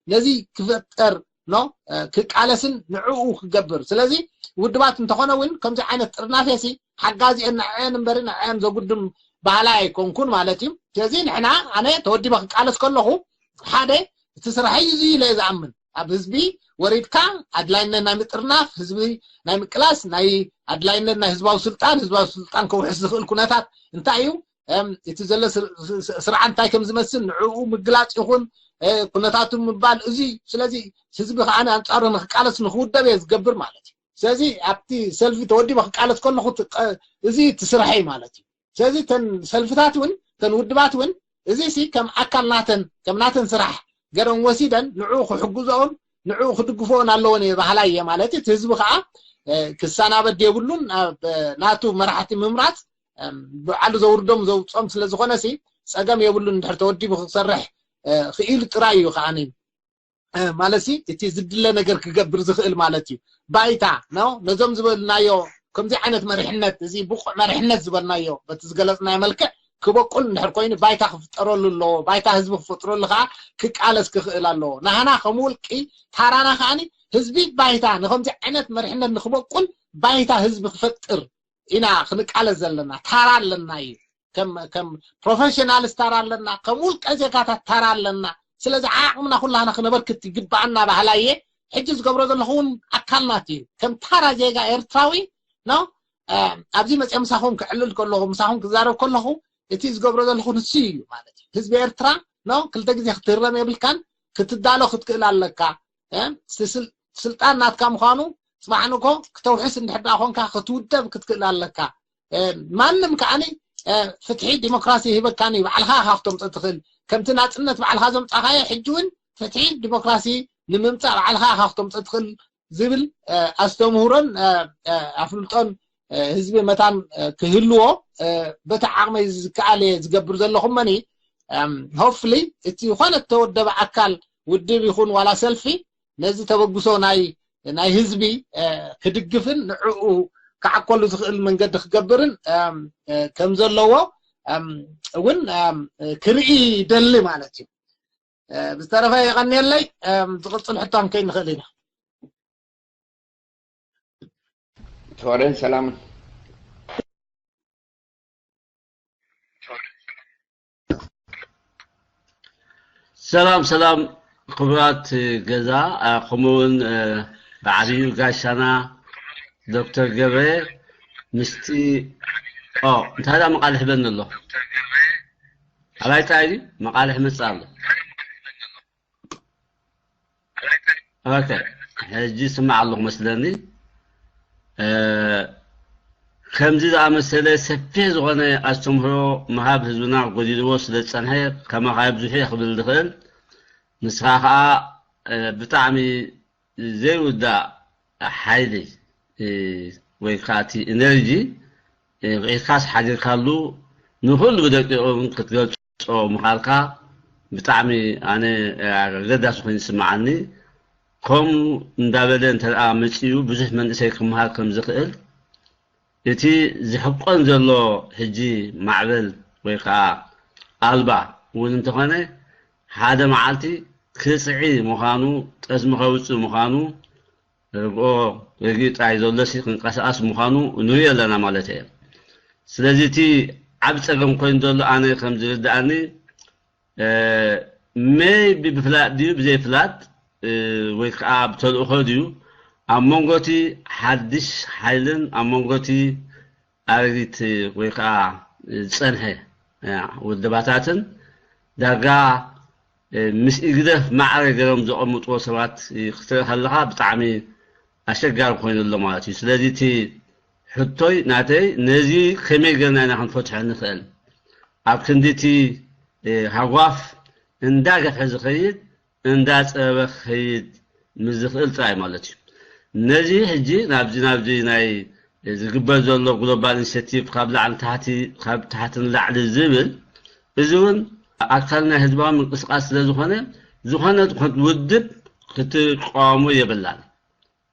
ነዚ ክፈጠር ኖ ክቃለስን ንዕኡ ክገብር። ስለዚ ውድባት እንተኾነ እውን ከምዚ ዓይነት ጥርናፌ ሲ ሓጋዚአን ንዕአን እምበሪ ንዕአን ዘጉድም ባህላይ ኣይኮንኩን ማለት እዩ። ስለዚ ንሕና ኣነ ተወዲበ ክቃለስ ከለኹ ሓደ እቲ ስራሐይ እዚ ኢለ እየ ዝኣምን። ኣብ ህዝቢ ወሪድካ ኣድላይነት ናይ ምጥርናፍ፣ ህዝቢ ናይ ምቅላስ፣ ናይ ኣድላይነት ናይ ህዝባዊ ስልጣን፣ ህዝባዊ ስልጣን ከውሕስ ዝኽእል ኩነታት እንታይ እዩ? እቲ ዘሎ ስርዓት እንታይ ከም ዝመስል ንዕኡ ምግላፅ ይኹን ኩነታቱ ምባል እዚ። ስለዚ ህዝቢ ከዓ ኣንፃሩ ንክቃለስ ንክውደብ እየ ዝገብር ማለት እዩ። ስለዚ ኣብቲ ሰልፊ ተወዲበ ክቃለስ ከለኩ እዚ እቲ ስርሐይ ማለት እዩ። ስለዚ እተን ሰልፍታት እውን እተን ውድባት እውን እዚ ሲ ከም ኣካል ናተን ከም ናተን ስራሕ ገረን ወሲደን ንዕኡ ክሕግዝኦን ንዕኡ ክድግፍኦን ኣለወን እየ ባህላይ እየ ማለት እዩ። እቲ ህዝቢ ከዓ ክሰናበድ የብሉን። ናብ ናቱ መራሕቲ ምምራፅ ባዕሉ ዘውርዶም ዘውፅኦም ስለ ዝኾነ ሲ ፀገም የብሉን። እንድሕር ተወዲቡ ክሰርሕ ክኢሉ ጥራይ እዩ ከዓኒ ማለት ሲ እቲ ዝድለ ነገር ክገብር ዝኽእል ማለት እዩ። ባይታ ነው ነዞም ዝበልናዮ ከምዚ ዓይነት መሪሕነት እዚ ብቑዕ መሪሕነት ዝበልናዮ በቲ ዝገለፅናዮ መልክዕ ክበቁል እንድሕር ኮይኑ ባይታ ክፍጠረሉ ኣለዎ። ባይታ ህዝቢ ክፈጥረሉ ከዓ ክቃለስ ክኽእል ኣለዎ። ናህና ከም ውልቂ ታራና ከዓኒ ህዝቢ ባይታ ንከምዚ ዓይነት መሪሕነት ንክበቁል ባይታ ህዝቢ ክፈጥር ኢና ክንቃለስ ዘለና። ታራ ኣለና እዩ። ከም ከም ፕሮፌሽናልስ ታራ ኣለና፣ ከም ውልቀ ዜጋታት ታራ ኣለና። ስለዚ ዓቕምና ኩላህና ክነበርክት ይግባኣና ባህላየ። ሕጂ ዝገብሮ ዘለኹ እውን ኣካል ናት እዩ። ከም ታራ ዜጋ ኤርትራዊ ነው ኣብዚ መፅአ ምሳኹም ክዕልል ከለኹ ምሳኹም ክዛረብ ከለኹ እቲ ዝገብሮ ዘለኹ ንሱ እዩ ማለት እዩ። ህዝቢ ኤርትራ ነው ክልተ ግዜ ክትህረም የብልካን፣ ክትዳሎ ክትክእል ኣለካ። ስልጣን ናትካ ምዃኑ ፅባሕ ንግሆ ክተውሕስ እንድሕር ደኣ ኮንካ ክትውደብ ክትክእል ኣለካ። ማንም ከዓኒ ፍትሒ ዲሞክራሲ ይህበካን እዩ። ባዕልኻ ኢኻ ክተምፅእ ትኽእል። ከምቲ ናፅነት ባዕልኻ ዘምፃኻዮ ሕጂ እውን ፍትሒ ዲሞክራሲ ንምምፃእ ባዕልኻ ኢኻ ክተምፅእ ትኽእል ዝብል ኣስተምህሮን ኣፍልጦን ህዝቢ መታን ክህልዎ በቲ ዓቕመይ ዝከኣል እየ ዝገብር ዘለኹ። መኒ ሆፍሊ እቲ ዝኾነ እተወደበ ኣካል ውድብ ይኹን ዋላ ሰልፊ ነዚ ተበግሶ ናይ ናይ ህዝቢ ክድግፍን ንዕኡ ክዓኮሉ ዝኽእል መንገዲ ክገብርን ከም ዘለዎ እውን ክርኢ ይደሊ ማለት እዩ። ብዝተረፈ የቐንየለይ። ዝቕፅል ሕቶ ክንከይድ ንኽእል ኢና። ተወረን ሰላምን ሰላም ሰላም ክቡራት ገዛ፣ ከምኡውን ብዓብዩ ጋሻና ዶክተር ገብረ ምስቲ እንታይ ዳ መቃልሕ በኒ ኣሎ? ኣባይ ጥራይ ድዩ መቃልሕ መፅእ ኣሎ? ኦኬ፣ ሕጂ ስማዕ ኣለኹ መስለኒ። ከምዚ ዝኣመሰለ ሰፊሕ ዝኾነ ኣስተምህሮ ምሃብ ህዝብና ጎዲልዎ ስለ ዝፀንሐ ከማኻ የብዝሑ እየ ክብል ዝኽእል። ንስኻ ከዓ ብጣዕሚ ዘይውዳእ ሓይሊ ወይ ከዓ እቲ ኢነርጂ ርኢኻስ ሓዲርካሉ ንኹሉ ብደቂቑ እውን ክትገልፆ ምኻልካ ብጣዕሚ ኣነ ኣገዳሲ ኮይኑ ይስምዓኒ። ከምኡ እንዳበለ እንተ ደኣ መፂኡ ብዙሕ መንእሰይ ክመሃር ከም ዝኽእል እቲ ዝሕቆን ዘሎ ሕጂ ማዕበል ወይ ከዓ ኣልባ እውን እንተኾነ ሓደ መዓልቲ ክፅዒ ምዃኑ ጠስሚ ከውፅእ ምዃኑ ርግኦ ርግእ ጥራይ ዘሎ ክንቀሳቀስ ምዃኑ ንሪኦ ኣለና ማለት እየ። ስለዚ እቲ ዓብ ፀገም ኮይኑ ዘሎ ኣነ ከም ዝርድኣኒ ሜይቢ ብፍላጥ ድዩ ብዘይፍላጥ ወይ ከዓ ብተልእኾ ድዩ ኣብ መንጎ እቲ ሓድሽ ሓይልን ኣብ መንጎ እቲ ኣረጊት ወይ ከዓ ዝፀንሐ ውድባታትን ዳርጋ ምስ ኢግደፍ ማዕረ ገይሮም ዘቐምጥዎ ሰባት ክትርኢ ከለኻ ብጣዕሚ ኣሸጋሪ ኮይኑ ኣሎ ማለት እዩ። ስለዚ እቲ ሕቶይ ናተይ ነዚ ከመይ ገርና ኢና ክንፈትሖ ንኽእል? ኣብ ክንዲ እቲ ሃጓፍ እንዳገፍሐ ዝኸይድ እንዳፀበበ ክኸይድ ምስ ዝኽእል ጥራይ ማለት እዩ። ነዚ ሕጂ ናብዚ ናብዚ ናይ ዝግበር ዘሎ ግሎባል ኢኒሽቲቭ ካብ ላዕሊ ታሕቲ ካብ ታሕቲ ንላዕሊ ዝብል እዚ እውን ኣካል ናይ ህዝባዊ ምንቅስቃስ ስለ ዝኾነ ዝኾነ ውድብ ክትቃወሞ የብላን።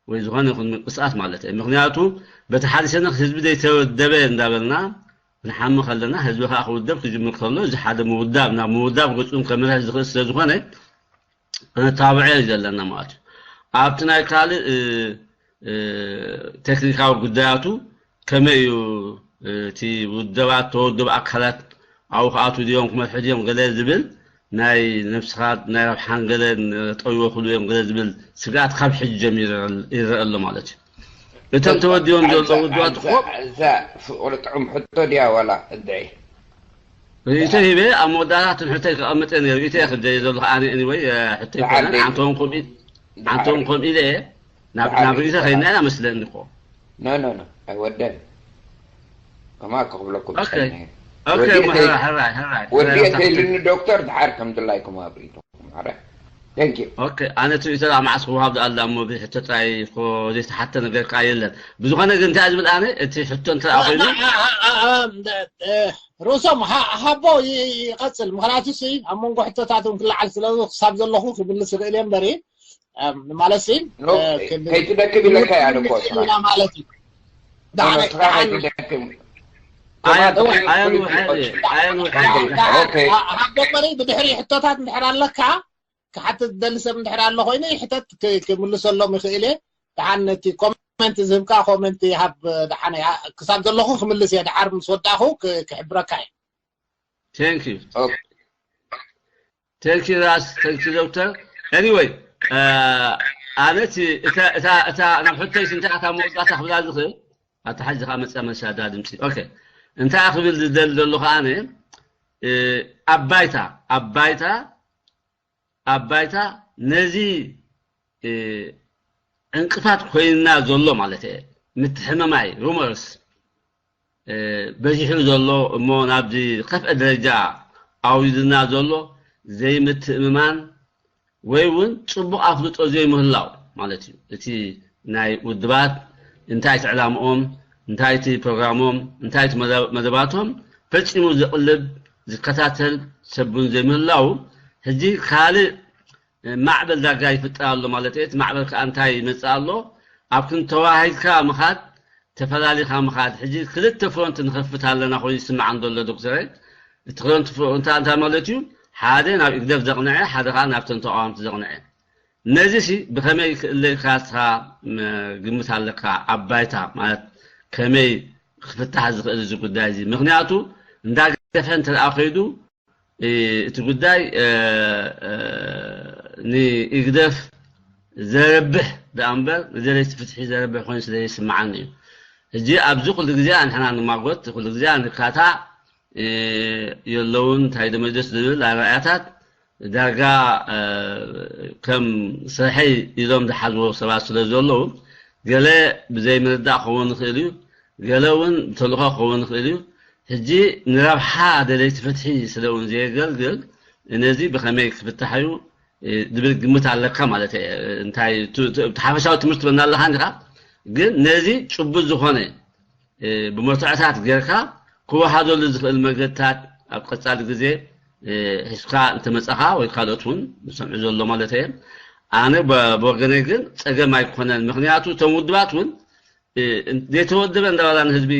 ወይ ዝኾነ ይኹን ምንቅስቃስ ማለት እዩ። ምክንያቱ በቲ ሓደ ሸነኽ ህዝቢ ዘይተወደበ እንዳበልና ክንሓሚ ከለና ህዝቢ ከዓ ክውደብ ክጅምር ከሎ እዚ ሓደ ምውዳብ ናብ ምውዳብ ገፁን ከምርሕ ዝኽእል ስለ ዝኾነ ክንታብዖ እዩ ዘለና ማለት እዩ። ኣብቲ ናይ ካልእ ቴክኒካዊ ጉዳያቱ ከመይ እዩ እቲ ውደባት ተወደብ ኣካላት ኣብኡ ክኣትዉ ድዮም ክመርሑ ድዮም ገለ ዝብል ናይ ነብስኻ ናይ ረብሓን ገለ ጠይወ ክሉ እዮም ገለ ዝብል ስግኣት ካብ ሕጂ ጀሚሩ ይረአ ኣሎ ማለት እዩ። እቶም ተወዲቦም ዘለዉ ውድባት እኮ እዛ ፍቕሪ ጥዑም ሕቶ ድያ ዋላ እድዒ ርእይቶ ሂበ ኣብ መወዳእታ ትንሕተይ ክቐምጥ እየ ነይሩ ኢተ ክደየ ዘለኹ ኣነ anyway ሕቶ ይኮነ ብዓደይ- ኣንተውን ከምኡ ኢል- ኣንተውን ከምኡ ኢለ እየ ናብ ናብ ርእይቶ ከይድና ኢና መስለኒ እኮ ኖ ኖ ኖ ኣይወደን ከማ ክብለኩም ኦኬ ዝኽእል ነይሩ። ኦኬ ወዲኤ እሞ ከይ- ሕራይ ሕራይ ወዲኤ ሕራይ ከይልኒ ዶክተር ድሓር ከም ድላይኩም ኣብርእቶ ማረ thank you ኦኬ ኣነ ትዊተር ኣብ መዓስ ክወሃብ ዝኣላ እሞ ብሕቶ ጥራይ እኮ ዘይተሓተ ነገር ከኣ የለን። ብዝኾነ ግን እንታይ ዝብል ኣነ እቲ ሕቶ እንተ ኮይኑ ርእሶም ሃቦ ይቐፅል። ምክንያቱ ሲ ኣብ መንጎ ሕቶታት እውን ክለዓል ስለ ክሳብ ዘለኹ ክምልስ ይኽእል እየ እምበሪ ማለት ሲ ከይትደክም ኢለካ እያ እኮ ስኻ ማለት እዩ። ስኻ ከይትደክም ኣየንውሐ ኣየንውሐ ኦኬ ሃቦ እምበሪ ብድሕሪ ሕቶታት እንድሕር ኣለካ ክሓትት ዝደሊ ሰብ እንድሕር ኣሎ ኮይኑ ይሕተት ክ- ክምልሰሎም ይኽእል እየ። ደሓን ነቲ ኮመንት ዝህብካ ኮመንት ይሃብ። ደሓን እያ ክሳብ ዘለኹ ክምልስ እየ። ደሓር ምስ ወዳእኹ ክ- ክሕብረካ እየ። thank you ኦኬ thank you ራስ thank you ዶክተር anyway ኣነ እቲ እታ እታ እታ ናብ ሕቶይ እንታይ ኣታ መወዳእታ ክብላ ዝኽእል ኣታ ሓጂ ከኣ መጻ መሻዳ ድምጺ ኦኬ እንታይ ክብል ዝደሊ ዘሎ ከኣ ኣነ ኣብ ባይታ ኣብ ባይታ ኣብ ባይታ ነዚ ዕንቅፋት ኮይንና ዘሎ ማለት እየ ምትሕምማይ rumors በዚሑ ዘሎ እሞ ናብዚ ከፍአ ደረጃ ኣውሪድና ዘሎ ዘይምትእምማን ወይ እውን ፅቡቕ ኣፍልጦ ዘይምህላው ማለት እዩ። እቲ ናይ ውድባት እንታይ እቲ ዕላምኦም እንታይ እቲ ፕሮግራሞም እንታይ እቲ መደባቶም ፈፂሙ ዝቕልብ ዝከታተል ሰብን ዘይምህላው ሕጂ ካልእ ማዕበል ዳርጋ ይፍጠር ኣሎ ማለት እየ። እቲ ማዕበል ከዓ እንታይ ይመፅእ ኣሎ? ኣብ ክንድ ተዋሃሂድካ ምኻድ ተፈላሊኻ ምኻድ ሕጂ ክልተ ፍሮንት ንኸፍት ኣለና ኮይኑ ይስምዓን ዘሎ ዶክተረይ። እቲ ክረንት እንታይ እንታይ ማለት እዩ? ሓደ ናብ ኢግደፍ ዘቕንዐ ሓደ ከዓ ናብተን ተቃዋምቲ ዘቕንዐ። ነዚ ሲ ብኸመይ ክእለካ ስኻ ግምት ኣለካ ኣብ ባይታ ማለት ከመይ ክፍታሕ ዝኽእል እዚ ጉዳይ እዚ? ምክንያቱ እንዳገፈ እንተ ደኣ ከይዱ እቲ ጉዳይ ንኢግደፍ ዘረብሕ ደኣ እምበር ንደለይቲ ፍትሒ ዘረብሕ ኮይኑ ስለ ዘይስምዓኒ እዩ። ሕጂ ኣብዚ ኩሉ ግዜ ንሕና ንማጎት ኩሉ ግዜ ንካታዕ የለውን እንታይ ደመጀስ ዝብል ኣረኣያታት ዳርጋ ከም ስርሐይ ኢሎም ዝሓዝዎ ሰባት ስለ ዘለዉ ገለ ብዘይምርዳእ ክኸውን ይኽእል እዩ። ገለ እውን ብተልእኾ ክኸውን ይኽእል እዩ። ሕጂ ንረብሓ ደለይቲ ፍትሒ ስለ እውን ዘየገልግል ነዚ ብኸመይ ክፍታሕ እዩ ዝብል ግምት ኣለካ ማለት እየ። እንታይ እቲ ሓፈሻዊ ትምህርቲ ትበና ኣለኻ እንዲኻ፣ ግን ነዚ ጭቡጥ ዝኾነ ብመርትዖታት ጌርካ ክወሃደሉ ዝኽእል መገድታት ኣብ ቀፃሊ ግዜ ሒዝካ እንተመፃኻ ወይ ካልኦት እውን ዝሰምዑ ዘሎ ማለት እየ። ኣነ ብወገነይ ግን ፀገም ኣይኮነን። ምክንያቱ እቶም ውድባት እውን ዘይተወደበ እንዳበላ ንህዝቢ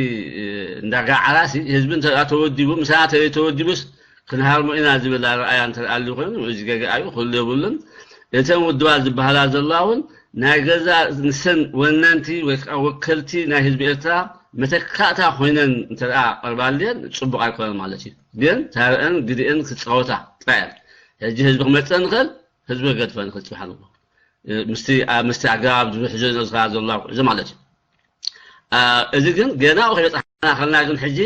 እንዳጋዓራሲ ህዝቢ እንተ ተወዲቡ ምሳና ተዘይተወዲቡስ ክንሃርሞ ኢና ዝብል ኣረኣያ እንተ ኣልዩ ኮይኑ እዚ ገጋ እዩ፣ ክህሉ የብሉን። እተን ውድባት ዝበሃላ ዘለዋ እውን ናይ ገዛ ንሰን ወነንቲ ወይ ከዓ ወከልቲ ናይ ህዝቢ ኤርትራ መተካእታ ኮይነን እንተ ደኣ ቀርባልየን ፅቡቕ ኣይኮነን ማለት እዩ። ግን ታረአን ግድኤን ክፃወታ ጥራይ እየን። ሕጂ ህዝቢ ክመፀ ንኽእል፣ ህዝቢ ክገድፈ ንኽእል ፅባሕ ንግሆ ምስቲ ምስቲ ኣገባብ ዝሕዞ ዝነበርካ ዘሎ ጉዕዞ ማለት እዩ። እዚ ግን ገና ከይበፃሕና ከለና ግን ሕጂ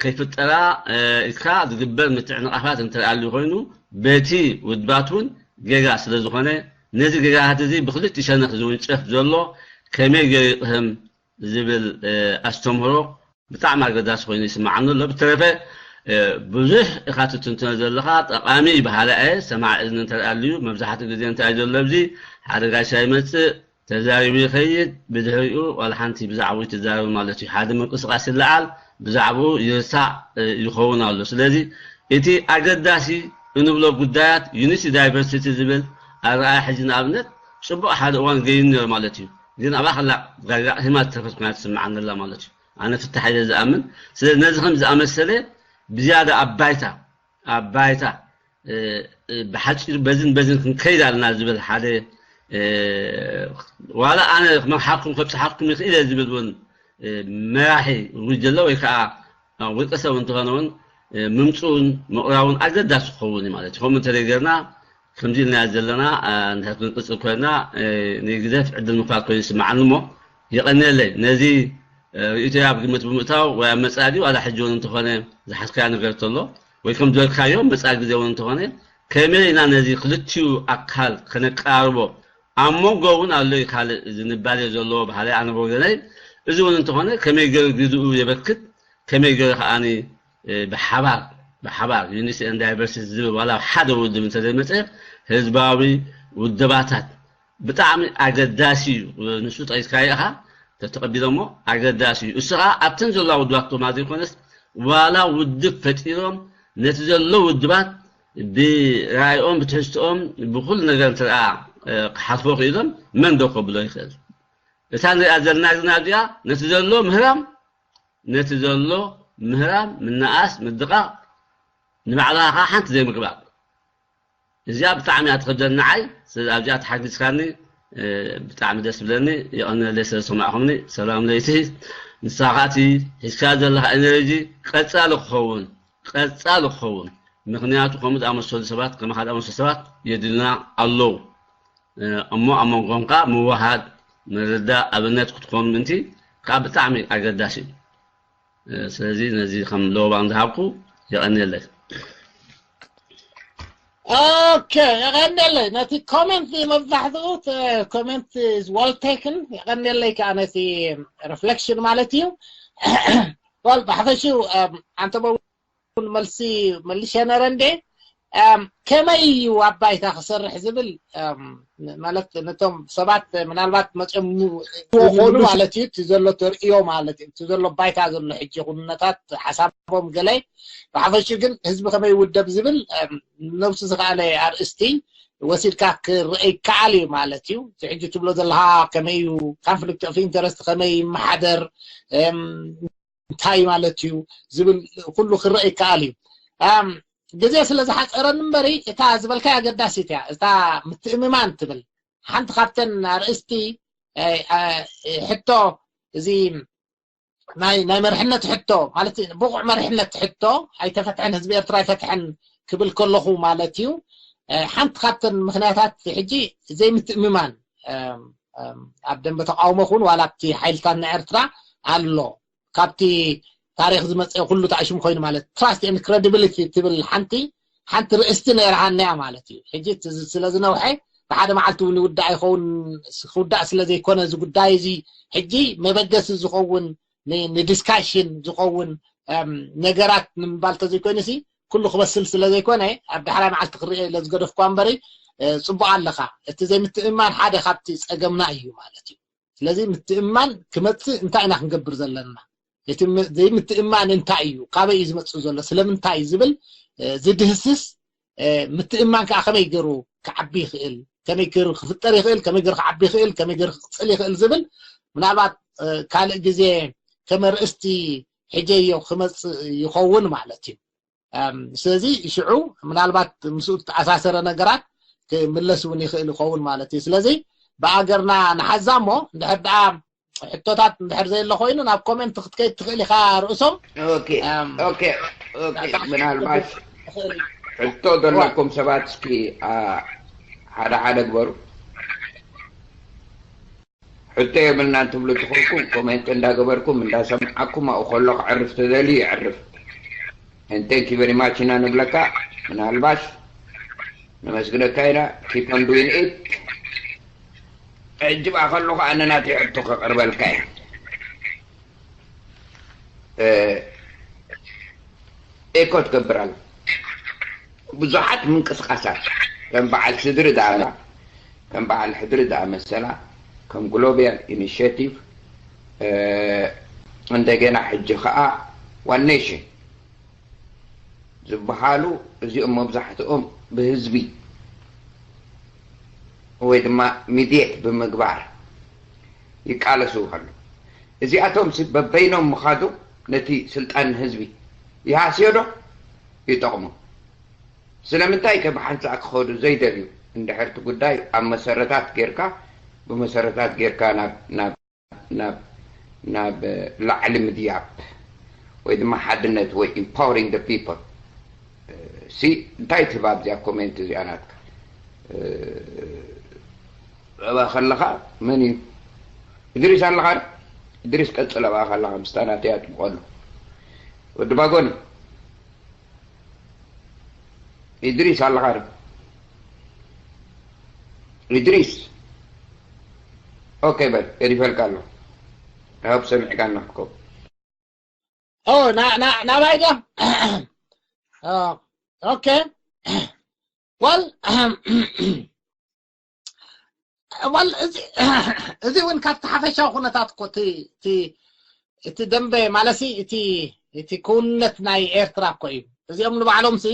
ከይፍጠራ ኢልካ ዝግበር ምትዕንቓፋት እንተልዩ ኮይኑ በቲ ውድባት እውን ጌጋ ስለ ዝኾነ ነዚ ጌጋታት እዚ ብክልቲኡ ሸነኽ ዝውንጨፍ ዘሎ ከመይ ገይሩ ይቕህም ዝብል ኣስተምህሮ ብጣዕሚ ኣገዳሲ ኮይኑ ይስምዓኒ ኣሎ። ብተረፈ ብዙሕ ኢኻ ትትንትኖ ዘለኻ ጠቓሚ እዩ በሃላይ እየ። ሰማዕ እዝኒ እንተልዩ መብዛሕትኡ ግዜ እንታይ እዩ ዘሎ ኣብዚ ሓደ ጋሻ ይመፅእ ተዛሪቡ ይኸይድ ብድሕሪኡ ዋላ ሓንቲ ብዛዕባኡ ይትዛረብ ማለት እዩ። ሓደ ምንቅስቃስ ይለዓል ብዛዕባኡ ይርሳዕ ይኸውን ኣሎ። ስለዚ እቲ ኣገዳሲ እንብሎ ጉዳያት unity diversity ዝብል ኣረኣያ ሕጂ ንኣብነት ፅቡቕ ሓደ እዋን ገይኑ ነይሩ ማለት እዩ። ግን ኣብኣ ከላ ጋጋ ህማ ዝተረፈት ኮይና ትስምዓኒ ኣላ ማለት እዩ። ኣነ ፍታሕ ኢለ ዝኣምን። ስለዚ ነዚ ከም ዝኣመሰለ ብዝያዳ ኣብ ባይታ ኣብ ባይታ ብሓፂሩ በዝን በዝን ክንከይድ ኣለና ዝብል ሓደ ዋላ ኣነ ክመርሓኩም ከብፅሓኩም ይኽእል እየ ዝብል እውን መራሒ ጉጀለ ወይ ከዓ ውልቀ ሰብ እንተኾነ እውን ምምፅኡን ምቕራቡን ኣገዳሲ ክኸውን እዩ ማለት እዩ። ከምኡ እንተዘይገርና ከምዚ ኢልና ዘለና እንድሕር ክንቅፅል ኮይና ንግደፍ ዕድል ምኽፋት ኮይኑ ይስምዓኒ እሞ የቐንየለይ ነዚ ርእይቶይ ኣብ ግምት ብምእታው ወይ ኣብ መፃኢ ዋላ ሕጂ እውን እንተኾነ ዝሓዝካዮ ነገር እንተሎ ወይ ከም ዝበልካዮ መፃኢ ግዜ እውን እንተኾነ ከመይ ኢና ነዚ ክልቲኡ ኣካል ከነቀራርቦ ኣብ መንጎ እውን ኣሎ እዩ ካልእ ዝንባሌ ዘለዎ ባህሊ ኣነ ብወገነይ እዚ እውን እንተኾነ ከመይ ገይሩ ግዝኡ የበርክት ከመይ ገይሩ ከዓኒ ብሓባር ብሓባር unity and diversity ዝብል ዋላ ሓደ ውድብ እንተዘይመፀ ህዝባዊ ውድባታት ብጣዕሚ ኣገዳሲ እዩ። ንሱ ጠቂስካዮ ኢኻ ተተቐቢሎሞ ኣገዳሲ እዩ። እሱ ከዓ ኣብተን ዘለዋ ውድባት ድማ ዘይኮነስ ዋላ ውድብ ፈጢሮም ነቲ ዘሎ ውድባት ብራእይኦም ብትሕዝትኦም ብኩሉ ነገር እንተ ክሓልፎ ክኢሎም መን ዶ ከብሎ ይኽእል? እታ ንሪኣ ዘለና ግና እዚኣ ነቲ ዘሎ ምህራም ነቲ ዘሎ ምህራም ምንኣስ ምድቓቕ ንባዕልኻ ከዓ ሓንቲ ዘይምግባር እዚኣ ብጣዕሚ እያ ትኸብደኒ ንዓይ። ስለዚ ኣብዚኣ ተሓጊዝካኒ ብጣዕሚ ደስ ብለኒ። የቐንየለይ ስለ ዝሰማዕኹምኒ። ሰላም ለይቲ። ንስኻ እቲ ሒዝካ ዘለኻ ኤነርጂ ቀጻሊ ክኸውን ቀጻሊ ክኸውን ምኽንያቱ ከምኡ ዝኣመሰሉ ሰባት ከማኻ ዝኣመሰሉ ሰባት የድልና ኣለዉ። እሞ ኣብ መንጎም ከዓ ምውሃድ ምርዳእ ኣብነት ክትኾኑ ምእንቲ ከዓ ብጣዕሚ ኣገዳሲ እዩ። ስለዚ ነዚ ከም ለበዋ ዝሃብኩ የቐንየለይ። ኦኬ የቐንየለይ። ነቲ ኮሜንት መብዛሕትኡ ኮሜንት is well taken። የቐንየለይ ከዓ ነቲ ሪፍሌክሽን ማለት እዩ። ል ብሓፈሽኡ ኣንተ እውን መልሲ መልሽ ነረ እንዴ ከመይ እዩ ኣብ ባይታ ክሰርሕ ዝብል ማለት ነቶም ሰባት ምናልባት መፅኦም ይኾኑ ማለት እዩ። እቲ ዘሎ ተርእዮ ማለት እዩ። እቲ ዘሎ ባይታ ዘሎ ሕጂ ኩነታት ሓሳቦም ገለ ብሓፈሹ ግን ህዝቢ ከመይ ይውደብ ዝብል ነብሱ ዝኸኣለ ኣርእስቲ ወሲድካ ክረአ ይከኣል እዩ ማለት እዩ። እቲ ሕጂ ትብሎ ዘለካ ከመይ እዩ conflict of interest ከመይ ይመሓደር እንታይ ማለት እዩ ዝብል ኩሉ ክረአ ይከኣል እዩ። ግዜ ስለ ዝሓፀረኒ እምበሪ እታ ዝበልካይ ኣገዳሲት እያ። እታ ምትእምማን ትብል ሓንቲ ካብተን ኣርእስቲ ሕቶ እዚ ናይ ናይ መርሕነት ሕቶ ማለት ብቑዕ መርሕነት ሕቶ ኣይተፈትሐን ህዝቢ ኤርትራ ኣይፈትሐን ክብል ከለኹ ማለት እዩ። ሓንቲ ካብተን ምክንያታት ሕጂ ዘይምትእምማን ኣብ ደንበ ተቃውሞ ክውን ዋላ ኣብቲ ሓይልታት ናይ ኤርትራ ኣሎ ካብቲ ታሪክ ዝመፀ ኩሉ ተኣሽሙ ኮይኑ ማለት trust and credibility ትብል ሓንቲ ሓንቲ ርእስቲ ነይርሃና እያ ማለት እዩ። ሕጂ ስለ ዝነውሐ ብሓደ መዓልቲ እውን ይውዳእ ይኸውን ክውዳእ ስለ ዘይኮነ እዚ ጉዳይ እዚ ሕጂ መበገሲ ዝኸውን ንዲስካሽን ዝኸውን ነገራት ንምባል ተዘይኮይኑ ሲ ኩሉ ክበስል ስለ ዘይኮነ ኣብ ዳሕራይ መዓልቲ ክርኦ ኢለ ዝገደፍኳ እምበሪ ፅቡቅ ኣለካ። እቲ ዘይምትእምማን ሓደ ካብቲ ፀገምና እዩ ማለት እዩ። ስለዚ ምትእምማን ክመፅእ እንታይ ኢና ክንገብር ዘለና? እቲ ዘይምትእምማን እንታይ እዩ? ካበይ እዩ ዝመፅእ ዘሎ? ስለምንታይ እዩ ዝብል ዝድህስስ ምትእምማን ከዓ ከመይ ገይሩ ክዓቢ ይኽእል? ከመይ ገይሩ ክፍጠር ይኽእል? ከመይ ገይሩ ክዓቢ ይኽእል? ከመይ ገይሩ ክቅፅል ይኽእል ዝብል ምናልባት ካልእ ግዜ ከም ኣርእስቲ ሕጀዮ ክመፅእ ይኸውን ማለት እዩ። ስለዚ ሽዑ ምናልባት ምስኡ ዝተኣሳሰረ ነገራት ክምለስ እውን ይኽእል ይኸውን ማለት እዩ። ስለዚ ብኣገርና ንሓዛ እሞ እንድሕር ደኣ ሕቶታት እንድሕር ዘየሎ ኮይኑ ናብ ኮሜንት ክትከይድ ትኽእል ኢኻ ርእሶም። ምናልባት ሕቶ ዘለኩም ሰባት እስኪ ሓደ ሓደ ግበሩ። ሕቶ የብልና እንትብሉ ትኾንኩም ኮሜንት እንዳገበርኩም እንዳሰምዓኩም ኣብኡ ከሎ ክዕርፍ ተደልዩ ይዕርፍ። And thank you very much ኢና ንብለካ። ምናልባሽ ነመስግነካ ኢና። Keep on doing it። ሕጂ ብኣ ከለኹ ኣነ ናተይ ሕቶ ከቕርበልካ እየ። ኤኮ ትገብር ኣላ። ብዙሓት ምንቅስቃሳት ከም በዓል ስድሪ ዝኣመላ ከም በዓል ሕድሪ ዝኣመሰላ ከም ግሎባል ኢኒሽቲቭ እንደገና ሕጂ ከዓ ዋን ኔሽን ዝበሃሉ እዚኦም መብዛሕትኦም ብህዝቢ ወይ ድማ ሚድየት ብምግባር ይቃለሱ ከሉ እዚኣቶም በበይኖም ምኻዱ ነቲ ስልጣን ህዝቢ ይሃስዮ ዶ ይጠቕሞ? ስለምንታይ ከ ብሓንሳእ ክኸዱ ዘይደልዩ? እንድሕር እቲ ጉዳይ ኣብ መሰረታት ጌርካ፣ ብመሰረታት ጌርካ ናብ ናብ ናብ ናብ ላዕሊ ምድያብ ወይ ድማ ሓድነት ወይ empowering the people ሲ እንታይ ትህብ ኣብዚኣ ኮሜንት እዚኣ ናትካ? እባ ከለኻ መን እዩ? እድሪስ ኣለኻ? እድሪስ ቀጽል። እባ ከለኻ ምስታ ናተይ ኣጥብቐሉ። ወዲ ባጎኒ እድሪስ ኣለኻ ዶ? እድሪስ ኦኬ በል፣ ገዲፈልካ ኣለኹ። I hope ሰሚዕካና ክትከውን። ኦ ና ና ናባይ ዶ? ኦ፣ ኦኬ። ወል ወል እዚ እዚ እውን ካብቲ ሓፈሻዊ ኩነታት እኮ እቲ እቲ እቲ ደንበ ማለሲ እቲ እቲ ክውንነት ናይ ኤርትራ እኮ እዩ። እዚኦም ንባዕሎም ሲ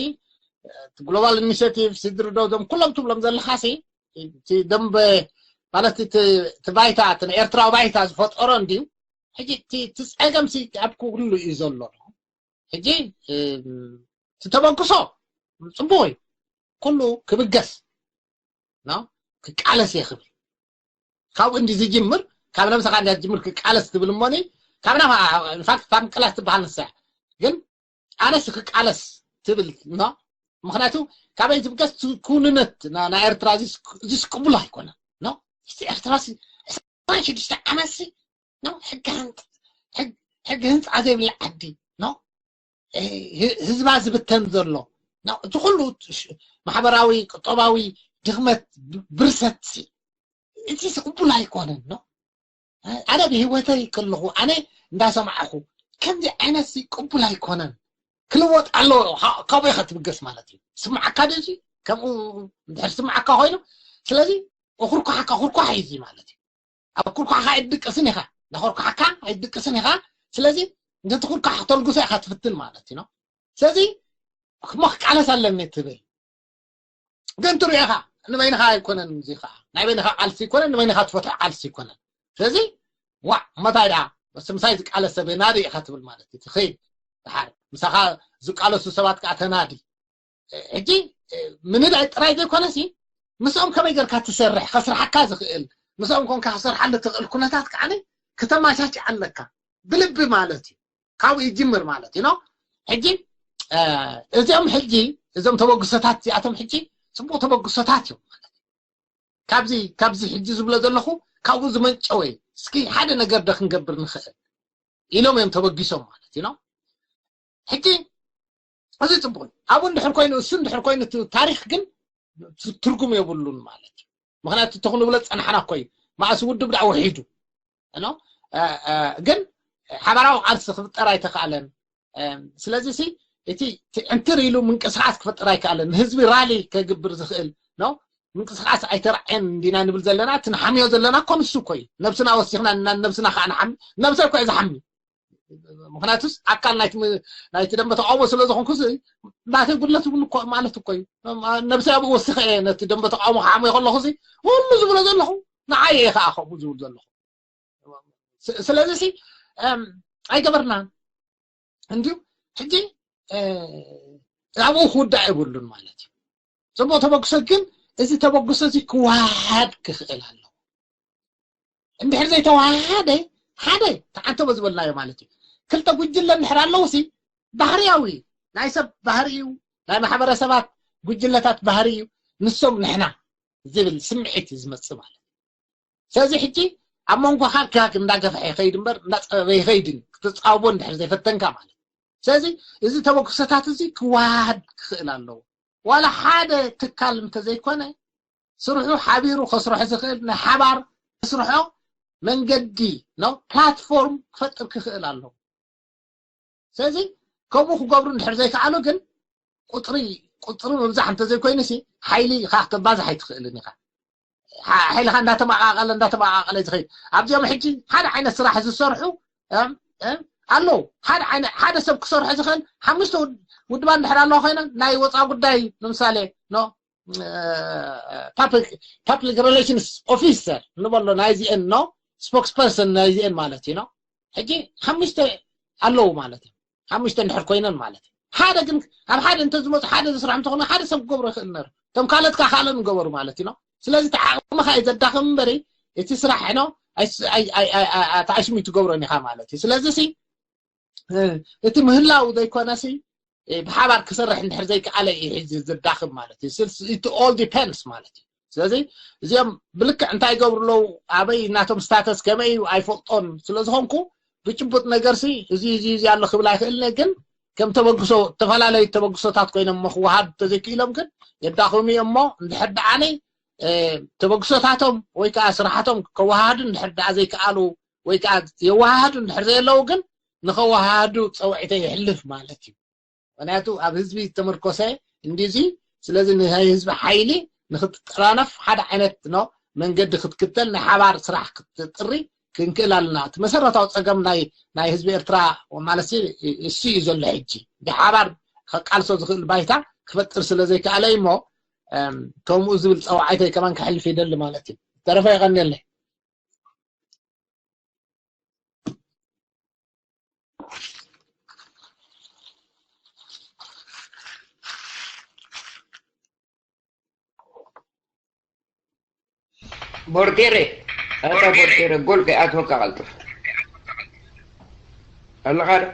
ግሎባል ኢኒሽቲቭ ስድሪ ዶ ዞም ኩሎም ትብሎም ዘለኻ ሲ እቲ ደንበ ማለት እቲ እቲ ባይታ እቲ ናይ ኤርትራዊ ባይታ ዝፈጠሮ እንድዩ። ሕጂ እቲ እቲ ጸገም ሲ ኣብ ኩሉ እዩ ዘሎ። ሕጂ እቲ ተበግሶ ጽቡቕ እዩ። ኩሉ ክብገስ ነው ክቃለስ እየ ክብል ካብኡ እንዲ ዝጅምር ካብ ነብስኻ እንዳ ዝጅምር ክቃለስ ትብል እሞኒ ካብ ናኻ ኢንፋክት ካብ ምቅላስ ትበሃል ንሳ ግን ኣነስ ክቃለስ ትብል ነው። ምክንያቱ ካበይ ዝብገስ ክውንነት ናይ ኤርትራ እዚስ ቅቡል ኣይኮነ ነው። እስቲ ኤርትራ ዕስራን ሽዱሽተ ዓመት ሲ ነው ሕጊ ህንፃ ዘይብላ ዓዲ ነው ህዝባ ዝብተን ዘሎ እቲ ኩሉ ማሕበራዊ ቁጠባዊ ድኽመት ብርሰት እዚ ቅቡል ኣይኮነን ነው። ኣነ ብህይወተይ ከለኹ ኣነ እንዳሰማዕኹ ከምዚ ዓይነት ቅቡል ኣይኮነን ክልወጥ ኣለዎ። ካብኡ ኢኻ ትብገስ ማለት እዩ። ስምዓካ ዶ እዚ ከምኡ እንድሕር ስምዓካ ኮይኑ ስለዚ እኹርኳሓካ ኩርኳሕ እዩ እዚ ማለት እዩ። ኣብ ኩርኳሕካ ኣይትድቅስን ኢኻ፣ እንዳኾርኳሕካ ኣይትድቅስን ኢኻ። ስለዚ ነቲ ኩርኳሕ ክተልግሶ ኢኻ ትፍትን ማለት እዩ። ስለዚ እሞ ክቃለስ ኣለኒ ትብል ግን ትሪኦ ኢኻ ንበይንኻ ኣይኮነን። እዚ ከዓ ናይ በይንኻ ቃልሲ ኣይኮነን፣ ንበይንኻ ትፈትሖ ቃልሲ ኣይኮነን። ስለዚ ዋዕ እሞ እንታይ ደኣ ምስ ምሳይ ዝቃለስ ሰብ የናዲ ኢኻ ትብል ማለት እዩ። ትኸይድ ድሓር ምሳኻ ዝቃለሱ ሰባት ከዓ ተናዲ። ሕጂ ምንዳይ ጥራይ ዘይኮነሲ ምስኦም ከመይ ጌርካ ትሰርሕ ከስርሓካ ዝኽእል ምስኦም ኮንካ ክሰርሓሉ ትኽእል ኩነታት ከዓ ክተማቻች ኣለካ ብልቢ ማለት እዩ። ካብኡ ይጅምር ማለት እዩ። ሕጂ እዚኦም ሕጂ እዞም ተበግሶታት እዚኣቶም ሕጂ ፅቡቅ ተበግሶታት እዮም ማለት እዩ። ካብዚ ካብዚ ሕጂ ዝብሎ ዘለኹ ካብኡ ዝመንጨወ እስኪ ሓደ ነገር ዶ ክንገብር ንኽእል ኢሎም እዮም ተበጊሶም ማለት እዩ። ሕጂ እዚ ፅቡቅ እዩ። ኣብኡ እንድሕር ኮይኑ እሱ እንድሕር ኮይኑ እቲ ታሪክ ግን ትርጉም የብሉን ማለት እዩ። ምክንያቱ እቲ ክንብሎ ዝፀናሕና እኮ እዩ። መኣስ ውድብ ደኣ ውሒዱ ግን ሓባራዊ ቃልሲ ክፍጠር ኣይተካኣለን። ስለዚ ሲ እቲ ዕንትር ኢሉ ምንቅስቃስ ክፈጥር ኣይከኣለን። ንህዝቢ ራሊ ከግብር ዝኽእል ነው ምንቅስቃስ ኣይተረዓየን እንዲና ንብል ዘለና። እቲ ንሓምዮ ዘለና እኮ ንሱ እኮ እዩ። ነብስና ወሲኽና ነብስና ከዓ ንሓሚ። ነብሰይ እኮ እየ ዝሓሚ። ምክንያቱስ ኣካል ናይቲ ደንበ ተቃውሞ ስለ ዝኾንኩ ናተይ ጉድለት እውን ማለት እኮ እዩ። ነብሰይ ኣብኡ ወሲኸ እየ ነቲ ደንበ ተቃውሞ ክሓምዮ ከለኹ ኩሉ ዝብሎ ዘለኹ ንዓይ እየ ከዓ ከምኡ ዝብል ዘለኹ። ስለዚ ሲ ኣይገበርናን እንድዩ። ሕጂ ኣብኡ ክውዳእ የብሉን ማለት እዩ። ፅቡቅ ተበግሶ ግን እዚ ተበግሶ እዚ ክወሃድ ክኽእል ኣለዎ። እንድሕር ዘይተወሃደ ሓደ ተዓንተቦ ዝበልናዮ ማለት እዩ። ክልተ ጉጅለ እንድሕር ኣለዉ ሲ ባህርያዊ ናይ ሰብ ባህሪ እዩ፣ ናይ ማሕበረሰባት ጉጅለታት ባህሪ እዩ። ንሶም ንሕና ዝብል ስምዒት እዩ ዝመፅእ ማለት እዩ። ስለዚ ሕጂ ኣብ መንጎኻ ክሃክ እንዳገፍሐ ይኸይድ እምበር እንዳፀበበ ይኸይድን ክትፃወቦ እንድሕር ዘይፈተንካ ማለት እዩ። ስለዚ እዚ ተበግሶታት እዚ ክወሃድ ክኽእል ኣለዎ። ዋላ ሓደ ትካል እንተዘይኮነ ስርሑ ሓቢሩ ከስርሖ ዝኽእል ናይ ሓባር ስርሖ መንገዲ ነው ፕላትፎርም ክፈጥር ክኽእል ኣለዎ። ስለዚ ከምኡ ክገብሩ እንድሕር ዘይከኣሉ ግን ቁፅሪ ቁፅሪ ምብዛሕ እንተዘይኮይኑ ሲ ሓይሊ ኢኻ ክተባዝሕ ኣይትኽእልን ኢኻ። ሓይልኻ እንዳተመቃቀለ እንዳተመቃቀለ ዝኸይድ ኣብዚኦም ሕጂ ሓደ ዓይነት ስራሕ ዝሰርሑ ኣለዉ። ሓደ ዓይነት ሓደ ሰብ ክሰርሖ ዝኽእል ሓሙሽተ ውድባ እንድሕር ኣለዋ ኮይነን ናይ ወፃ ጉዳይ ንምሳሌ ኖ ፓብሊክ ሪሌሽንስ ኦፊሰር ንበሎ ናይዚኤን ኖ ስፖክስ ፐርሰን ናይዚኤን ማለት እዩ። ሕጂ ሓሙሽተ ኣለዉ ማለት እዩ። ሓሙሽተ እንድሕር ኮይነን ማለት እዩ። ሓደ ግን ኣብ ሓደ እንተዝመፁ ሓደ ዝስራሕ እንተኾነ ሓደ ሰብ ክገብሮ ይኽእል ነሩ። እቶም ካልኦት ከዓ ካልኦት ንገበሩ ማለት እዩ። ስለዚ እቲ ዓቕምኻ እዩ ዘዳኽም እምበሪ እቲ ስራሕ ኖ ኣታሽሚ ትገብሮን ኢኻ ማለት እዩ። ስለዚ ሲ እቲ ምህላው ዘይኮነሲ ብሓባር ክሰርሕ እንድሕር ዘይከኣለ እዩ ሕዚ ዘዳኽም ማለት እዩ። It all depends ማለት እዩ። ስለዚ እዚኦም ብልክዕ እንታይ ይገብሩ ኣለዉ፣ ኣበይ ናቶም ስታተስ ከመይ እዩ ኣይፈልጦን ስለዝኾንኩ ብጭቡጥ ነገር ሲ እዚ እዚ እዚ ኣሎ ክብል ኣይክእልን እየ። ግን ከም ተበግሶ ዝተፈላለዩ ተበግሶታት ኮይኖም እሞ ክወሃዱ ተዘይክኢሎም ግን የዳኽሙ እዮም። እሞ እንድሕር ደኣ ኣነ ተበግሶታቶም ወይ ከዓ ስራሕቶም ከወሃዱ እንድሕር ደኣ ዘይከኣሉ ወይ ከዓ የወሃሃዱ እንድሕር ዘየለዉ ግን ንኸወሃሃዱ ፀውዒተ የሕልፍ ማለት እዩ። ምክንያቱ ኣብ ህዝቢ ዝተመርኮሰ እንዲዚ። ስለዚ ናይ ህዝቢ ሓይሊ ንክትጠራነፍ ሓደ ዓይነት ኖ መንገዲ ክትክተል ናይ ሓባር ስራሕ ክትጥሪ ክንክእል ኣለና። እቲ መሰረታዊ ፀገም ናይ ናይ ህዝቢ ኤርትራ ማለት እሱ እዩ ዘሎ። ሕጂ ብሓባር ከቃልሶ ዝኽእል ባይታ ክፈጥር ስለ ዘይከኣለ እሞ ከምኡ ዝብል ፀዋዒተይ ከማን ከሕልፍ ይደሊ ማለት እዩ። ተረፈ የቐንየለይ። ቦርቴሬ ኣታ ቦርቴሬ ጎል ከይኣትወካ ቀልጥፍ ኣለኻ ዶ?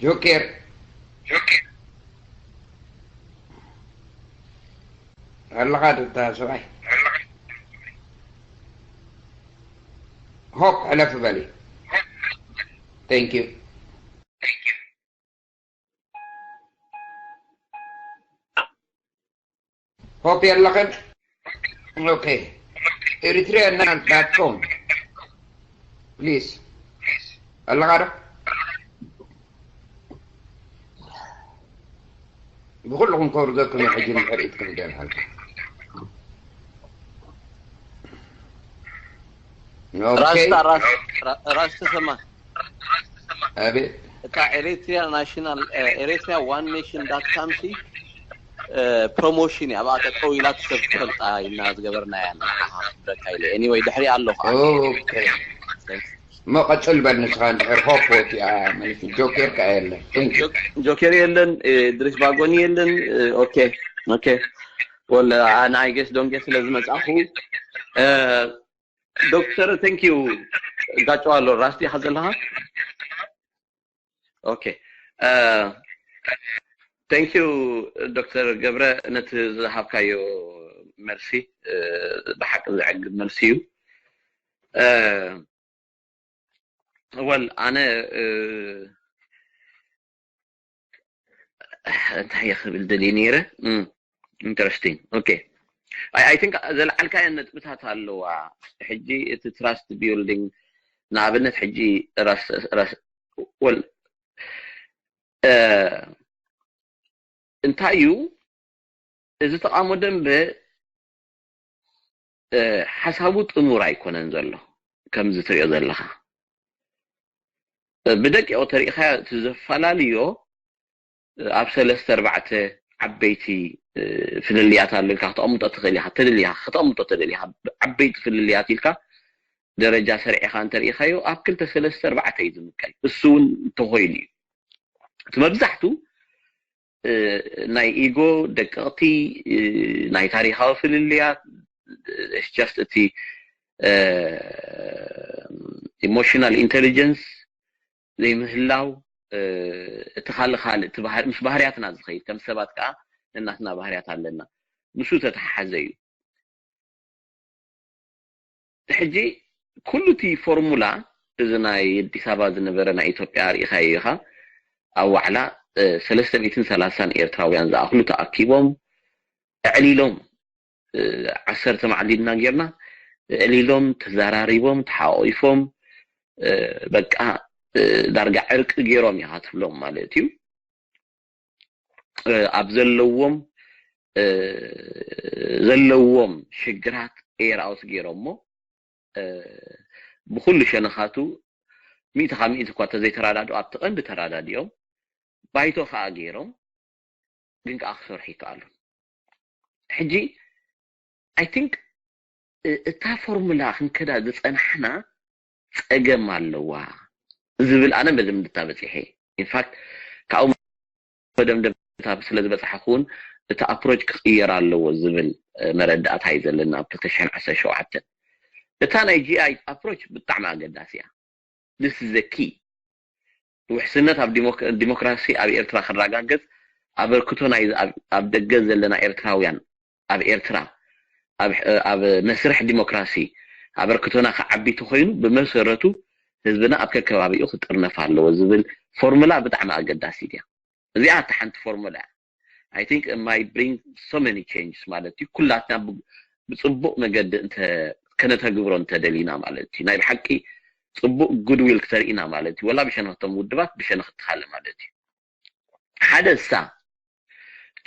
ጆኬር ኣለኻ ዶ እታ ሰብኣይ? ሆፕ ሕለፍ በሊ። Thank you. ሆፕ የለኽን? ኦኬ። Eritrean dot com please ኣለኻ ዶ? ብኩልኹም ከውርደኩም ሕጂ ንሕርኢት ክንደልሃልካ። ራስታ ራስ ተሰማ ኣቤት እታ ኤሪትሪያ ናሽናል ኤሪትሪያ ዋን ኔሽን ዳት ካም ሲ ፕሮሞሽን እያ ኣብኣ ጠጠው ኢላ ትሰብ ትፈልጣ ኢልና ዝገበርናያ ንዓኻ ክብረካ ኢለ ኤኒወይ ድሕሪ ኣለኹ ኦኬ እሞ ቀፅል በል ንስኻ እንድሕር ሆፕ ወፂኣ ማለት ጆኬር ከኣ የለን Thank you. ጆኬር የለን ድሪስ ባጎኒ የለን ኦኬ ኦኬ ወለ ንኣይ ጌስ ዶንጌ ስለ ዝመፃኹ ዶክተር thank you ጋጨዋ ኣሎ ራስቲ ኢኻ ዘለኻ ኦኬ thank you ዶክተር ገብረ ነቲ ዝሃብካዮ መልሲ ብሓቂ ዘዕግብ መልሲ እዩ ወል ኣነ እንታይ እየ ክብል ደልየ ነይረ interesting okay I think ዘልዓልካየን ነጥብታት ኣለዋ ሕጂ እቲ trust building ንኣብነት ሕጂ ራስ ወል እንታይ እዩ እዚ ተቃውሞ ደንበ ሓሳቡ ጥሙር ኣይኮነን ዘሎ ከምዚ ትሪኦ ዘለኻ ብደቂቁ ተሪኢኻዮ እቲ ዘፈላልዮ ኣብ ሰለስተ ኣርባዕተ ዓበይቲ ፍልልያት ኣሎ ኢልካ ክተቐምጦ ትኽእል ኢኻ ተደሊኻ ክተቐምጦ ተደሊኻ ዓበይቲ ፍልልያት ኢልካ ደረጃ ሰሪዕኻ እንተሪኢኻዮ ኣብ ክልተ ሰለስተ ኣርባዕተ እዩ ዝምቀል እሱ እውን እንተኾይኑ እዩ እቲ መብዛሕቱ ናይ ኢጎ ደቀቕቲ ናይ ታሪኻዊ ፍልልያት just እቲ emotional intelligence ዘይምህላው እቲ ካልእ ካልእ ምስ ባህርያትና ዝኸይድ ከም ሰባት ከዓ ነናትና ባህርያት ኣለና ምስ ተተሓሓዘ እዩ ሕጂ ኩሉ እቲ ፎርሙላ እዚ ናይ ኣዲስ ኣበባ ዝነበረ ናይ ኢትዮጵያ ርኢኻዮ ኢኻ ኣብ ዋዕላ ሰለስተ ሚእትን ሰላሳን ኤርትራውያን ዝኣኽሉ ተኣኪቦም ኣዕሊሎም ዓሰርተ መዓልቲ ኢልና ጌርና ኣዕሊሎም ተዘራሪቦም ተሓቋቒፎም በቃ ዳርጋ ዕርቂ ገይሮም ኢኻ ትብሎም ማለት እዩ ኣብ ዘለዎም ዘለዎም ሽግራት ኤር ኣውት ገይሮሞ ብኩሉ ሸነኻቱ ሚእቲ ካብ ሚእቲ እኳ ተዘይተራዳድኦ ኣብቲ ቀንዲ ተራዳዲኦም ባይቶ ከዓ ገይሮም ግን ከዓ ክሰርሑ ይከኣሉ ሕጂ I think እታ ፎርሙላ ክንከዳ ዝፀናሕና ፀገም ኣለዋ ዝብል ኣነ መደምድታ በፂሐ። ኢንፋክት ካብኡ መደምደምታ ስለ ዝበፃሕኩ እውን እቲ ኣፕሮች ክቕየር ኣለዎ ዝብል መረዳእታ እዩ ዘለና ኣብ ክልተ ሽሕን ዓሰርተ ሸውዓተን። እታ ናይ ጂኣይ ኣፕሮች ብጣዕሚ ኣገዳሲ እያ። This is the key። ውሕስነት ኣብ ዲሞክራሲ ኣብ ኤርትራ ክረጋገጽ ኣበርክቶ ናይ ኣብ ደገ ዘለና ኤርትራውያን ኣብ ኤርትራ ኣብ መስርሕ ዲሞክራሲ ኣበርክቶና ክዓቢ ተኮይኑ ብመሰረቱ ህዝብና ኣብ ከከባቢኡ ክጥርነፍ ኣለዎ ዝብል ፎርሙላ ብጣዕሚ ኣገዳሲት እያ። እዚኣ እታ ሓንቲ ፎርሙላ እያ። I think it might bring so many changes ማለት እዩ። ኩላትና ብፅቡቅ መገዲ ከነተግብሮ እንተደሊና ማለት እዩ። ናይ ብሓቂ ፅቡቅ ጉድዊል ክተርኢና ማለት እዩ። ወላ ብሸነክቶም ውድባት ብሸነክትካለ ማለት እዩ። ሓደ እሳ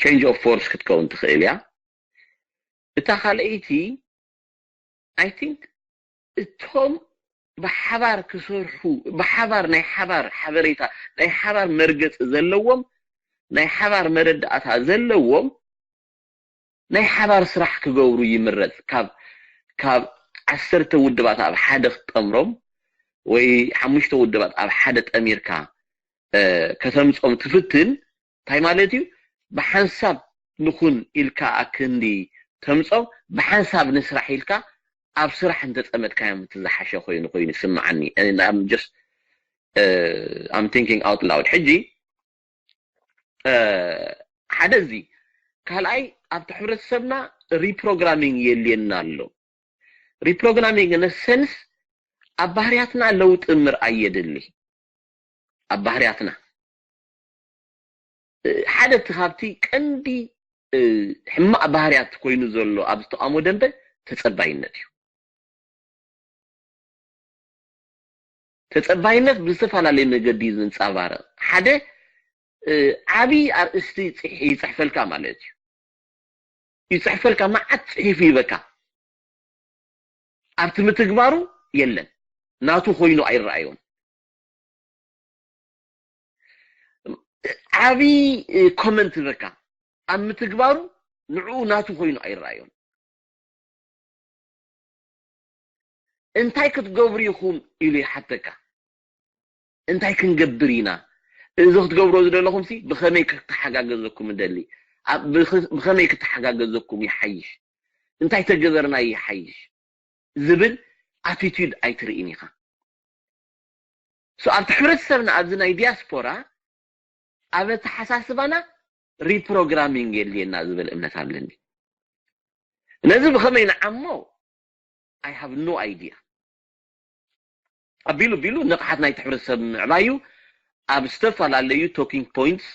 change of force ክትከውን ትኽእል እያ። እታ ካልኣይቲ I think እቶም ብሓባር ክሰርሑ ብሓባር ናይ ሓባር ሓበሬታ ናይ ሓባር መርገፂ ዘለዎም ናይ ሓባር መረዳእታ ዘለዎም ናይ ሓባር ስራሕ ክገብሩ ይምረፅ። ካብ ካብ ዓሰርተ ውድባት ኣብ ሓደ ክትጠምሮም ወይ ሓሙሽተ ውድባት ኣብ ሓደ ጠሚርካ ከተምፆም ትፍትን እንታይ ማለት እዩ? ብሓንሳብ ንኹን ኢልካ ኣክንዲ ተምፆም ብሓንሳብ ንስራሕ ኢልካ ኣብ ስራሕ እንተፀመድካዮም እቲ ዝሓሸ ኮይኑ ኮይኑ ይስምዓኒ። I'm thinking out loud። ሕጂ ሓደ እዚ ካልኣይ ኣብቲ ሕብረተሰብና reprogramming የልየና ኣሎ። Reprogramming in a sense ኣብ ባህርያትና ለውጢ ምርኣይ የድሊ። ኣብ ባህርያትና ሓደ እቲ ካብቲ ቀንዲ ሕማቕ ባህርያት ኮይኑ ዘሎ ኣብ ዝተቃሞ ደንበ ተጸባይነት እዩ። ተጸባይነት ብዝተፈላለየ መገዲ እዩ ዝንጸባረቕ። ሓደ ዓብዪ ኣርእስቲ ይጽሕፈልካ ማለት እዩ። ይጽሕፈልካ፣ መዓት ጽሒፉ ይበካ። ኣብቲ ምትግባሩ የለን፣ ናቱ ኮይኑ ኣይረኣዮን። ዓብዪ ኮመንት በካ ኣብ ምትግባሩ ንዕኡ ናቱ ኮይኑ ኣይረኣዮን። እንታይ ክትገብሩ ኢኹም ኢሉ ይሓተካ። እንታይ ክንገብር ኢና? እዚ ክትገብሮ ዝደለኹም ሲ ብኸመይ ክተሓጋገዘኩም እደሊ? ብኸመይ ክተሓጋገዘኩም ይሓይሽ? እንታይ ተገበርና ይሓይሽ? ዝብል ኣቲቲዩድ ኣይትርእን ኢኻ። ኣብቲ ሕብረተሰብና ኣብዚ ናይ ዲያስፖራ ኣብ ኣተሓሳስባና reprogramming የድልየና ዝብል እምነት ኣለኒ። ነዚ ብኸመይ ንዓሞ? I have no idea። ኣቢሉ ቢሉ ንቕሓት ናይቲ ሕብረተሰብ ምዕባይ እዩ። ኣብ ዝተፈላለዩ talking points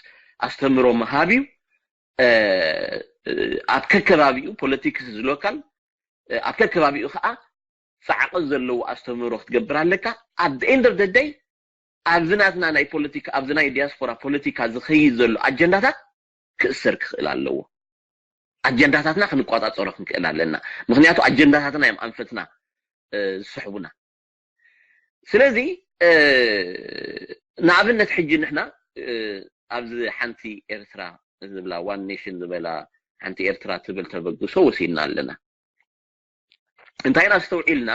ኣስተምህሮ ምሃብ እዩ። ኣብ ከከባቢኡ politics is local፣ ኣብ ከከባቢኡ ከዓ ፃዕቂ ዘለዎ ኣስተምህሮ ክትገብር ኣለካ። At the end of the day ኣብዚ ናትና ናይ ፖለቲካ ኣብዚ ናይ ዲያስፖራ ፖለቲካ ዝኸይድ ዘሎ ኣጀንዳታት ክእሰር ክኽእል ኣለዎ። ኣጀንዳታትና ክንቆፃፀሮ ክንክእል ኣለና። ምክንያቱ ኣጀንዳታትና እዮም ኣንፈትና ዝስሕቡና። ስለዚ ንኣብነት ሕጂ ንሕና ኣብዚ ሓንቲ ኤርትራ ዝብላ one nation ዝበላ ሓንቲ ኤርትራ ትብል ተበግሶ ወሲድና ኣለና። እንታይ ኢና ኣስተውዒልና?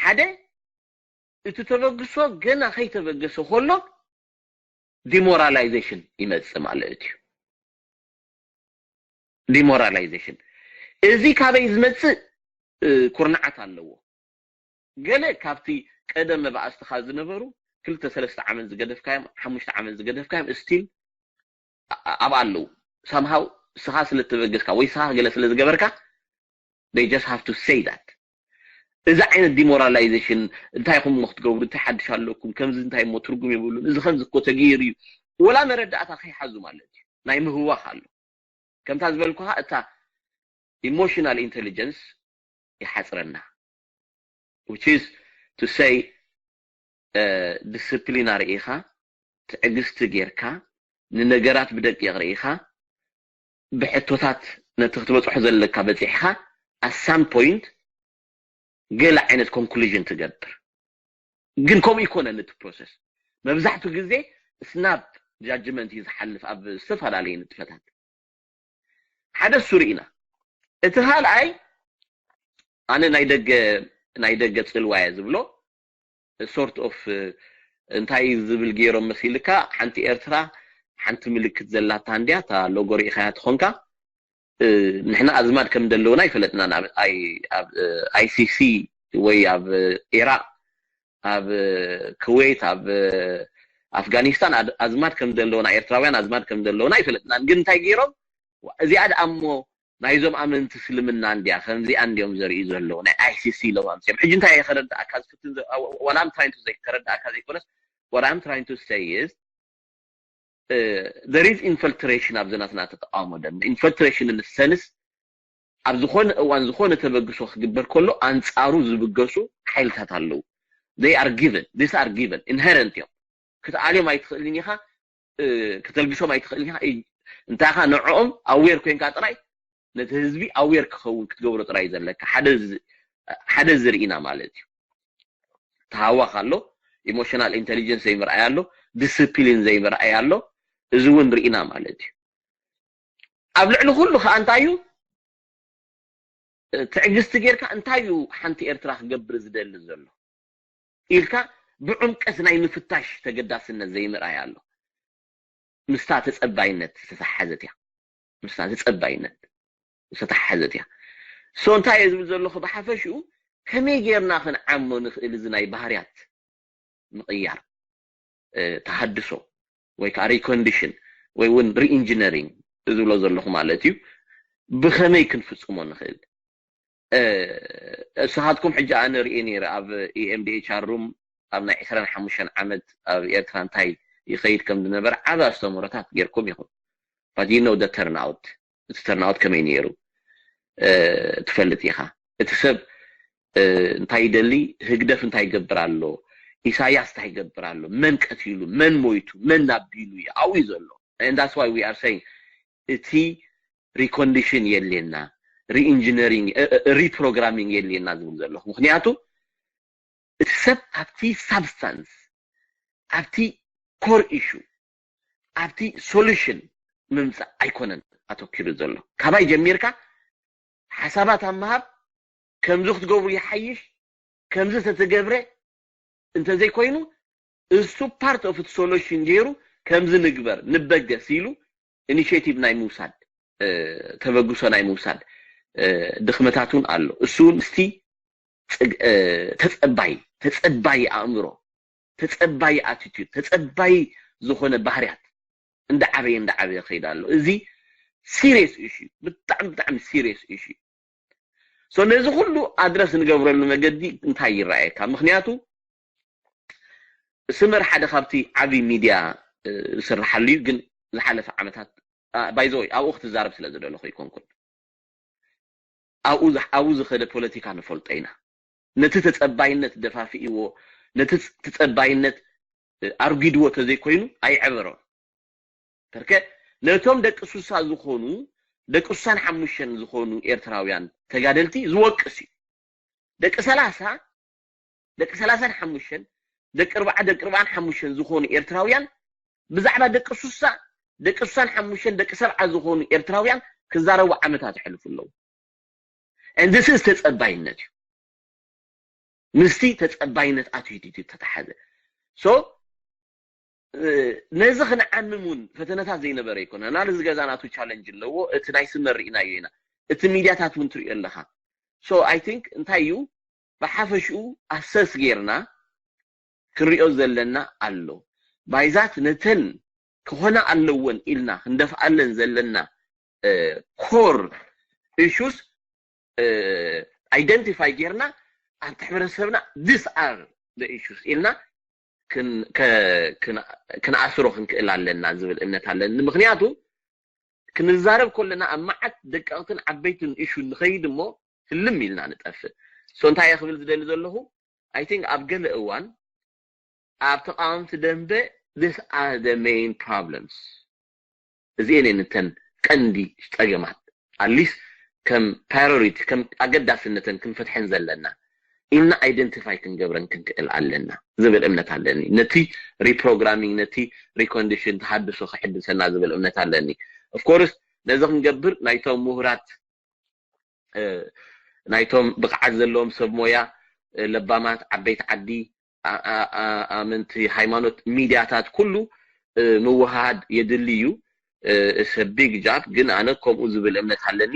ሓደ እቲ ተበግሶ ገና ከይተበገሰ ከሎ demoralization ይመፅእ ማለት እዩ። Demoralization እዚ ካበይ ዝመፅእ ኩርናዓት ኣለዎ። ገለ ካብቲ ቀደም መባእስትኻ ዝነበሩ ክልተ ሰለስተ ዓመት ዝገደፍካዮም ሓሙሽተ ዓመት ዝገደፍካዮም still ኣብ ኣለዉ። Somehow ስኻ ስለ ተበገስካ ወይ ስኻ ገለ ስለ ዝገበርካ they just have to say that። እዚ ዓይነት demoralization እንታይ ኢኹም ክትገብሩ እንታይ ሓድሽ ኣለኩም ከምዚ እንታይ እሞ ትርጉም የብሉን እዚ ከምዚ እኮ ተገይሩ እዩ ወላ መረዳእታ ከይሓዙ ማለት እዩ። ናይ ምህዋኽ ኣሎ። ከምታ ዝበልኩኻ እታ emotional intelligence ይሓፅረና። Which is to say ዲስፕሊን ኣርኢኻ ትዕግስቲ ጌርካ ንነገራት ብደቂቕ ርኢኻ ብሕቶታት ነቲ ክትበፅሖ ዘለካ በፂሕኻ at some point ገለ ዓይነት conclusion ትገብር። ግን ከምኡ ይኮነን እቲ process። መብዛሕትኡ ግዜ snap judgment እዩ ዝሓልፍ ኣብ ዝተፈላለዩ ንጥፈታት። ሓደ እሱ ርኢና። እቲ ካልኣይ ኣነ ናይ ደገ ናይ ደገ ጽልዋ እየ ዝብሎ። Sort of እንታይ ዝብል ገይሮም መሲልካ፣ ሓንቲ ኤርትራ ሓንቲ ምልክት ዘላታ እንድያ፣ እታ ሎጎ ርኢኻያ ትኾንካ። ንሕና ኣዝማድ ከም ዘለውና ይፈለጥና። ኣብ ኣይሲሲ ወይ ኣብ ኢራቅ፣ ኣብ ኩዌት፣ ኣብ ኣፍጋኒስታን ኣዝማድ ከም ዘለውና፣ ኤርትራውያን ኣዝማድ ከም ዘለውና ይፈለጥና። ግን እንታይ ገይሮም፣ እዚኣ ደኣ እሞ ናይዞም ኣመንቲ እስልምና እንድያ፣ ከምዚኣ እንድዮም ዘርእዩ ዘለዉ፣ ናይ ኣይሲሲ ኢሎም ኣምፅኦም። ሕጂ እንታይ እየ ከረዳእካ ዝፍትን፣ what I'm trying to say ከረዳእካ ዘይኮነስ፣ what I'm trying to say is there is infiltration ኣብዚ ናትና ተቃውሞ ደም። Infiltration in the sense ኣብ ዝኾነ እዋን ዝኾነ ተበግሶ ክግበር ከሎ ኣንጻሩ ዝብገሱ ሓይልታት ኣለዉ። They are given, these are given, inherent እዮም። ክትኣልዮም ኣይትኽእልን ኢኻ፣ ከተልግሶም ኣይትኽእልን ኢኻ። እንታይ ኢኻ ንዕኦም ኣዌር ኮይንካ ጥራይ፣ ነቲ ህዝቢ ኣዌር ክኸውን ክትገብሮ ጥራይ ዘለካ። ሓደ ዝርኢና ማለት እዩ። ተሃዋኽ ኣሎ፣ ኢሞሽናል ኢንቴሊጀንስ ዘይምርኣይ ኣሎ፣ ዲስፕሊን ዘይምርኣይ ኣሎ። እዚ እውን ርኢና ማለት እዩ። ኣብ ልዕሊ ኩሉ ከዓ እንታይ እዩ፣ ትዕግስቲ ጌርካ እንታይ እዩ ሓንቲ ኤርትራ ክገብር ዝደሊ ዘሎ ኢልካ ብዕምቀት ናይ ምፍታሽ ተገዳስነት ዘይምርኣይ ኣሎ። ምስታ ተጸባይነት ዝተተሓዘት እያ። ምስታ ተጸባይነት ዝተተሓዘት እያ። So እንታይ እየ ዝብል ዘለኹ፣ ብሓፈሽኡ ከመይ ጌርና ክንዓሞ ንኽእል እዚ ናይ ባህርያት ምቕያር፣ ተሃድሶ ወይ ከዓ ሪኮንዲሽን ወይ እውን ሪኢንጂነሪንግ ዝብሎ ዘለኹ ማለት እዩ። ብኸመይ ክንፍጽሞ ንኽእል? እስኻትኩም ሕጂ ኣነ ርእየ ነይረ ኣብ ኢኤምዲኤችኣር ሩም ኣብ ናይ ዕስራን ሓሙሽተን ዓመት ኣብ ኤርትራ እንታይ ይኸይድ ከም ዝነበረ ዓቢ ኣስተምህሮታት ጌርኩም ኢኹም። But you know the turnout፣ እቲ ተርናውት ከመይ ነይሩ ትፈልጥ ኢኻ። እቲ ሰብ እንታይ ይደሊ፣ ህግደፍ እንታይ ይገብር ኣሎ፣ ኢሳያስ እንታይ ይገብር ኣሎ፣ መን ቀቲሉ፣ መን ሞይቱ፣ መን ናቢሉ እዩ ኣብኡ እዩ ዘሎ። And that's why we are saying እቲ ሪኮንዲሽን የድልየና፣ ሪኢንጂነሪንግ፣ ሪፕሮግራሚንግ የድልየና ዝብል ዘለኹ። ምክንያቱ እቲ ሰብ ኣብቲ ሳብስታንስ፣ ኣብቲ ኮር ኢሹ፣ ኣብቲ ሶሉሽን ምምፃእ ኣይኮነን ኣተኪሩ ዘሎ። ካባይ ጀሚርካ ሓሳባት ኣብ ምሃብ፣ ከምዚ ክትገብሩ ይሓይሽ፣ ከምዚ ተተገብረ እንተዘይኮይኑ እሱ ፓርት ኦፍ ሶሉሽን ገይሩ ከምዚ ንግበር ንበገስ ኢሉ ኢኒሽቲቭ ናይ ምውሳድ፣ ተበግሶ ናይ ምውሳድ ድኽመታት እውን ኣሎ። እሱ እውን እስቲ ተጸባይ ተጸባይ ኣእምሮ፣ ተጸባይ ኣቲቱድ፣ ተጸባይ ዝኾነ ባህርያት እንዳዓበየ እንዳዓበየ ከይድ ኣሎ። እዚ ሲሪየስ ኢሹ፣ ብጣዕሚ ብጣዕሚ ሲሪየስ ኢሹ። So ነዚ ኩሉ ኣድረስ ንገብረሉ መገዲ እንታይ ይረኣየካ? ምክንያቱ ስመር ሓደ ካብቲ ዓብዪ ሚድያ ዝስርሓሉ እዩ፣ ግን ዝሓለፈ ዓመታት፣ ባይዘወይ ኣብኡ ክትዛረብ ስለ ዝደለኹ ኣይኮንኩን። ኣብኡ ዝኸደ ፖለቲካ ንፈልጦ ኢና። ነቲ ተጸባይነት ደፋፊእዎ፣ ነቲ ተጸባይነት ኣርጊድዎ ተዘይኮይኑ ኣይዕበሮን። ተርከ ነቶም ደቂ ሱሳ ዝኾኑ፣ ደቂ ሱሳን ሓሙሽተን ዝኾኑ ኤርትራውያን ተጋደልቲ ዝወቅስ እዩ። ደቂ ሰላሳ፣ ደቂ ሰላሳን ሓሙሽተን፣ ደቂ ኣርባዓ፣ ደቂ ኣርባዓን ሓሙሽተን ዝኾኑ ኤርትራውያን ብዛዕባ ደቂ ሱሳ፣ ደቂ ሱሳን ሓሙሽተን፣ ደቂ ሰብዓ ዝኾኑ ኤርትራውያን ክዛረቡ ዓመታት ይሕልፉ ኣለዉ። And this is ተጸባይነት እዩ። ምስቲ ተጸባይነት ኣቲቲዩድ ተተሓዘ። So ነዚ ክንዓምም እውን ፈተነታት ዘይነበረ ኣይኮነን። ኣናልዝ ገዛ ናቱ ቻለንጅ ኣለዎ። እቲ ናይ ስመር ርኢናዮ ኢና። እቲ ሚድያታት እውን ትሪኦ ኣለኻ። So I think እንታይ እዩ፣ ብሓፈሽኡ ኣሰስ ጌርና ክንሪኦ ዘለና ኣሎ። ባይዛት ነተን ክኾና ኣለወን ኢልና ክንደፍኣለን ዘለና ኮር ኢሹስ ኣይደንቲፋይ ጌርና ኣብቲ ሕብረተሰብና this are the issues ኢልና ክንኣስሮ ክንክእል ኣለና ዝብል እምነት ኣለኒ። ምክንያቱ ክንዛረብ ከለና ኣብ መዓት ደቀቕትን ዓበይትን ኢሹ ንኸይድ እሞ ህልም ኢልና ንጠፍእ። So እንታይ እየ ክብል ዝደሊ ዘለኹ፣ I think ኣብ ገለ እዋን ኣብ ተቃወምቲ ደንበ this are the main problems። እዚኤን እየን እተን ቀንዲ ጸገማት፣ ኣትሊስት ከም ፕራዮሪቲ፣ ከም ኣገዳስነተን ክንፈትሐን ዘለና ኢልና ኣይደንቲፋይ ክንገብረን ክንክእል ኣለና ዝብል እምነት ኣለኒ። ነቲ ሪፕሮግራሚንግ፣ ነቲ ሪኮንዲሽን፣ ተሃድሶ ክሕድሰና ዝብል እምነት ኣለኒ። ኦፍኮርስ ነዚ ክንገብር ናይቶም ምሁራት ናይቶም ብቕዓት ዘለዎም ሰብ ሞያ፣ ለባማት፣ ዓበይቲ ዓዲ፣ ኣመንቲ ሃይማኖት፣ ሚድያታት፣ ኩሉ ምውሃድ የድሊ እዩ። ሰቢግ ጃብ ግን ኣነ ከምኡ ዝብል እምነት ኣለኒ።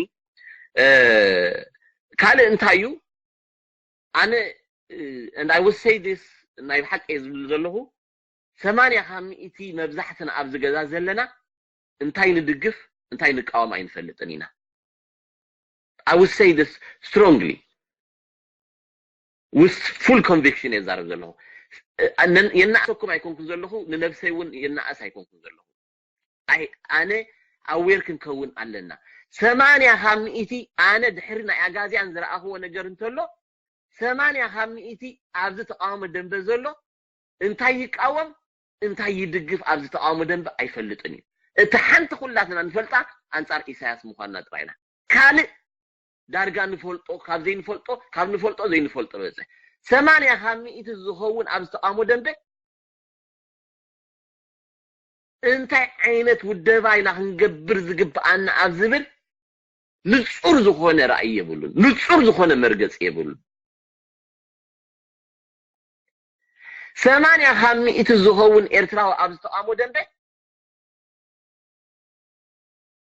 ካልእ እንታይ እዩ? ኣነ and I will say this፣ ናይ ብሓቂ ዝብል ዘለኹ ሰማንያ ካብ ሚእቲ መብዛሕትና ኣብዚ ገዛ ዘለና እንታይ ንድግፍ እንታይ ንቃወም ኣይንፈልጥን ኢና። I will say this strongly with full conviction እየ ዝዛረብ ዘለኹ። የናእሰኩም ኣይኮንኩን ዘለኹ፣ ንነብሰይ እውን የናእስ ኣይኮንኩን ዘለኹ። ኣነ ኣዌር ክንከውን ኣለና። ሰማንያ ካብ ሚእቲ ኣነ ድሕሪ ናይ ኣጋዝያን ዝረኣኽዎ ነገር እንተሎ ሰማንያ ካብ ሚእቲ ኣብዚ ተቃውሞ ደንበ ዘሎ እንታይ ይቃወም እንታይ ይድግፍ ኣብዚ ተቃውሞ ደንበ ኣይፈልጥን እዩ። እቲ ሓንቲ ኩላትና ንፈልጣ ኣንጻር ኢሳያስ ምዃንና ጥራይና። ካልእ ዳርጋ ንፈልጦ ካብ ዘይንፈልጦ ካብ ንፈልጦ ዘይንፈልጦ በጽሕ ሰማንያ ካብ ሚእቲ ዝኸውን ኣብዚ ተቃውሞ ደንበ እንታይ ዓይነት ውደባ ኢና ክንገብር ዝግብኣና ኣብ ዝብል ንጹር ዝኾነ ራእይ የብሉን። ንጹር ዝኾነ መርገጺ የብሉን። ሰማንያ ካብ ሚእቲ ዝኸውን ኤርትራዊ ኣብ ዝተቃውሞ ደንበ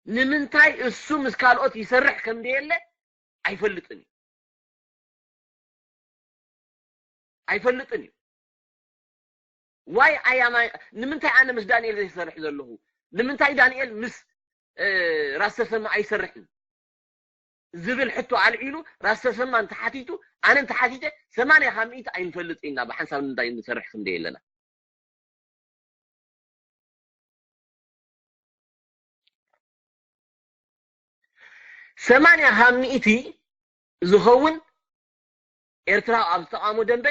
ንምንታይ እሱ ምስ ካልኦት ይሰርሕ ከም ደየለ ኣይፈልጥን እዩ። ኣይፈልጥን እዩ። ዋይ ኣያማ ንምንታይ ኣነ ምስ ዳንኤል ዘይሰርሕ ዘለኹ? ንምንታይ ዳንኤል ምስ ራስ ተሰማ ኣይሰርሕን ዝብል ሕቶ ኣልዒሉ ራስ ተሰማ እንተሓቲቱ ኣነ እንተሓቲተ ሰማንያ ካብ ሚእቲ ኣይንፈልጥ ኢና ብሓንሳብ ንምንታይ ንሰርሕ ክንደ የለና። ሰማንያ ካብ ሚእቲ ዝኸውን ኤርትራ ኣብ ዝተቃውሞ ደንበ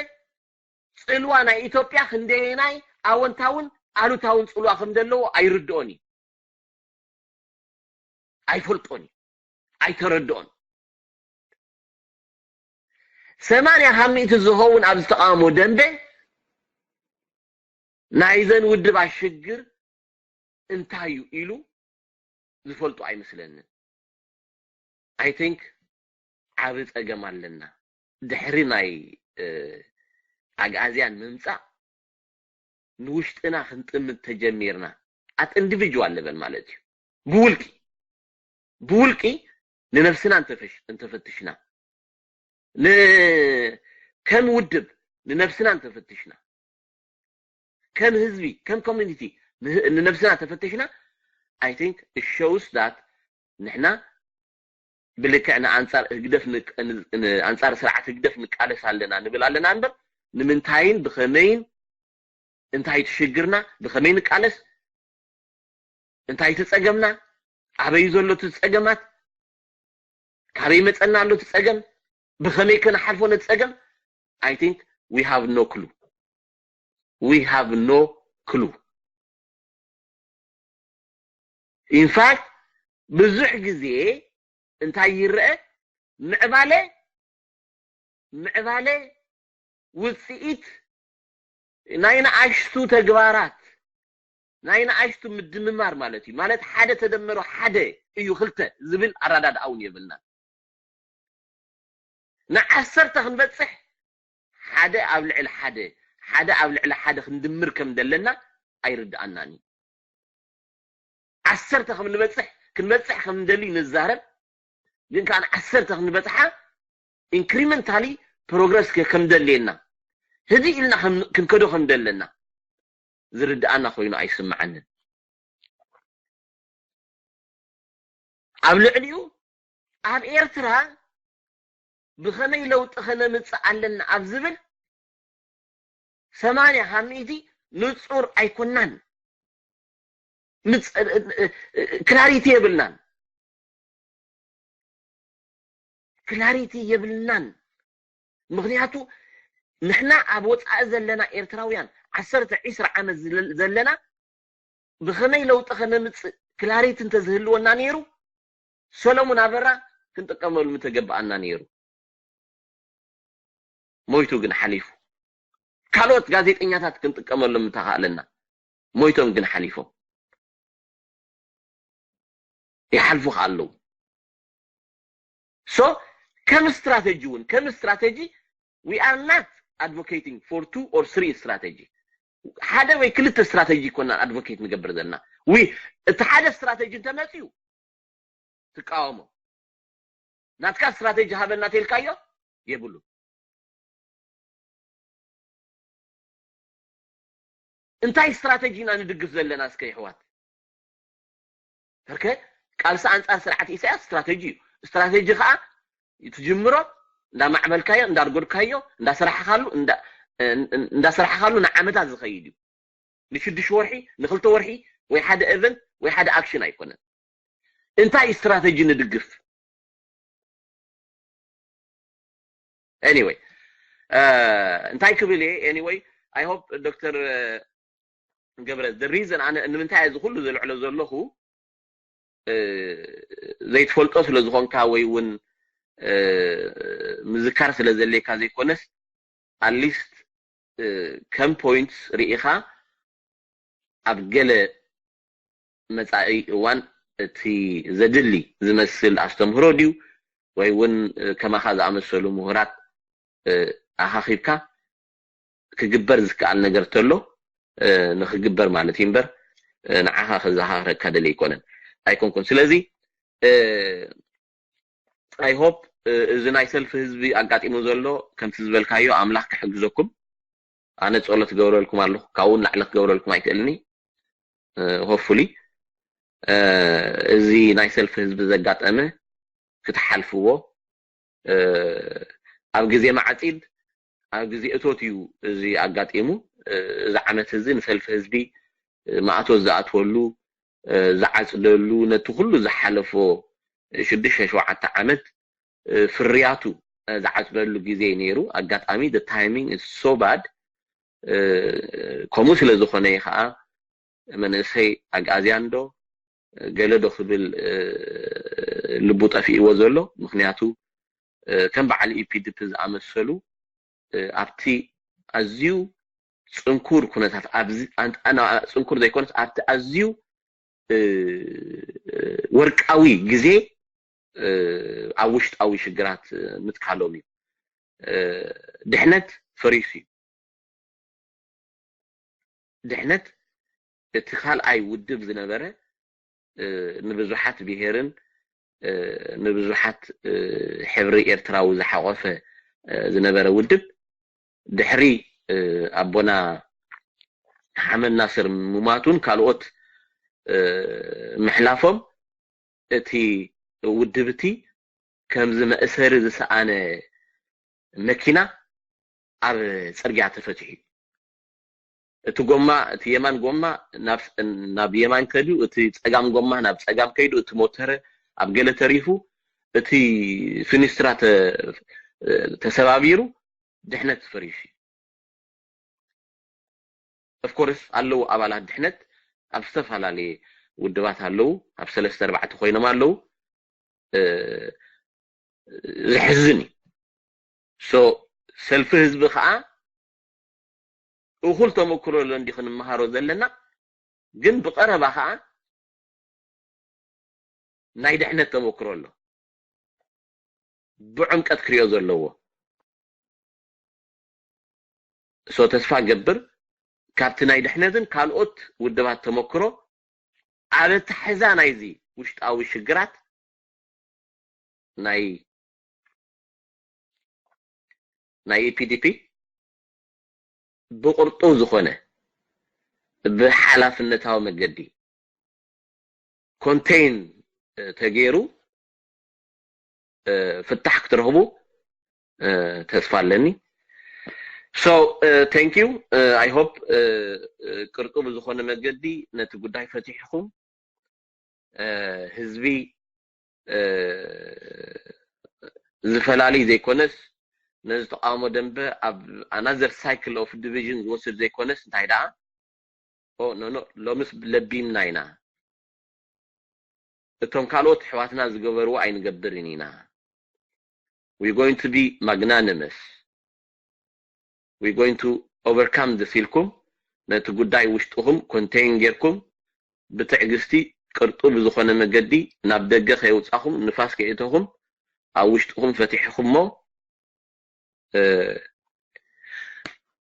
ጽልዋ ናይ ኢትዮጵያ ክንደየናይ ኣወንታውን ኣሉታውን ጽልዋ ከም ዘለዎ ኣይርድኦን እዩ። ኣይፈልጦን እዩ። ኣይተረድኦን። ሰማንያ ካብ ሚእቲ ዝኸውን ኣብ ዝተቃውሞ ደንበ ናይዘን ውድባት ሽግር እንታይ እዩ ኢሉ ዝፈልጦ ኣይመስለንን። I think ዓቢ ጸገም ኣለና። ድሕሪ ናይ ኣግኣዝያን ምምጻእ ንውሽጥና ክንጥምት ተጀሚርና at individual level ማለት እዩ። ብውልቂ ብውልቂ ንነብስና እንተፈትሽና ከም ውድብ ንነብስና እንተፈትሽና ከም ህዝቢ ከም community ንነብስና ተፈትሽና I think it shows that ንሕና ብልክዕ ንኣንጻር ህግደፍ ኣንጻር ስርዓት ህግደፍ ንቃለስ ኣለና ንብል ኣለና እምበር ንምንታይን ብኸመይን እንታይ ትሽግርና ብኸመይ ንቃለስ እንታይ ትጸገምና ኣበይ ዘሎ ትጸገማት ካበይ መጸና ኣሎ ትጸገም ብኸመይ ከነሓልፎ ነጸገም I think we have no clue we have no clue in fact ብዙሕ ግዜ እንታይ ይረአ ምዕባለ ምዕባለ ውፅኢት ናይ ንኣሽቱ ተግባራት ናይ ንኣሽቱ ምድምማር ማለት እዩ ማለት ሓደ ተደመሮ ሓደ እዩ ክልተ ዝብል ኣረዳድኣ እውን የብልናን ንዓሰርተ ክንበፅሕ ሓደ ኣብ ልዕሊ ሓደ ሓደ ኣብ ልዕሊ ሓደ ክንድምር ከም ዘለና ኣይርድኣናን እዩ ዓሰርተ ከም ንበፅሕ ክንበፅሕ ከም ንደሊ ንዛረብ ግን ከዓ ዓሰርተ ክንበፅሓ incrementally progress ከም ደልየና ህዚ ኢልና ክንከዶ ከም ደለና ዝርድኣና ኮይኑ ኣይስምዓንን ኣብ ልዕሊኡ ኣብ ኤርትራ ብኸመይ ለውጢ ከነምፅእ ኣለና ኣብ ዝብል ሰማንያ ካብ ሚእቲ ንፁር ኣይኮናን clarity የብልናን clarity የብልናን ምኽንያቱ ንሕና ኣብ ወፃኢ ዘለና ኤርትራውያን ዓሰርተ ዒስራ ዓመት ዘለና ብኸመይ ለውጢ ከነምፅእ clarity እንተዝህልወና ነይሩ ሰሎሙን ኣበራ ክንጥቀመሉ ምተገበኣና ነይሩ ሞይቱ ግን ሓሊፉ ካልኦት ጋዜጠኛታት ክንጥቀመሎም ምተኻእለና ሞይቶም ግን ሓሊፎም ይሓልፉ ከኣለዉ so ከም ስትራተጂ እውን ከም ስትራተጂ we are not advocating for two or three strategy ሓደ ወይ ክልተ ስትራተጂ ይኮና advocate ንገብር ዘለና we እቲ ሓደ ስትራተጂ እንተመፅዩ ትቃወሞ ናትካ ስትራተጂ ሃበና ተልካዮ የብሉ እንታይ ስትራተጂ ኢና ንድግፍ ዘለና እስከ ይሕዋት ርክ ቃልሲ ኣንጻር ስርዓት ኢሳያስ ስትራተጂ እዩ ስትራተጂ ከዓ ትጅምሮ እንዳማዕበልካዮ እንዳርጎድካዮ እንዳሰራሕካሉ እንዳሰራሕካሉ ንዓመታት ዝኸይድ እዩ ንሽዱሽ ወርሒ ንክልተ ወርሒ ወይ ሓደ event ወይ ሓደ action ኣይኮነን እንታይ ስትራተጂ ንድግፍ anyway እንታይ ክብል እየ anyway I hope ዶክተር ገብረ the reason ኣነ ንምንታይ እዚ ኩሉ ዘልዕሎ ዘለኹ ዘይትፈልጦ ስለ ዝኾንካ ወይ እውን ምዝካር ስለ ዘድልየካ ዘይኮነስ at least ከም point ርኢኻ ኣብ ገለ መጻኢ እዋን እቲ ዘድሊ ዝመስል ኣስተምህሮ ድዩ ወይ እውን ከማኻ ዝኣመሰሉ ምሁራት ኣኻኺብካ ክግበር ዝከኣል ነገር ተሎ ንክግበር ማለት እዩ እምበር ንዓኻ ከዘኻኽረካ ደለ ኣይኮነን ኣይኮንኩን ስለዚ I hope እዚ ናይ ሰልፊ ህዝቢ ኣጋጢሙ ዘሎ ከምቲ ዝበልካዮ ኣምላኽ ክሕግዘኩም ኣነ ጸሎት ገብረልኩም ኣለኹ ካብኡ ንላዕሊ ክገብረልኩም ኣይክእልኒ hopefully እዚ ናይ ሰልፊ ህዝቢ ዘጋጠመ ክትሓልፍዎ ኣብ ግዜ ማዕጺድ ኣብ ግዜ እቶት እዩ እዚ ኣጋጢሙ እዚ ዓመት እዚ ንሰልፊ ህዝቢ ማእቶት ዝኣትወሉ ዝዓጽደሉ ነቲ ኩሉ ዝሓለፎ ሽዱሽተ ሸውዓተ ዓመት ፍርያቱ ዝዓጽደሉ ግዜ ነይሩ ኣጋጣሚ the timing is so bad ከምኡ ስለ ዝኾነ ከዓ መንእሰይ ኣግኣዝያን ዶ ገለ ዶ ክብል ልቡ ጠፊእዎ ዘሎ ምክንያቱ ከም በዓል ኢፒድፕ ዝኣመሰሉ ኣብቲ ኣዝዩ ፅንኩር ኩነታት ኣብዚ ኣን- ኣና- ፅንኩር ዘይኮነስ ኣብቲ ኣዝዩ እ፣ ወርቃዊ ግዜ እ፣ ኣብ ውሽጣዊ ሽግራት እ፣ ምትካሎም እዩ እ፣ ድሕነት ፈሪሱ እዩ ድሕነት እቲ ካልኣይ ውድብ ዝነበረ ንብዙሓት ብሄርን ንብዙሓት ሕብሪ ኤርትራዊ ዝሓቆፈ ዝነበረ ውድብ ድሕሪ ኣቦና ሓመድ ናስር ምማቱን ካልኦት ምሕላፎም እቲ ውድብ እቲ ከምዚ መእሰሪ ዝሰኣነ መኪና ኣብ ፅርግያ ተፈትሑ እዩ። እቲ ጎማ እቲ የማን ጎማ ናብ የማን ከድዩ፣ እቲ ፀጋም ጎማ ናብ ፀጋም ከይዱ፣ እቲ ሞተረ ኣብ ገለ ተሪፉ፣ እቲ ፊኒስትራ ተሰባቢሩ ድሕነት ፈሪሱ እዩ። ኦፍኮርስ ኣለዉ ኣባላት ድሕነት ኣብ ዝተፈላለየ ውድባት ኣለዉ፣ ኣብ ሰለስተ ኣርባዕተ ኮይኖም ኣለዉ። ዘሕዝን እዩ። ሶ ሰልፊ ህዝቢ ከዓ እኹል ተመክሮ ኣሎ እንዲ ክንመሃሮ ዘለና፣ ግን ብቐረባ ከዓ ናይ ድሕነት ተመክሮ ኣሎ ብዕምቀት ክሪኦ ዘለዎ። ሶ ተስፋ ገብር ካብቲ ናይ ድሕነትን ካልኦት ውድባት ተመክሮ ኣብ ኣተሓሕዛ ናይዚ ውሽጣዊ ሽግራት ናይ ናይ ኢፒዲፒ ብቕርጡው ዝኾነ ብሓላፍነታዊ መገዲ ኮንቴን ተገይሩ ፍታሕ ክትረኽቡ ተስፋ ኣለኒ። So thank you I hope ቅርጡው ብዝኾነ መገዲ ነቲ ጉዳይ ፈቲሕኹም ህዝቢ ዝፈላሊ ዘይኮነስ ነዚ ተቃውሞ ደንበ ኣብ ኣናዘር ሳይክል ኦፍ ዲቪዥን ዝወስድ ዘይኮነስ እንታይ ደኣ ኖ ኖ ሎምስ ለቢምና ኢና እቶም ካልኦት ኣሕዋትና ዝገበርዎ ኣይንገብርን ኢና we going to be magnanimous we going to overcome this ኢልኩም ነቲ ጉዳይ ውሽጥኹም ኮንቴን ጌርኩም ብትዕግስቲ ቅርጡ ብዝኾነ መገዲ ናብ ደገ ከየውፃኹም ንፋስ ከየእተኹም ኣብ ውሽጥኹም ፈቲሕኹሞ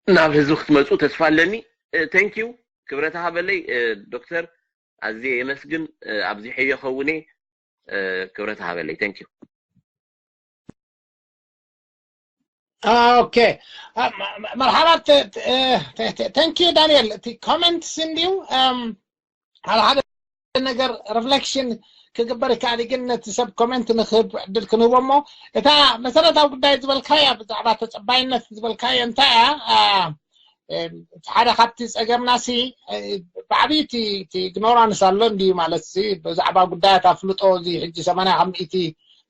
ናብ ህዝቢ ክትመፁ ተስፋ ኣለኒ። Thank you። ክብረት ሃበለይ ዶክተር፣ ኣዝየ የመስግን። ኣብዚሐዮ ኸውን እየ። ክብረት ሃበለይ። Thank you። Okay. መርሓባ። Thank you ዳንኤል። እቲ comments እንድዩ ሓደ ሓደ ነገር reflection ክግበር ይከኣል እዩ፣ ግን ነቲ ሰብ comment ንክህብ ዕድል ክንህቦ እሞ፣ እታ መሰረታዊ ጉዳይ ዝበልካያ ብዛዕባ ተፀባይነት ዝበልካዮ እንታይ እያ? ሓደ ካብቲ ፀገምና ሲ ብዓብዩ እቲ ignorance ኣሎ እንድዩ፣ ማለት ሲ ብዛዕባ ጉዳያት ኣፍልጦ እዚ ሕጂ ሰማንያ ካብ ሚእቲ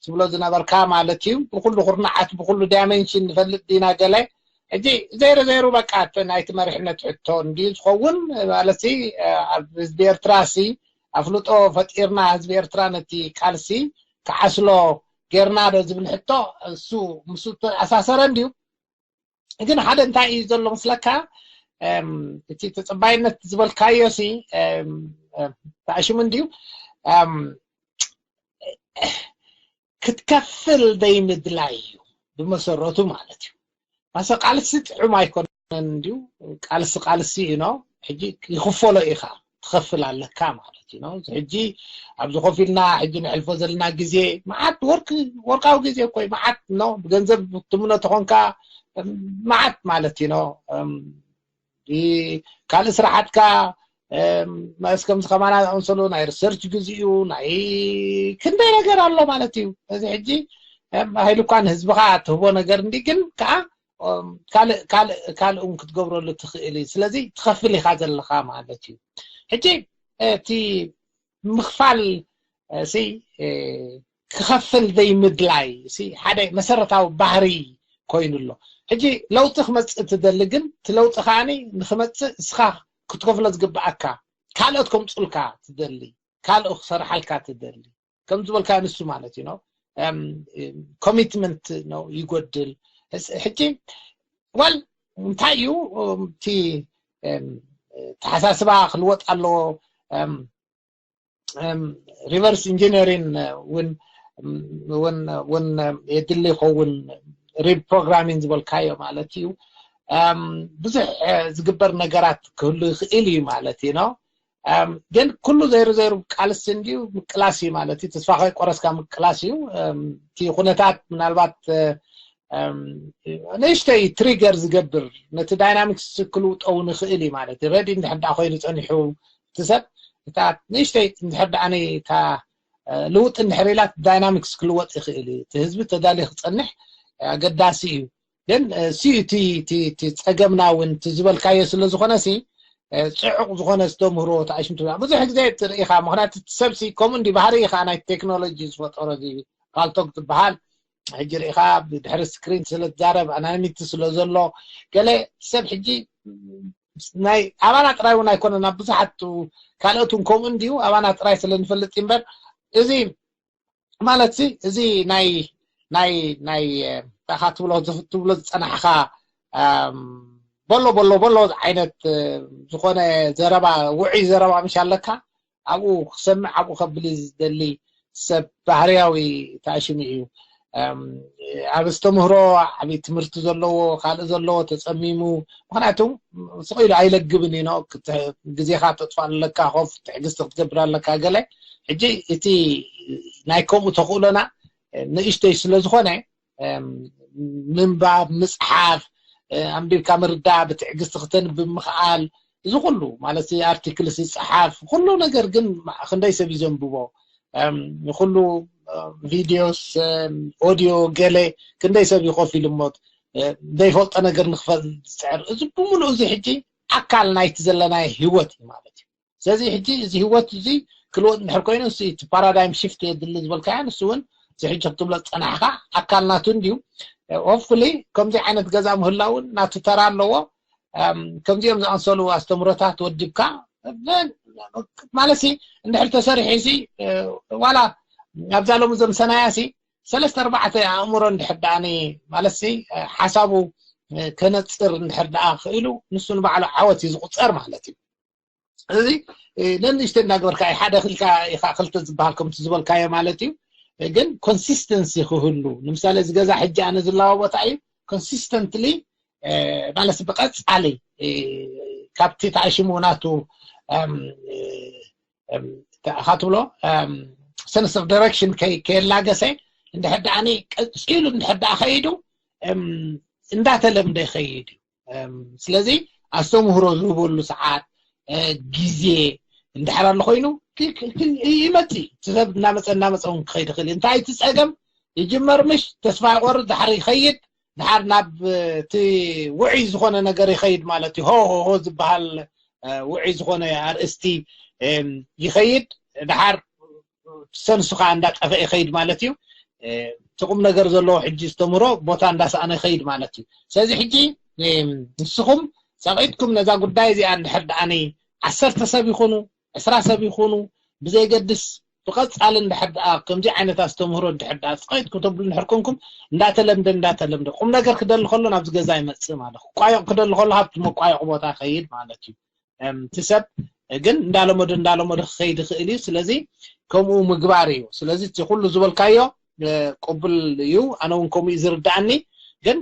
ትብሎ ዝነበርካ ማለት እዩ። ብኩሉ ኩርናዓት ብኩሉ dimension ንፈልጥ ዲና ገለ ሕጂ ዘይሮ ዘይሩ በቃ እቲ ናይቲ መሪሕነት ሕቶ እንድዩ ዝኸውን፣ ማለት ሲ ኣብ ህዝቢ ኤርትራ ሲ ኣፍልጦ ፈጢርና ህዝቢ ኤርትራ ነቲ ቃልሲ ክዓስሎ ጌርና ዶ ዝብል ሕቶ እሱ ምስ ተኣሳሰረ እንድዩ። ግን ሓደ እንታይ እዩ ዘሎ ምስለካ፣ እቲ ተፀባይነት ዝበልካዮ ሲ ተኣሽሙ እንድዩ ክትከፍል ደይ ምድላይ እዩ ብመሰረቱ ማለት እዩ። ማሰ ቃልሲ ጥዑም ኣይኮነን እንድዩ፣ ቃልሲ ቃልሲ እዩ ነው። ሕጂ ይኽፈሎ ኢኻ ትኸፍል ኣለካ ማለት እዩ ነው። ሕጂ ኣብዚ ኮፍ ኢልና ሕጂ ንሕልፎ ዘለና ግዜ መዓት ወርቂ ወርቃዊ ግዜ እኮ እዩ፣ መዓት ነው። ብገንዘብ ትምኖ ተኾንካ መዓት ማለት እዩ ነው። ካልእ ስራሓትካ መስ ከምዚ ከማና ዝኣመሰሉ ናይ research ግዜኡ ናይ ክንደይ ነገር ኣሎ ማለት እዩ። እዚ ሕጂ ኣሂሉ እኳ ንህዝብኻ ትህቦ ነገር እንዲ ግን ከዓ ካልእ ካልእ ካልእ እውን ክትገብረሉ ትኽእል እዩ። ስለዚ ትኸፍል ኢኻ ዘለኻ ማለት እዩ። ሕጂ እቲ ምኽፋል ሲ ክኸፍል ዘይምድላይ ሲ ሓደ መሰረታዊ ባህሪ ኮይኑ ኣሎ። ሕጂ ለውጢ ክመፅእ ትደሊ፣ ግን እቲ ለውጢ ከዓኒ ንክመፅእ እስኻ ክትከፍሎ ዝግብኣካ ካልኦት ከምፁልካ ትደሊ፣ ካልኦ ክሰርሓልካ ትደሊ ከም ዝበልካ ንሱ ማለት እዩ ነው። Commitment ነው ይጎድል። ሕጂ ዋል እንታይ እዩ እቲ ተሓሳስባ ክልወጥ ኣለዎ። Reverse engineering እውን እውን እውን የድሊ ይኸውን። Reprogramming ዝበልካዮ ማለት እዩ። ብዙሕ ዝግበር ነገራት ክህሉ ይኽእል እዩ ማለት እዩ ነው። ግን ኩሉ ዘይሩ ዘይሩ ቃልሲ እንድዩ ምቅላስ እዩ ማለት እዩ። ተስፋ ከይቆረስካ ምቅላስ እዩ። እቲ ኩነታት ምናልባት ንእሽተይ trigger ዝገብር ነቲ dynamics ክልውጠው ንኽእል እዩ ማለት እዩ። Ready እንድሕር ደኣ ኮይኑ ፀኒሑ እቲ ሰብ እታ ንእሽተይ እንድሕር ደኣ እታ ልውጥ እንድሕር ኢላ dynamics ክልወጥ ይኽእል እዩ። እቲ ህዝቢ ተዳልዩ ክፀንሕ ኣገዳሲ እዩ። ግን ሲ እቲ እቲ እቲ ፀገምና እውን እቲ ዝበልካዮ ስለ ዝኾነ ሲ ፅዑቕ ዝኾነ ዝተምህሮ ተኣሽምቱ ብዙሕ ግዜ ትርኢ ኢኻ። ምክንያቱ እቲ ሰብ ሲ ከምኡ እንዲ ባህሪ ኢኻ ናይ ቴክኖሎጂ ዝፈጠሮ እዚ ፓልቶክ ዝበሃል ሕጂ ርኢኻ ብድሕሪ screen ስለ ትዛረብ ኣናኒምቲ ስለ ዘሎ ገለ ሰብ ሕጂ ናይ ኣባና ጥራይ እውን ኣይኮነን ኣብ ብዙሓት ካልኦት እውን ከምኡ እንድዩ ኣባና ጥራይ ስለ ንፈልጥ እምበር እዚ ማለት እዚ ናይ ናይ ናይ ታኻ ትብሎ ትብሎ ዝፀናሕኻ በሎ በሎ በሎ ዓይነት ዝኾነ ዘረባ ውዑይ ዘረባ ምሽ ኣለካ ኣብኡ ክሰምዕ ኣብኡ ከብል ዝደሊ ሰብ ባህርያዊ ተኣሽሙ እዩ። ኣብ ኣስተምህሮ ዓብዪ ትምህርቲ ዘለዎ ካልእ ዘለዎ ተፀሚሙ ምክንያቱ ስቕ ኢሉ ኣይለግብን እዩ ግዜኻ ተጥፋ ኣለካ ኮፍ ትዕግስቲ ክትገብር ኣለካ ገለ ሕጂ እቲ ናይ ከምኡ ተኽእሎና ንእሽተይ ስለ ዝኾነ ምንባብ ምፅሓፍ ኣንቢብካ ምርዳእ ብትዕግስቲ ክተንብብ ምኽኣል እዚ ኩሉ ማለት ኣርቲክል ይፀሓፍ ኩሉ ነገር ግን ክንደይ ሰብ እዩ ዘንብቦ ኩሉ ቪዲዮስ ኦዲዮ ገለ ክንደይ ሰብ ይኮፍ ኢሉ እሞ ዘይፈልጦ ነገር ንክፈልጥ ዝፅዕር እዚ ብምሉእ እዚ ሕጂ ኣካል ናይቲ ዘለናዮ ህይወት እዩ ማለት እዩ ስለዚ ሕጂ እዚ ህይወት እዚ ክልወጥ እንድሕር ኮይኑ እቲ paradigm shift የድሊ ዝበልካዮ ንሱ እውን እዚ ሕጂ ክትብሎ ዝፀናሕካ ኣካል ናቱ እንድዩ hopefully ከምዚ ዓይነት ገዛ ምህላው እውን ናቱ ተራ ኣለዎ ከምዚኦም ዝኣንሰሉ ኣስተምሮታት ወዲብካ ማለት ሲ እንድሕር ተሰሪሑ ሲ ዋላ ኣብዛ ሎሚ ዘምሰናያ ሲ ሰለስተ ኣርባዕተ ኣእምሮ እንድሕር ደኣ ማለት ሲ ሓሳቡ ከነፅር እንድሕር ደኣ ክኢሉ ንሱ ንባዕሉ ዓወት እዩ ዝቁፀር ማለት እዩ እዚ ነንእሽተ እናገበርካ ሓደ ክልካ ኢካ ክልተ ዝበሃል ከምቲ ዝበልካዮ ማለት እዩ ግን ኮንሲስተንሲ ክህሉ። ንምሳሌ፣ እዚ ገዛ ሕጂ ኣነ ዝላወ ቦታ እዩ። ኮንሲስተንትሊ ማለት ብቐጻሊ ካብቲ ተኣሽሙ ናቱ ካትብሎ ሰንስ ኦፍ ዳይሬክሽን ከየላገሰ፣ እንድሕር ደኣ ቀጽሉ እንድሕር ደኣ ከይዱ እንዳተለምደ ይኸይድ እዩ። ስለዚ ኣስተምህሮ ዝህበሉ ሰዓት፣ ግዜ እንድሕር ኣሎ ኮይኑ ይመፅእ። እቲ ሰብ እናመፀ እናመፀ እውን ክኸይድ ይኽእል እዩ። እንታይ እቲ ፀገም? ይጅመር ምሽ ተስፋ ይቆርጥ፣ ድሓር ይኸይድ፣ ድሓር ናብ እቲ ውዑይ ዝኾነ ነገር ይኸይድ ማለት እዩ። ሆ ሆ ሆ ዝበሃል ውዑይ ዝኾነ ኣርእስቲ ይኸይድ፣ ድሓር ሰንሱ ከዓ እንዳጠፈ ይኸይድ ማለት እዩ። እቲ ቁም ነገር ዘለዎ ሕጂ ዝተምህሮ ቦታ እንዳሰኣነ ይኸይድ ማለት እዩ። ስለዚ ሕጂ ንስኹም ጸቒጥኩም ነዛ ጉዳይ እዚኣ እንድሕር ደኣ ዓሰርተ ሰብ ይኹኑ ዕስራ ሰብ ይኹኑ ብዘይገድስ ብቐጻሊ እንድሕር ደኣ ከምዚ ዓይነት ኣስተምህሮ እንድሕር ደኣ ጸቒጥኩም ተብሉ እንድሕር ኮንኩም እንዳተለምደ እንዳተለምደ ቁም ነገር ክደሊ ከሎ ናብዚ ገዛ ይመጽእ ማለት ክቋየቕ ክደሊ ከሎ ሃብቲ መቋየቕ ቦታ ይኸይድ ማለት እዩ። እቲ ሰብ ግን እንዳለመዶ እንዳለመዶ ክኸይድ ይኽእል እዩ። ስለዚ ከምኡ ምግባር እዩ። ስለዚ እቲ ኩሉ ዝበልካዮ ቅቡል እዩ። ኣነ እውን ከምኡ እዩ ዝርዳእኒ። ግን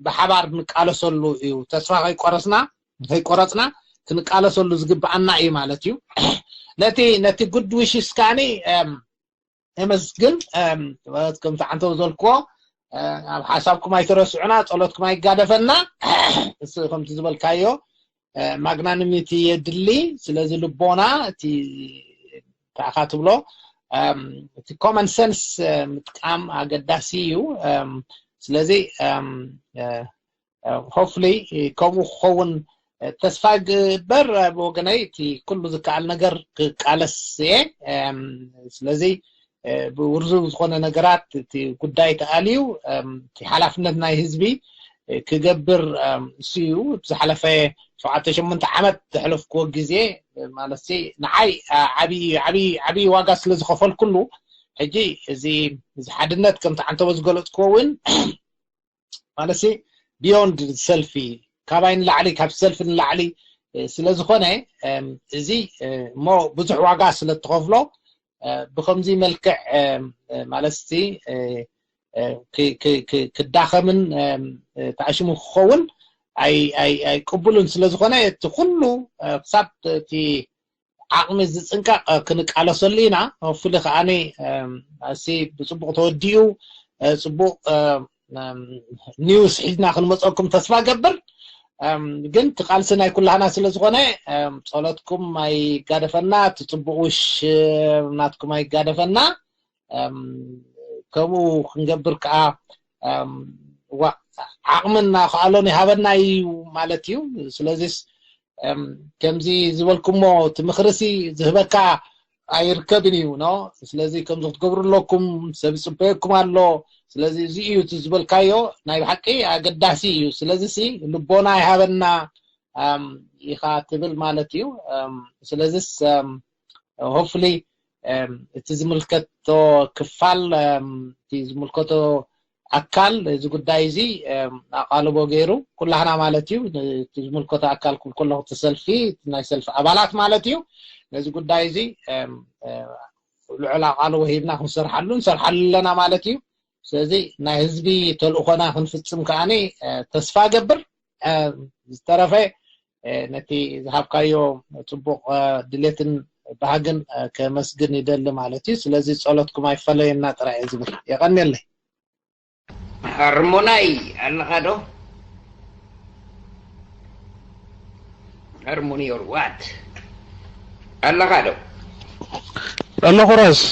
ብሓባር ንቃለሰሉ እዩ። ተስፋ ከይቆረስና ከይቆረፅና ክንቃለሰሉ ዝግብኣና እዩ ማለት እዩ። ነቲ ነቲ ጉድ ዊሽስ ከዓኒ የመስግን። ከምቲ ዓንተው ዘልክዎ ኣብ ሓሳብኩም ኣይተረስዑና፣ ጸሎትኩም ኣይጋደፈና። እሱ ከምቲ ዝበልካዮ ማግናኒሚቲ የድሊ። ስለዚ ልቦና እቲ ታኻ ትብሎ እቲ ኮመን ሰንስ ምጥቃም ኣገዳሲ እዩ። ስለዚ ሆፍሊ ከምኡ ክኸውን ተስፋ ግበር። ብወገነይ እቲ ኩሉ ዝከኣል ነገር ክቃለስ እየ። ስለዚ ብውርዙ ዝኾነ ነገራት እቲ ጉዳይ ተኣልዩ እቲ ሓላፍነት ናይ ህዝቢ ክገብር እሱ እዩ። ዝሓለፈ ሸውዓተ ሸሞንተ ዓመት ዘሕለፍክዎ ግዜ ማለት ንዓይ ዓብዪ ዋጋ ስለ ዝኸፈልኩሉ ሕጂ እዚ እዚ ሓድነት ከምቲ ዓንተቦ ዝገለፅክዎ እውን ማለት ቢዮንድ ሰልፊ ካባይ ንላዕሊ ካብ ሰልፊ ንላዕሊ ስለ ዝኾነ እዚ እሞ ብዙሕ ዋጋ ስለ እትኸፍሎ ብከምዚ መልክዕ ማለት ክዳኸምን ተኣሽሙ ክኸውን ኣይቅቡልን ስለ ዝኾነ እቲ ኩሉ ክሳብ እቲ ዓቕሚ ዝፅንቀቕ ክንቃለሰሉ ኢና። ፍሊ ከዓኒ እሲ ብፅቡቕ ተወዲኡ ፅቡቕ ኒውስ ሒዝና ክንመፀኩም ተስፋ ገብር። ግን እቲ ቃልሲ ናይ ኩላህና ስለ ዝኾነ ጸሎትኩም ኣይጋደፈና፣ እቲ ፅቡቕ ውሽ ናትኩም ኣይጋደፈና። ከምኡ ክንገብር ከዓ ዓቕምን ኣኽኣሎን ይሃበና እዩ ማለት እዩ። ስለዚስ ከምዚ ዝበልኩሞ እቲ ምኽርሲ ዝህበካ ኣይርከብን እዩ ኖ። ስለዚ ከምዚ ክትገብሩ ኣለኩም፣ ሰብ ይፅበየኩም ኣሎ። ስለዚ እዚ እዩ እቲ ዝበልካዮ ናይ ብሓቂ ኣገዳሲ እዩ። ስለዚ ሲ ልቦና ይሃበና ኢኻ ትብል ማለት እዩ። ስለዚስ ሆፍሊ እቲ ዝምልከቶ ክፋል እቲ ዝምልከቶ ኣካል እዚ ጉዳይ እዚ ኣቓልቦ ገይሩ ኩላህና ማለት እዩ እቲ ዝምልከቶ ኣካል ክብል ከለኹ እቲ ሰልፊ ናይ ሰልፊ ኣባላት ማለት እዩ ነዚ ጉዳይ እዚ ልዑል ኣቓልቦ ሂብና ክንሰርሓሉ ንሰርሓሉ ኣለና ማለት እዩ። ስለዚ ናይ ህዝቢ ተልእኾና ክንፍፅም ከዓኒ ተስፋ ገብር። ዝተረፈ ነቲ ዝሃብካዮ ፅቡቕ ድሌትን ባህግን ከመስግን ይደሊ ማለት እዩ። ስለዚ ፀሎትኩም ኣይፈለየና ጥራይ እየ ዝብል። የቐንየለይ። ኣርሞናይ ኣለኻ ዶ? ኣርሞኒ ዮር ዋት ኣለኻ ዶ? ኣለኹ ራስ።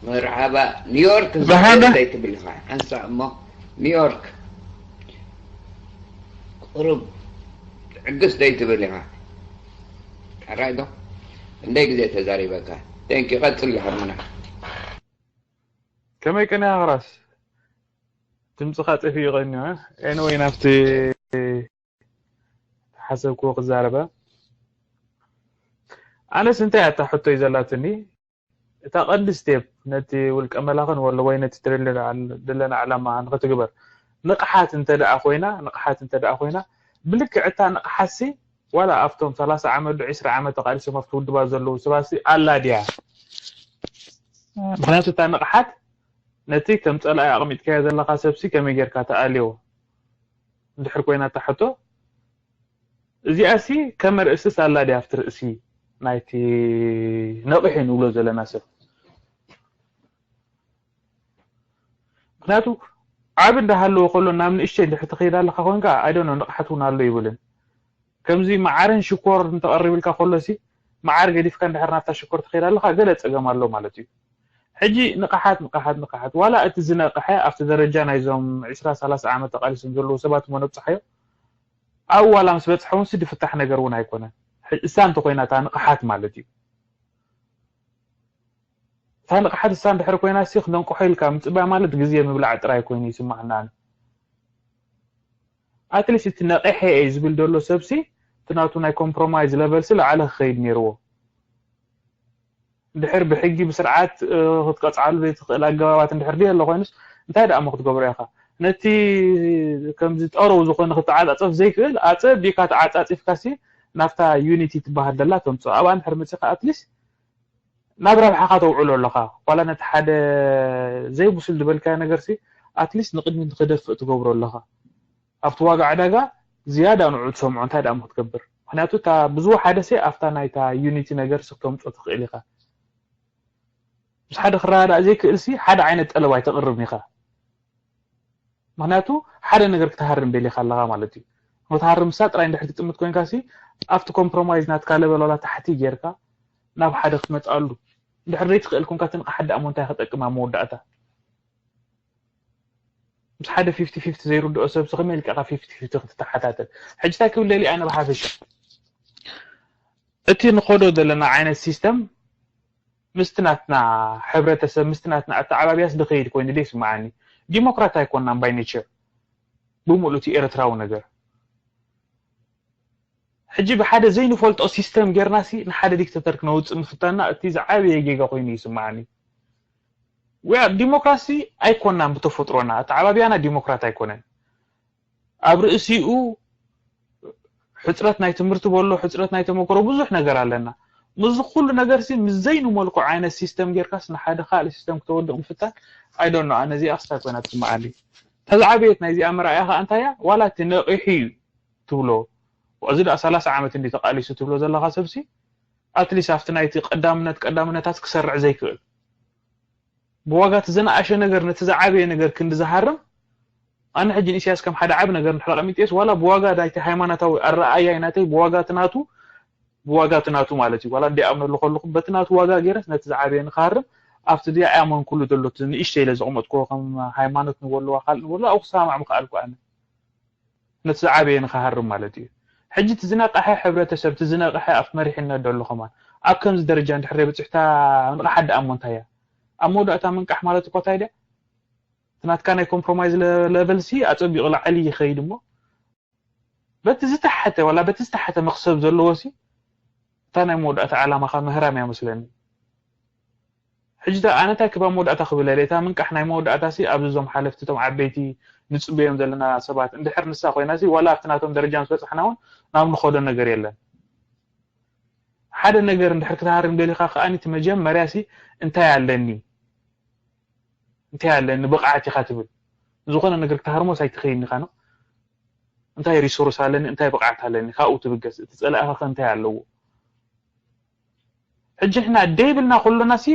መርሓባ። ኒውዮርክ ዝሓደ ዘይትብል ኢኻ ሓንሳእ እሞ ኒውዮርክ ቁሩብ ትዕግስ ዘይትብል ኢኻ። ሕራይ ዶ? እንደይ ግዜ ተዛሪበካ። ቴንክ ዩ። ቀጽል ሃርሙና። ከመይ ቀኒኻ ራስ? ድምፅኻ ጠፊኡ ቀኒዩ። ኤኒወይ ናብቲ ሓሰብክዎ ክዛረበ። ኣነስ እንታይ ኣታ ሕቶይ ዘላትኒ እታ ቀንዲ ስቴፕ ነቲ ውልቀ መላኽን ወሎ ወይ ነቲ ትደሊ ዘለና ዕላማ ንኽትግበር ንቕሓት እንተ ደኣ ኮይና ንቕሓት እንተ ደኣ ኮይና ብልክዕ እታ ንቕሓትሲ ዋላ ኣብቶም ሰላሳ ዓመት ዶ ዒስራ ዓመት ተቓሊሶም ኣብቲ ውድባት ዘለዉ ሰባት ኣላ ድያ? ምኽንያቱ እታ ንቕሓት ነቲ ከም ጸላኢ ኣቕሚጥካዮ ዘለኻ ሰብሲ ከመይ ጌርካ ትኣልዮ እንድሕር ኮይና እታ ሕቶ፣ እዚኣሲ ከም ርእሲ ሳላ ድያ ኣብቲ ርእሲ ናይቲ ነቒሑ ንብሎ ዘለና ሰብ? ምክንያቱ ዓቢ እንዳሃለወ ከሎ ናብ ንእሽተይ እንድሕር ትኸይድ ኣለኻ ኮይንካ፣ ኣይደኖ ንቕሓት እውን ኣሎ ይብልን። ከምዚ መዓርን ሽኮር እንተቐሪብልካ ከሎሲ፣ መዓር ገዲፍካ እንድሕር ናብታ ሽኮር ትኸይድ ኣለኻ፣ ገለ ጸገም ኣሎ ማለት እዩ። ሕጂ ንቕሓት ንቕሓት ንቕሓት ዋላ እቲ ዝነቕሐ ኣብቲ ደረጃ ናይዞም ዕስራ ሰላሳ ዓመት ተቓሊሶም ዘለዉ ሰባት እሞ ነብጽሓዮ፣ ኣብኡ ዋላ ምስ በጽሐ እውን ድፍታሕ ነገር እውን ኣይኮነን። እሳ እንተኮይና እታ ንቕሓት ማለት እዩ። እታ ንቕሓት እሳ እንድሕር ኮይና ሲ ክነንቅሖ ኢልካ ምጽባይ ማለት ግዜ ምብላዕ ጥራይ ኮይኑ ይስማዓና። ኣትሊስት እቲ ነቒሐ እየ ዝብል ዘሎ ሰብሲ እቲ ናቱ ናይ ኮምፕሮማይዝ ለቨልሲ ላዕለ ክኸይድ ነይርዎ። እንድሕር ብሕጊ ብስርዓት ክትቀፅዓሉ ዘይትኽእል ኣገባባት እንድሕር ድየ ኣሎ ኮይኑስ እንታይ ደኣ እሞ ክትገብሮ ኢኻ? ነቲ ከምዚ ጠረው ዝኾነ ክተዓፃፀፍ ዘይክእል ኣፀቢካ ተዓፃፂፍካ ሲ ናብታ ዩኒቲ ትበሃል ደላ ተምፅኦ። ኣብኣ እንድሕር መፂኻ ኣትሊስት ናብ ረብሓኻ ተውዕሎ ኣለኻ። ዋላ ነቲ ሓደ ዘይብሱል ዝበልካዮ ነገር ሲ ኣትሊስት ንቕድሚት ንክደፍእ ትገብሮ ኣለኻ። ኣብቲ ዋጋ ዕዳጋ ዝያዳ ንዑ ትሰምዖ እንታይ ደኣ ክትገብር? ምክንያቱ እታ ብዝወሓደ ሲ ኣብታ ናይታ ዩኒቲ ነገር ሲ ክተምፅኦ ትኽእል ኢኻ። ምስ ሓደ ክረዳዳእ ዘይክእል ሲ ሓደ ዓይነት ጠለብ ኣይተቕርብን ኢኻ። ምክንያቱ ሓደ ነገር ክትሃርም ደሊኻ ኣለኻ ማለት እዩ። ክትሃርም ሳ ጥራይ እንድሕር ትጥምት ኮይንካ ሲ ኣብቲ ኮምፕሮማይዝ ናትካ ለበል ዋላ ታሕቲ ጌርካ ናብ ሓደ ክትመፅኣሉ እንድሕር ዘይትኽእል ኮንካ ትንቕሓት ደኣ እሞ እንታይ ክጠቅም ኣብ መወዳእታ? ምስ ሓደ ፊፍቲ ፊፍቲ ዘይርድኦ ሰብ ሲ ከመይ ኢልካ ኢኻ ፊፍቲ ፊፍቲ ክትተሓታተል? ሕጂ እንታይ ክብል ደልየ ኣነ ብሓፈሻ እቲ ንኸዶ ዘለና ዓይነት ሲስተም ምስቲ ናትና ሕብረተሰብ ምስቲ ናትና ኣተዓባብያስ ድኸይድ ኮይኑ ዶ ይስምዓኒ? ዲሞክራት ኣይኮንናን ባይ ኔቸር ብምሉእ እቲ ኤርትራዊ ነገር። ሕጂ ብሓደ ዘይንፈልጦ ሲስተም ጌርና ሲ ንሓደ ዲክተተር ክነውፅእ ምፍታንና እቲ ዝዓበየ ጌጋ ኮይኑ ይስምዓኒ። We are ዲሞክራሲ ኣይኮንናን ብተፈጥሮና፣ ኣተዓባብያና ዲሞክራት ኣይኮነን። ኣብ ርእሲኡ ሕፅረት ናይ ትምህርቲ በሎ ሕፅረት ናይ ተመክሮ ብዙሕ ነገር ኣለና። ምስዚ ኩሉ ነገር ሲ ምስ ዘይንመልኮ ዓይነት ሲስተም ጌርካስ ንሓደ ካልእ ሲስተም ክተወድቕ ምፍታን I don't know ኣነ እዚኣ ክስታይ ኮይና ትስምዓኒ። እታ ዝዓበየት ናይዚኣ መርኣያ ከዓ እንታይ እያ? ዋላ እቲ ነቒሑ እዩ ትብሎ እዚ ደኣ ሰላሳ ዓመት እንዲ ተቓሊሱ ትብሎ ዘለኻ ሰብሲ ኣትሊስት ኣብቲ ናይቲ ቀዳምነት ቀዳምነታት ክሰርዕ ዘይክእል ብዋጋ እቲ ዝነኣሸ ነገር ነቲ ዝዓበየ ነገር ክንዲ ዝሃርም ኣነ ሕጂ ንኢሳያስ ከም ሓደ ዓቢ ነገር እንድሕር ኣቐሚጥየስ ዋላ ብዋጋ ናይቲ ሃይማኖታዊ ኣረኣያይ ናተይ ብዋጋ እቲ ናቱ ብዋጋ እቲ ናቱ ማለት እዩ ዋላ እንዲኣምነሉ ከለኹ በቲ ናቱ ዋጋ ገይረስ ነቲ ዝዓበየ ንክሃርም ኣብቲ እዚኣ ኣያመንኩሉ ዘሎ እቲ ንእሽተይ ኢለ ዘቐመጥክዎ ከም ሃይማኖት ንበልዋ ካልእ ንበልዋ ኣብኡ ክሰማማዕ ምኽኣልኩ ኣነ ነቲ ዝዓበየ ንክሃርም ማለት እዩ። ሕጂ እቲ ዝነቕሐ ሕብረተሰብ እቲ ዝነቕሐ ኣብቲ መሪሕነት ዘሎ ከማን ኣብ ከምዚ ደረጃ እንድሕር በፂሕታ ንቕሓት ደኣ እሞ እንታይ እያ? ኣብ መወዳእታ ምንቃሕ ማለት እኮ እንታይ ድያ? እቲ ናትካ ናይ ኮምፕሮማይዝ ለቨል ሲ ኣፀቢቑ ላዕሊ ይኸይድ እሞ በቲ ዝተሓተ ዋላ በቲ ዝተሓተ መኽሰብ ዘለዎ ሲ እታ ናይ መወዳእታ ዓላማኻ ምህራም እያ መስለኒ። ሕጂ ኣነ እንታይ ክባ መወዳእታ ክብል እየ እታ ምንቃሕ ናይ መወዳእታ ሲ ኣብዚ እዞም ሓለፍቲ እቶም ዓበይቲ ንፅበዮም ዘለና ሰባት እንድሕር ንሳ ኮይና ሲ ዋላ ኣብቲ ናቶም ደረጃ ምስ በፃሕና እውን ናብ ንኸዶ ነገር የለን። ሓደ ነገር እንድሕር ክትሃርም ደሊኻ ከኣ እቲ መጀመርያ ሲ እንታይ ኣለኒ እንታይ ኣለኒ ብቕዓት ኢኻ ትብል ዝኾነ ነገር ክትሃርሞስ ኣይትኸይን ኢኻ ነው እንታይ ሪሶርስ ኣለኒ እንታይ ብቕዓት ኣለኒ ካብኡ ትብገስ እቲ ፀላእኻ ከ እንታይ ኣለዎ ሕጂ ንሕና ደይብልና ከሎና ሲ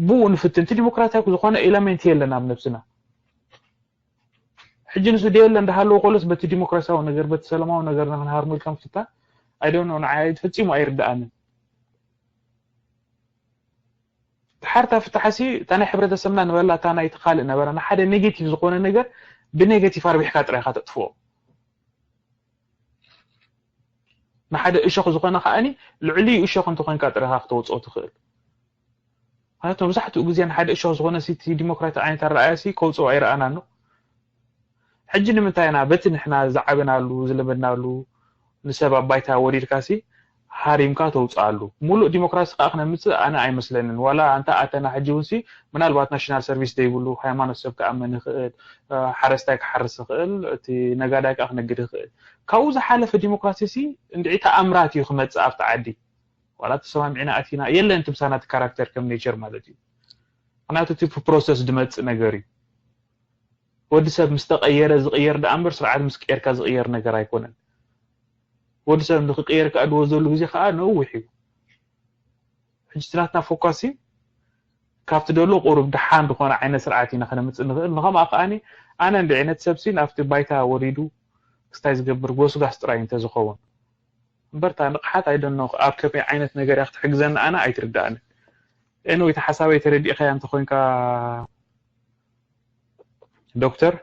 ብኡ ንፍትን እቲ ዲሞክራሲያዊ ዝኾነ ኤለመንት የለን ኣብ ነብስና ሕጂ ንሱ ደየለ እንዳሃለዎ ከሎስ በቲ ዲሞክራሲያዊ ነገር በቲ ሰላማዊ ነገር ንክንሃርሞ ኢልካ ምፍታን ኣይደኖ ንዓይ ፈፂሙ ኣይርድኣንን ድሓር እታ ፍታሓሲ እታ ናይ ሕብረተሰብና ንበላ እታ ናይቲ ካልእ ነበረ ንሓደ ኔጌቲቭ ዝኾነ ነገር ብኔጌቲቭ ኣርቢሕካ ጥራይ ኢኻ ተጥፍኦ ንሓደ እሾኽ ዝኾነ ከዓኒ ልዕሊኡ እሾኽ እንተኾይንካ ጥራይ ኢኻ ክተውፅኦ ትኽእል ማለት መብዛሕትኡ ግዜ ንሓደ እሾኽ ዝኾነ ሲቲ ዲሞክራቲ ዓይነት ኣረኣያ ሲ ከውፅኦ ኣይረኣናን ነው ሕጂ ንምንታይ ኢና በቲ ንሕና ዝዓበናሉ ዝለመድናሉ ንሰብ ኣብ ባይታ ወሪድካ ሲ ሃሪምካ ተውፅኣሉ ሙሉእ ዲሞክራሲ ከዓ ክነምፅእ ኣነ ኣይመስለንን ዋላ ኣንታ ኣተና ሕጂ እውን ሲ ምናልባት ናሽናል ሰርቪስ ዘይብሉ ሃይማኖት ሰብ ክኣምን ይኽእል ሓረስታይ ክሓርስ ይኽእል እቲ ነጋዳይ ከዓ ክነግድ ይኽእል ካብኡ ዝሓለፈ ዲሞክራሲ ሲ እንድዒ ተኣምራት እዩ ክመፅእ ኣብቲ ዓዲ ዋላ ተሰማሚዕና ኣቲና የለን ትምሳና እቲ ካራክተር ከም ኔቸር ማለት እዩ ምክንያቱ እቲ ፕሮሰስ ዝመፅእ ነገር እዩ። ወዲ ሰብ ምስ ተቐየረ ዝቕየር ደኣ እምበር ስርዓት ምስ ቀየርካ ዝቕየር ነገር ኣይኮነን። ወዲ ሰብ ንክቕየር ከኣ ድዎ ዘሉ ግዜ ከኣ ነዊሕ እዩ። ሕጂ እቲ ናትና ፎካስ ካብቲ ደሎ ቁሩብ ደሓን ዝኾነ ዓይነት ስርዓት ኢና ከነምፅእ ንኽእል። ንኸምኣ ከኣ ኣነ እንዲ ዓይነት ሰብሲ ናብቲ ባይታ ወሪዱ ክስታይ ዝገብር ጎስጋስ ጥራይ እንተዝኸውን እምበር እታ ንቕሓት ኣይደኖ ኣብ ከመይ ዓይነት ነገር እያ ክትሕግዘኒ ኣነ ኣይትርዳእንን። ኤንወይ እቲ ሓሳበይ ተረዲእኻያ እንተኾይንካ ዶክተር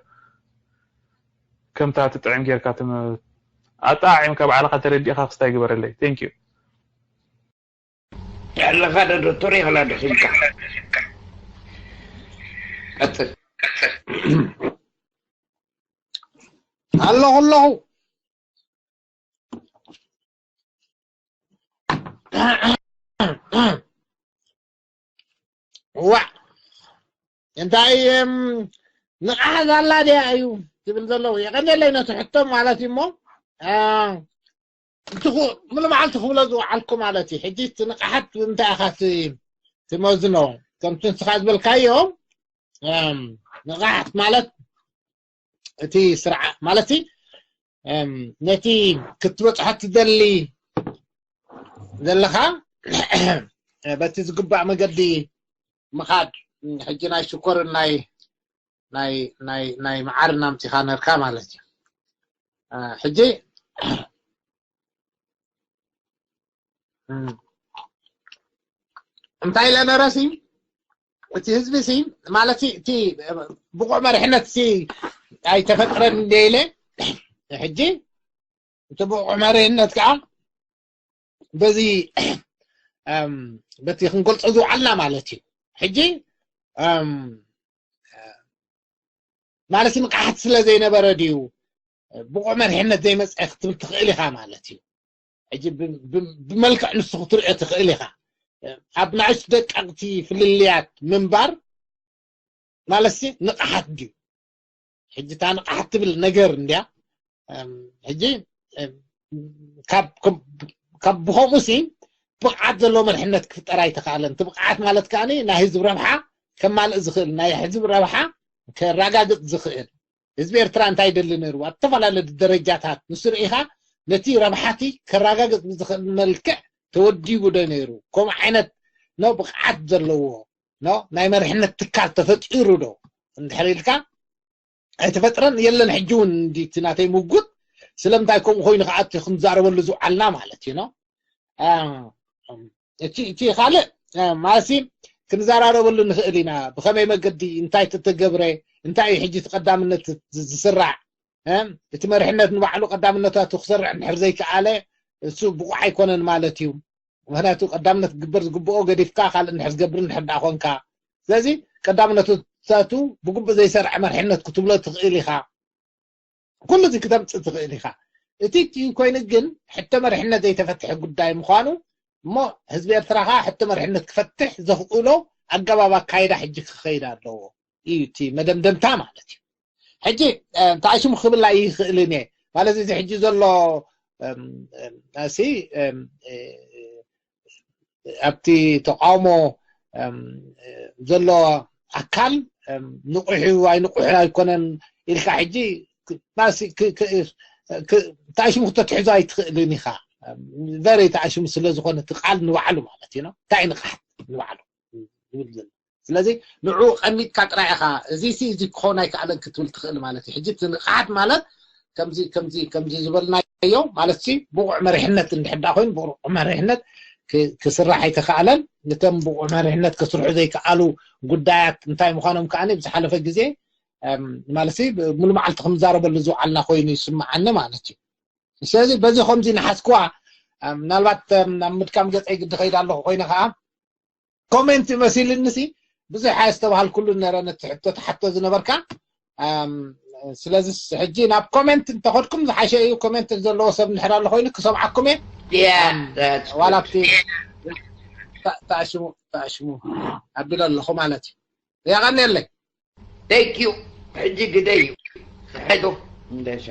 ከምታ ትጥዕም ጌርካ ትም ኣጣዒምካ ባዕልኻ ተረዲእካ ክስታይ ግበረለይ። Thank you። ኣለኻ ዶ ዶክተር ይኸላ ደኺምካ ቀጽል ኣለኹ ኣለኹ። ዋዕ እንታይ ንቕሓት ኣላ ድያ እዩ ትብል ዘለዉ የቐንየለይ ነቲ ሕቶ ማለት እዩ እሞ ምሉ መዓልቲ ክብሎ ዝወዓልኩ ማለት እዩ። ሕጂ እቲ ንቕሓት እንታይ ኢኻ ትመዝኖ? ከምቲ ንስኻ ዝበልካዮ ንቕሓት ማለት እቲ ስርዓ ማለት ነቲ ክትበፅሖ ትደሊ ዘለኻ በቲ ዝግባእ መገዲ ምኻድ ሕጂ ናይ ሽኮርን ናይ ናይ ናይ ናይ መዓርን ኣምፂኻ ነርካ ማለት እዩ። ሕጂ እንታይ ኢለ ነረሲ እቲ ህዝቢ ሲ ማለት እቲ ብቑዕ መሪሕነት ሲ ኣይተፈጥረን እንደ ኢለ ሕጂ እቲ ብቑዕ መሪሕነት ከዓ በዚ በቲ ክንገልፆ ዝውዓልና ማለት እዩ። ሕጂ ማለት ንቕሓት ስለ ዘይነበረ ድዩ ብቑዕ መሪሕነት ዘይመፀ ክትብል ትኽእል ኢኻ ማለት እዩ። ሕጂ ብመልክዕ ንሱ ክትሪኦ ትኽእል ኢኻ። ኣብ ንኣሽቱ ደቀቕቲ ፍልልያት ምንባር ማለት ንቕሓት ድዩ? ሕጂ እታ ንቕሓት ትብል ነገር እንድያ። ሕጂ ካብ ብኸምኡ ሲ ብቕዓት ዘለዎ መርሕነት ክፍጠር ኣይተኻእለን። እቲ ብቕዓት ማለት ከዓ ናይ ህዝቢ ረብሓ ከማልእ ዝኽእል ናይ ህዝቢ ረብሓ ከራጋግፅ ዝኽእል ህዝቢ ኤርትራ እንታይ ይደሊ ነይሩ ኣብ ዝተፈላለዩ ደረጃታት ንሱ ርኢኻ ነቲ ረብሓቲ ከራጋግፅ ብዝኽእል መልክዕ ተወዲቡ ዶ ነይሩ ከምኡ ዓይነት ኖ ብቕዓት ዘለዎ ኖ ናይ መርሕነት ትካል ተፈጢሩ ዶ እንድሕር ኢልካ ኣይተፈጥረን የለን ሕጂ እውን እንዲ እቲ ናተይ ምጉት ስለምንታይ ከምኡ ኮይኑ ከዓት ክንዛረበሉ ዝውዓልና ማለት እዩ ኖ እቲ እቲ ካልእ ማለት ክንዘራረበሉ ንኽእል ኢና ብኸመይ መገዲ እንታይ ተተገብረ እንታይ እዩ ሕጂ እቲ ቀዳምነት ዝስራዕ እቲ መሪሕነት ንባዕሉ ቀዳምነታቱ ክሰርዕ እንድሕር ዘይከኣለ እሱ ብቑዕ ኣይኮነን ማለት እዩ ምክንያቱ ቀዳምነት ክግበር ዝግብኦ ገዲፍካ ካልእ እንድሕር ዝገብር እንድሕር ዳ ኮንካ ስለዚ ቀዳምነታቱ ብግቡእ ዘይሰርዐ መሪሕነት ክትብሎ ትኽእል ኢኻ ኩሉ እዚ ክተምፅእ ትኽእል ኢኻ እቲ ኮይኑ ግን ሕቶ መሪሕነት ዘይተፈትሐ ጉዳይ ምዃኑ እሞ ህዝቢ ኤርትራ ከዓ ሕቶ መሪሕነት ክፈትሕ ዘኽእሎ ኣገባብ ኣካይዳ ሕጂ ክኸይድ ኣለዎ እዩ እቲ መደምደምታ ማለት እዩ ሕጂ እንታይ ሽሙ ክብላ ይኽእልን እየ ማለት እዚ ሕጂ ዘሎ ሲ ኣብቲ ተቃውሞ ዘሎ ኣካል ንቑሕ ኣይንቑሕ ኣይኮነን ኢልካ ሕጂ ታሽሙ ክተትሕዞ ኣይትኽእልን ኢኻ very ታሽሙ ስለ ዝኾነ እቲ ቃል ንባዕሉ ማለት እዩ እንታይ ንቕሓት ንባዕሉ ዝብል ዘሎ ስለዚ ንዑ ቀሚጥካ ጥራይ ኢኻ እዚ ሲ እዚ ክኾን ኣይከኣለን ክትብል ትኽእል ማለት እዩ ሕጂ እቲ ንቕሓት ማለት ከምዚ ከምዚ ከምዚ ዝበልናዮ ማለት ሲ ብቑዕ መሪሕነት እንድሕዳ ኮይኑ ብቑዕ መሪሕነት ክስራሕ ኣይተኸኣለን እቶም ብቑዕ መሪሕነት ክስርሑ ዘይከኣሉ ጉዳያት እንታይ ምዃኖም ከዓ ብዝሓለፈ ግዜ ማለት ሙሉ መዓልቲ ከምዛረበሉ ዝውዓልና ኮይኑ ይስምዓኒ ማለት እዩ ስለዚ በዚ ከምዚ ንሓስክዋ ምናልባት ናብ ምድካም ገፀይ ግዲ ከይዳ ኣለኹ ኮይነ ከዓ ኮሜንት መሲልኒ ሲ ብዙሕ ኣስተባሃልኩሉ ነረ ነቲ ሕቶ ተሓቶ ዝነበርካ ስለዚ ሕጂ ናብ ኮሜንት እንተኸድኩም ዝሓሸ እዩ ኮሜንት ዘለዎ ሰብ እንድሕር ኣሎ ኮይኑ ክሰምዓኩም እየ ዋላ ኣብቲ ተኣሽሙ ተኣሽሙ ኣቢለ ኣለኹ ማለት እዩ የቐንየለይ Thank you ሕጂ ግደዩ ሕቶ እንደሻ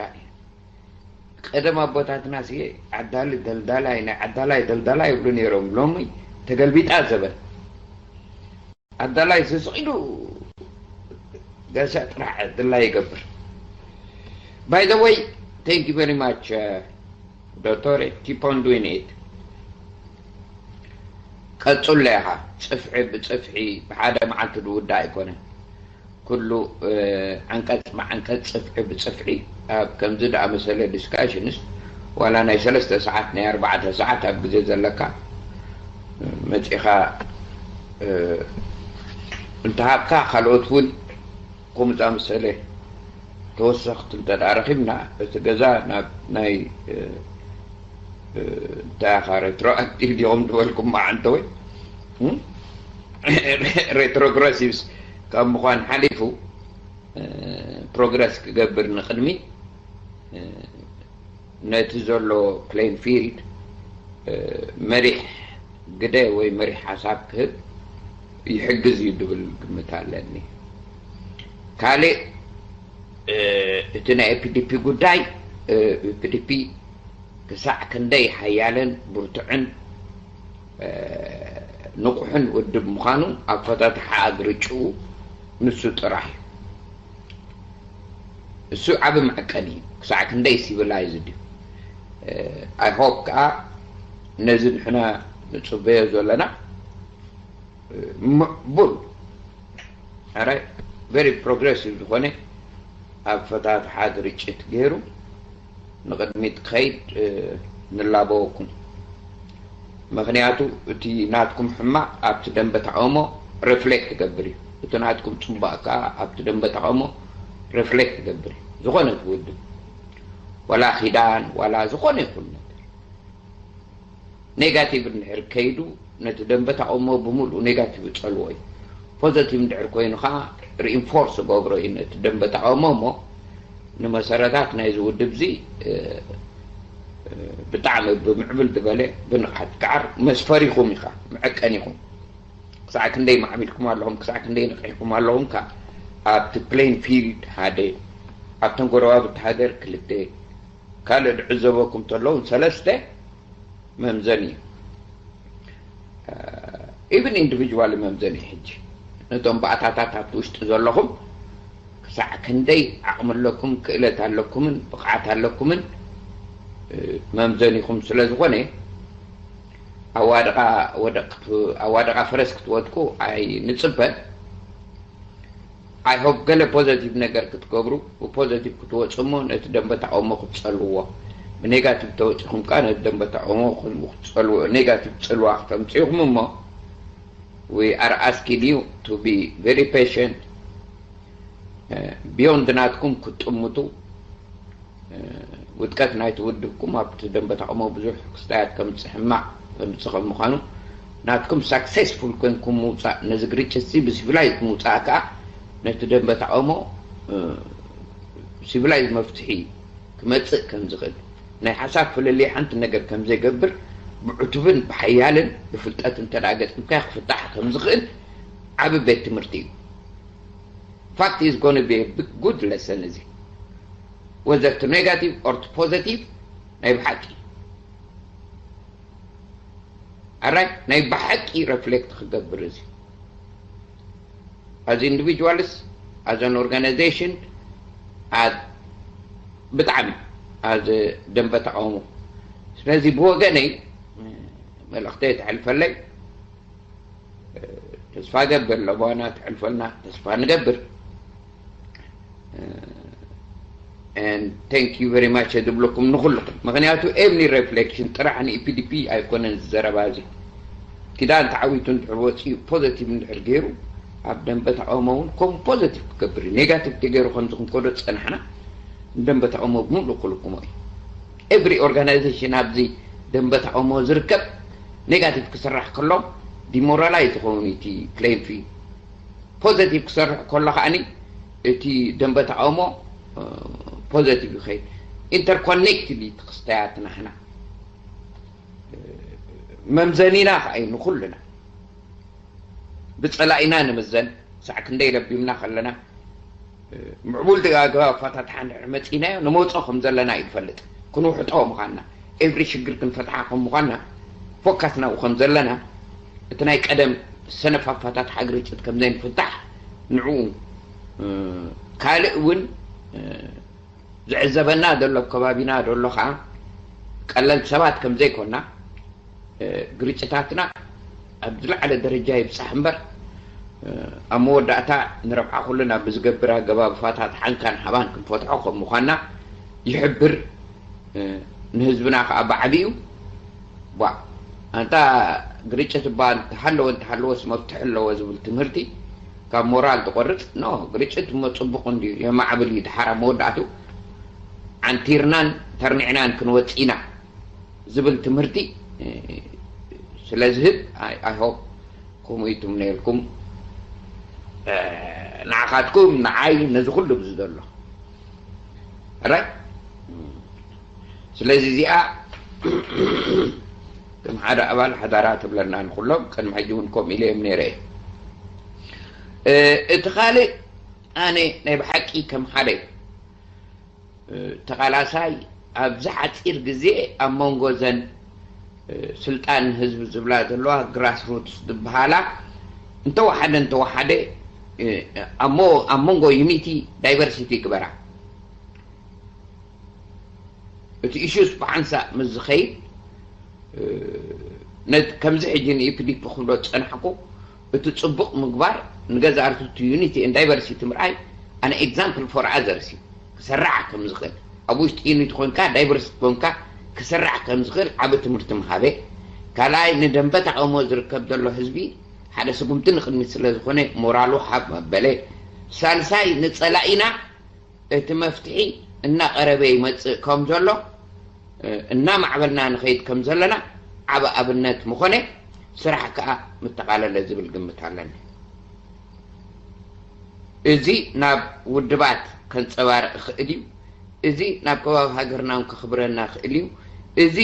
ቀደም ኣቦታትና ሲ ዓዳሊ ደልዳላይ ናይ ዓዳላይ ደልዳላ ይብሉ ነይሮም ሎሚ ተገልቢጣ ዘበን ኣዳላይ ስስቕ ኢሉ ገሰ ጥራሕ ድላይ ይገብር። By the way, thank you very much, ዶክተር. Keep on doing it. ቀጽሎ ኢኻ። ጽፍሒ ብጽፍሒ ብሓደ መዓልቲ ዝውዳእ ኣይኮነን። ኩሉ ዓንቀጽ ብዓንቀጽ፣ ጽፍሒ ብጽፍሒ፣ ኣብ ከምዚ ዝኣመሰለ ዲስካሽንስ፣ ዋላ ናይ ሰለስተ ሰዓት ናይ ኣርባዕተ ሰዓት ኣብ ግዜ ዘለካ መጺኻ እንተሃብካ፣ ካልኦት እውን ከምኡ ዝኣመሰለ ተወሰኽቲ እንተ ደኣ ረኺብና፣ እቲ ገዛ ናብ ናይ እንታይ ኢኻ፣ ሬትሮኣክቲቭ ዲኹም ዝበልኩም መዓንተወይ? ሬትሮግረሲቭስ ካብ ምዃን ሓሊፉ ፕሮግረስ ክገብር ንቕድሚ፣ ነቲ ዘሎ ፕሌይንግ ፊልድ መሪሕ ግደ ወይ መሪሕ ሓሳብ ክህብ ይሕግዝ እዩ ዝብል ግምት ኣለኒ። ካልእ እቲ ናይ ኤፒዲፒ ጉዳይ፣ ኤፒዲፒ ክሳዕ ክንደይ ሓያልን ብርቱዕን ንቑሕን ውድብ ምዃኑ ኣፈታትሓ ግርጭኡ ንሱ ጥራሕ እዩ። እሱ ዓቢ መዐቀኒ እዩ። ክሳዕ ክንደይ ሲቪላይዝድ እዩ። ኣይ ሆፕ ከዓ ነዚ ንሕና ንጽበዮ ዘለና ምዕቡል፣ ኣራይ፣ ቨሪ ፕሮግረሲቭ ዝኾነ ኣፈታትሓ ግርጭት ገይሩ ንቕድሚት ክኸይድ ንላበወኩም። ምኽንያቱ እቲ ናትኩም ሕማቕ ኣብቲ ደንበ ተቃውሞ ሪፍሌክት ይገብር እዩ። እቲ ናትኩም ጽቡቕ ከኣ ኣብቲ ደንበ ተቃውሞ ሪፍሌክት ይገብር እዩ። ዝኾነ ውድብ፣ ዋላ ኪዳን፣ ዋላ ዝኾነ ይኹን ነገር፣ ኔጋቲቭ እንድሕር ከይዱ፣ ነቲ ደንበ ተቃውሞ ብምሉኡ ኔጋቲቭ ይጸልዎ እዩ። ፖዘቲቭ እንድሕር ኮይኑ ከኣ ሪኢንፎርስ ይገብሮ እዩ ነቲ ደንበ ተቃውሞ። እሞ ንመሰረታት ናይዚ ውድብ እዚ ብጣዕሚ ብምዕብል ዝበለ፣ ብንቕሓት፣ ጋዕር መስፈሪኹም ኢኻ፣ መዐቀኒኹም። ክሳዕ ክንደይ ማዕቢልኩም ኣለኹም፣ ክሳዕ ክንደይ ነቒሕኩም ኣለኹም ከኣ ኣብቲ ፕሌይንግ ፊልድ ሓደ፣ ኣብተን ጎረባብቲ ሃገር ክልተ፣ ካልእ ዝዕዘበኩም ተለዉ ሰለስተ መምዘኒ እዩ። ኢቭን ኢንዲቪጁዋል መምዘኒ እዩ። ሕጂ ነቶም ባእታታት ኣብቲ ውሽጢ ዘለኹም ክሳዕ ክንደይ ዓቕሚ ኣለኩም፣ ክእለት ኣለኩምን ብቕዓት ኣለኩምን መምዘኒኹም ስለ ዝኾነ፣ ኣዋድቓ ወደቕ-፣ ኣዋድቓ ፈረስ ክትወድቁ ኣይንጽበን። ኣይ ሆፕ ገለ ፖዘቲቭ ነገር ክትገብሩ፣ ብፖዘቲቭ ክትወጹ እሞ ነቲ ደንበ ተቃውሞ ክትጸልውዎ፣ ብኔጋቲቭ ተወጺኹም ከኣ ነቲ ደንበ ተቃውሞ ክትጸልዎ፣ ኔጋቲቭ ጽልዋ ክተምጽኡ ኢኹም እሞ፣ we are asking you to be very patient, ቢዮንድ ናትኩም ክትጥምቱ። ውድቀት ናይቲ ውድብኩም ኣብቲ ደንበ ተቃውሞ ብዙሕ ክስታያት ከምጽእ፣ ሕማቕ ከምጽእ ከም ምዃኑ፣ ናትኩም ሳክሴስፉል ኮንኩም ምውጻእ፣ ነዚ ግርጭት እዚ ብሲቪላይዝ ምውጻእ ከኣ ነቲ ደንበ ተቃውሞ ሲቪላይዝ መፍትሒ ክመጽእ ከም ዝኽእል፣ ናይ ሓሳብ ፍልልይ ሓንቲ ነገር ከም ዘይገብር፣ ብዕቱብን ብሓያልን ብፍልጠት እንተ ደኣ ገጢምካዮ ክፍታሕ ከም ዝኽእል ዓቢ ቤት ትምህርቲ እዩ። Fact is gonna be a big, good lesson እዚ። Whether to negative or to positive፣ ናይ ብሓቂ፣ ኣራይ፣ ናይ ብሓቂ ሪፍሌክት ክገብር እዚ። As individuals, as an organization፣ as ብጣዕሚ፣ as ደንበ ተቃውሞ። ስለዚ ብወገነይ መልእኽተይ ተሕልፈለይ። ተስፋ ገብር ለባና ትሕልፈልና፣ ተስፋ ንገብር። And thank you very much ዝብለኩም ንኹልኹም። ምኽንያቱ ኤምኒ ሬፍሌክሽን ጥራሕ ንኢፒዲፒ ኣይኮነን ዝዘረባ እዚ። ኪዳን ተዓዊቱ እንድሕር ወፂኡ ፖዘቲቭ እንድሕር ገይሩ፣ ኣብ ደንበ ተቃውሞ እውን ከምኡ ፖዘቲቭ ክገብር እዩ። ኔጋቲቭ ተገይሩ ከምዚ ክንከዶ ዝፀናሕና፣ ንደንበ ተቃውሞ ብምሉእ ክልኩሞ እዩ። ኤቭሪ ኦርጋናይዜሽን ኣብዚ ደንበ ተቃውሞ ዝርከብ ኔጋቲቭ ክስራሕ ከሎ ዲሞራላይዝ ዝኸውን እቲ ፕሌይንግ ፊልድ። ፖዘቲቭ ክሰርሕ ከሎ ከኣኒ እቲ ደንበ ተቃውሞ ፖዘቲቭ ይኸይድ። ኢንተርኮኔክትድ እዩ እቲ ክስተያት ናህና። መምዘኒና ከኣ እዩ ንኹልና። ብጸላኢና ንምዘን፣ ሳዕ ክንደይ ለቢምና ከለና፣ ምዕቡል ኣገባብ ኣፈታትሓ እንድሕር መጺእናዮ፣ ንመውጽኦ ከም ዘለና እዩ ዝፈልጥ። ክንውሕጦ ምዃንና፣ ኤቭሪ ሽግር ክንፈትሓ ከም ምዃንና፣ ፎካስ ናብኡ ከም ዘለና፣ እቲ ናይ ቀደም ሰነፋፋታት ሓ ግርጭት ከም ዘይንፍታሕ ንዕኡ ካልእ እውን ዝዕዘበና ዘሎ ከባቢና ዘሎ ከዓ ቀለል ሰባት ከም ዘይኮና ግርጭታትና ኣብ ዝለዓለ ደረጃ ይብፃሕ እምበር ኣብ መወዳእታ ንረብሓ ኩልና ብዝገብር ኣገባብ ፋታት ሓንካን ሓባን ክንፈትሖ ከም ምኳና ይሕብር። ንህዝብና ከዓ ብዓቢኡ ቧ ኣንታ ግርጭት እባ እንተሃለወ እንተሃለወስ መፍትሒ ኣለዎ ዝብል ትምህርቲ ካብ ሞራል ዝቆርፅ ኖ ግርጭት እሞ ፅቡቅ እንድዩ የማዕብል እዩ ድሓራ መወዳእቱ ዓንቲርናን ተርኒዕናን ክንወፅ ኢና ዝብል ትምህርቲ ስለ ዝህብ ኣይሆፕ ከምኡ ይትምነየልኩም ንዓኻትኩም ንዓይ ነዚ ኩሉ ብዚ ዘሎ ራይ ስለዚ እዚኣ ከም ሓደ ኣባል ሓዳራ ትብለና ንኩሎም ቅድሚ ሕጂ እውን ከምኡ ኢለ እዮም ነይረ እቲ ካልእ ኣነ ናይ ብሓቂ ከም ሓደ ተቓላሳይ ኣብዚ ሓፂር ግዜ ኣብ መንጎ ዘን ስልጣን ህዝቢ ዝብላ ዘለዋ ግራስሩትስ ዝበሃላ እንተወሓደ እንተወሓደ ኣብ መንጎ ዩኒቲ ዳይቨርሲቲ ግበራ እቲ ኢሹስ ብሓንሳእ ምስ ዝኸይድ ነቲ ከምዚ ሕጂ ንኢፒዲፒ ክብሎ ዝፀናሕኩ እቲ ፅቡቕ ምግባር ንገዛእ ርእሱ እቲ ዩኒቲ ኤንድ ዳይቨርሲቲ ምርኣይ ኣነ ኤግዛምፕል ፎር ኣዘርስ እዩ ክሰራሕ ከም ዝኽእል ኣብ ውሽጢ ዩኒቲ ኮንካ ዳይቨርሲቲ ኮንካ ክሰራሕ ከም ዝኽእል ዓቢ ትምህርቲ ምሃበ ካልኣይ ንደንበ ተቃውሞ ዝርከብ ዘሎ ህዝቢ ሓደ ስጉምቲ ንቅድሚት ስለ ዝኾነ ሞራሉ ሓብ መበለ ሳልሳይ ንፀላኢና እቲ መፍትሒ እናቐረበ ይመፅእ ከም ዘሎ እናማዕበልና ንኸይድ ከም ዘለና ዓብ ኣብነት ምኾነ ስራሕ ከዓ ምተቓለለ ዝብል ግምት ኣለኒ እዚ ናብ ውድባት ከንፀባርቕ ይኽእል እዩ እዚ ናብ ከባቢ ሃገርና እውን ከኽብረና ይኽእል እዩ እዚ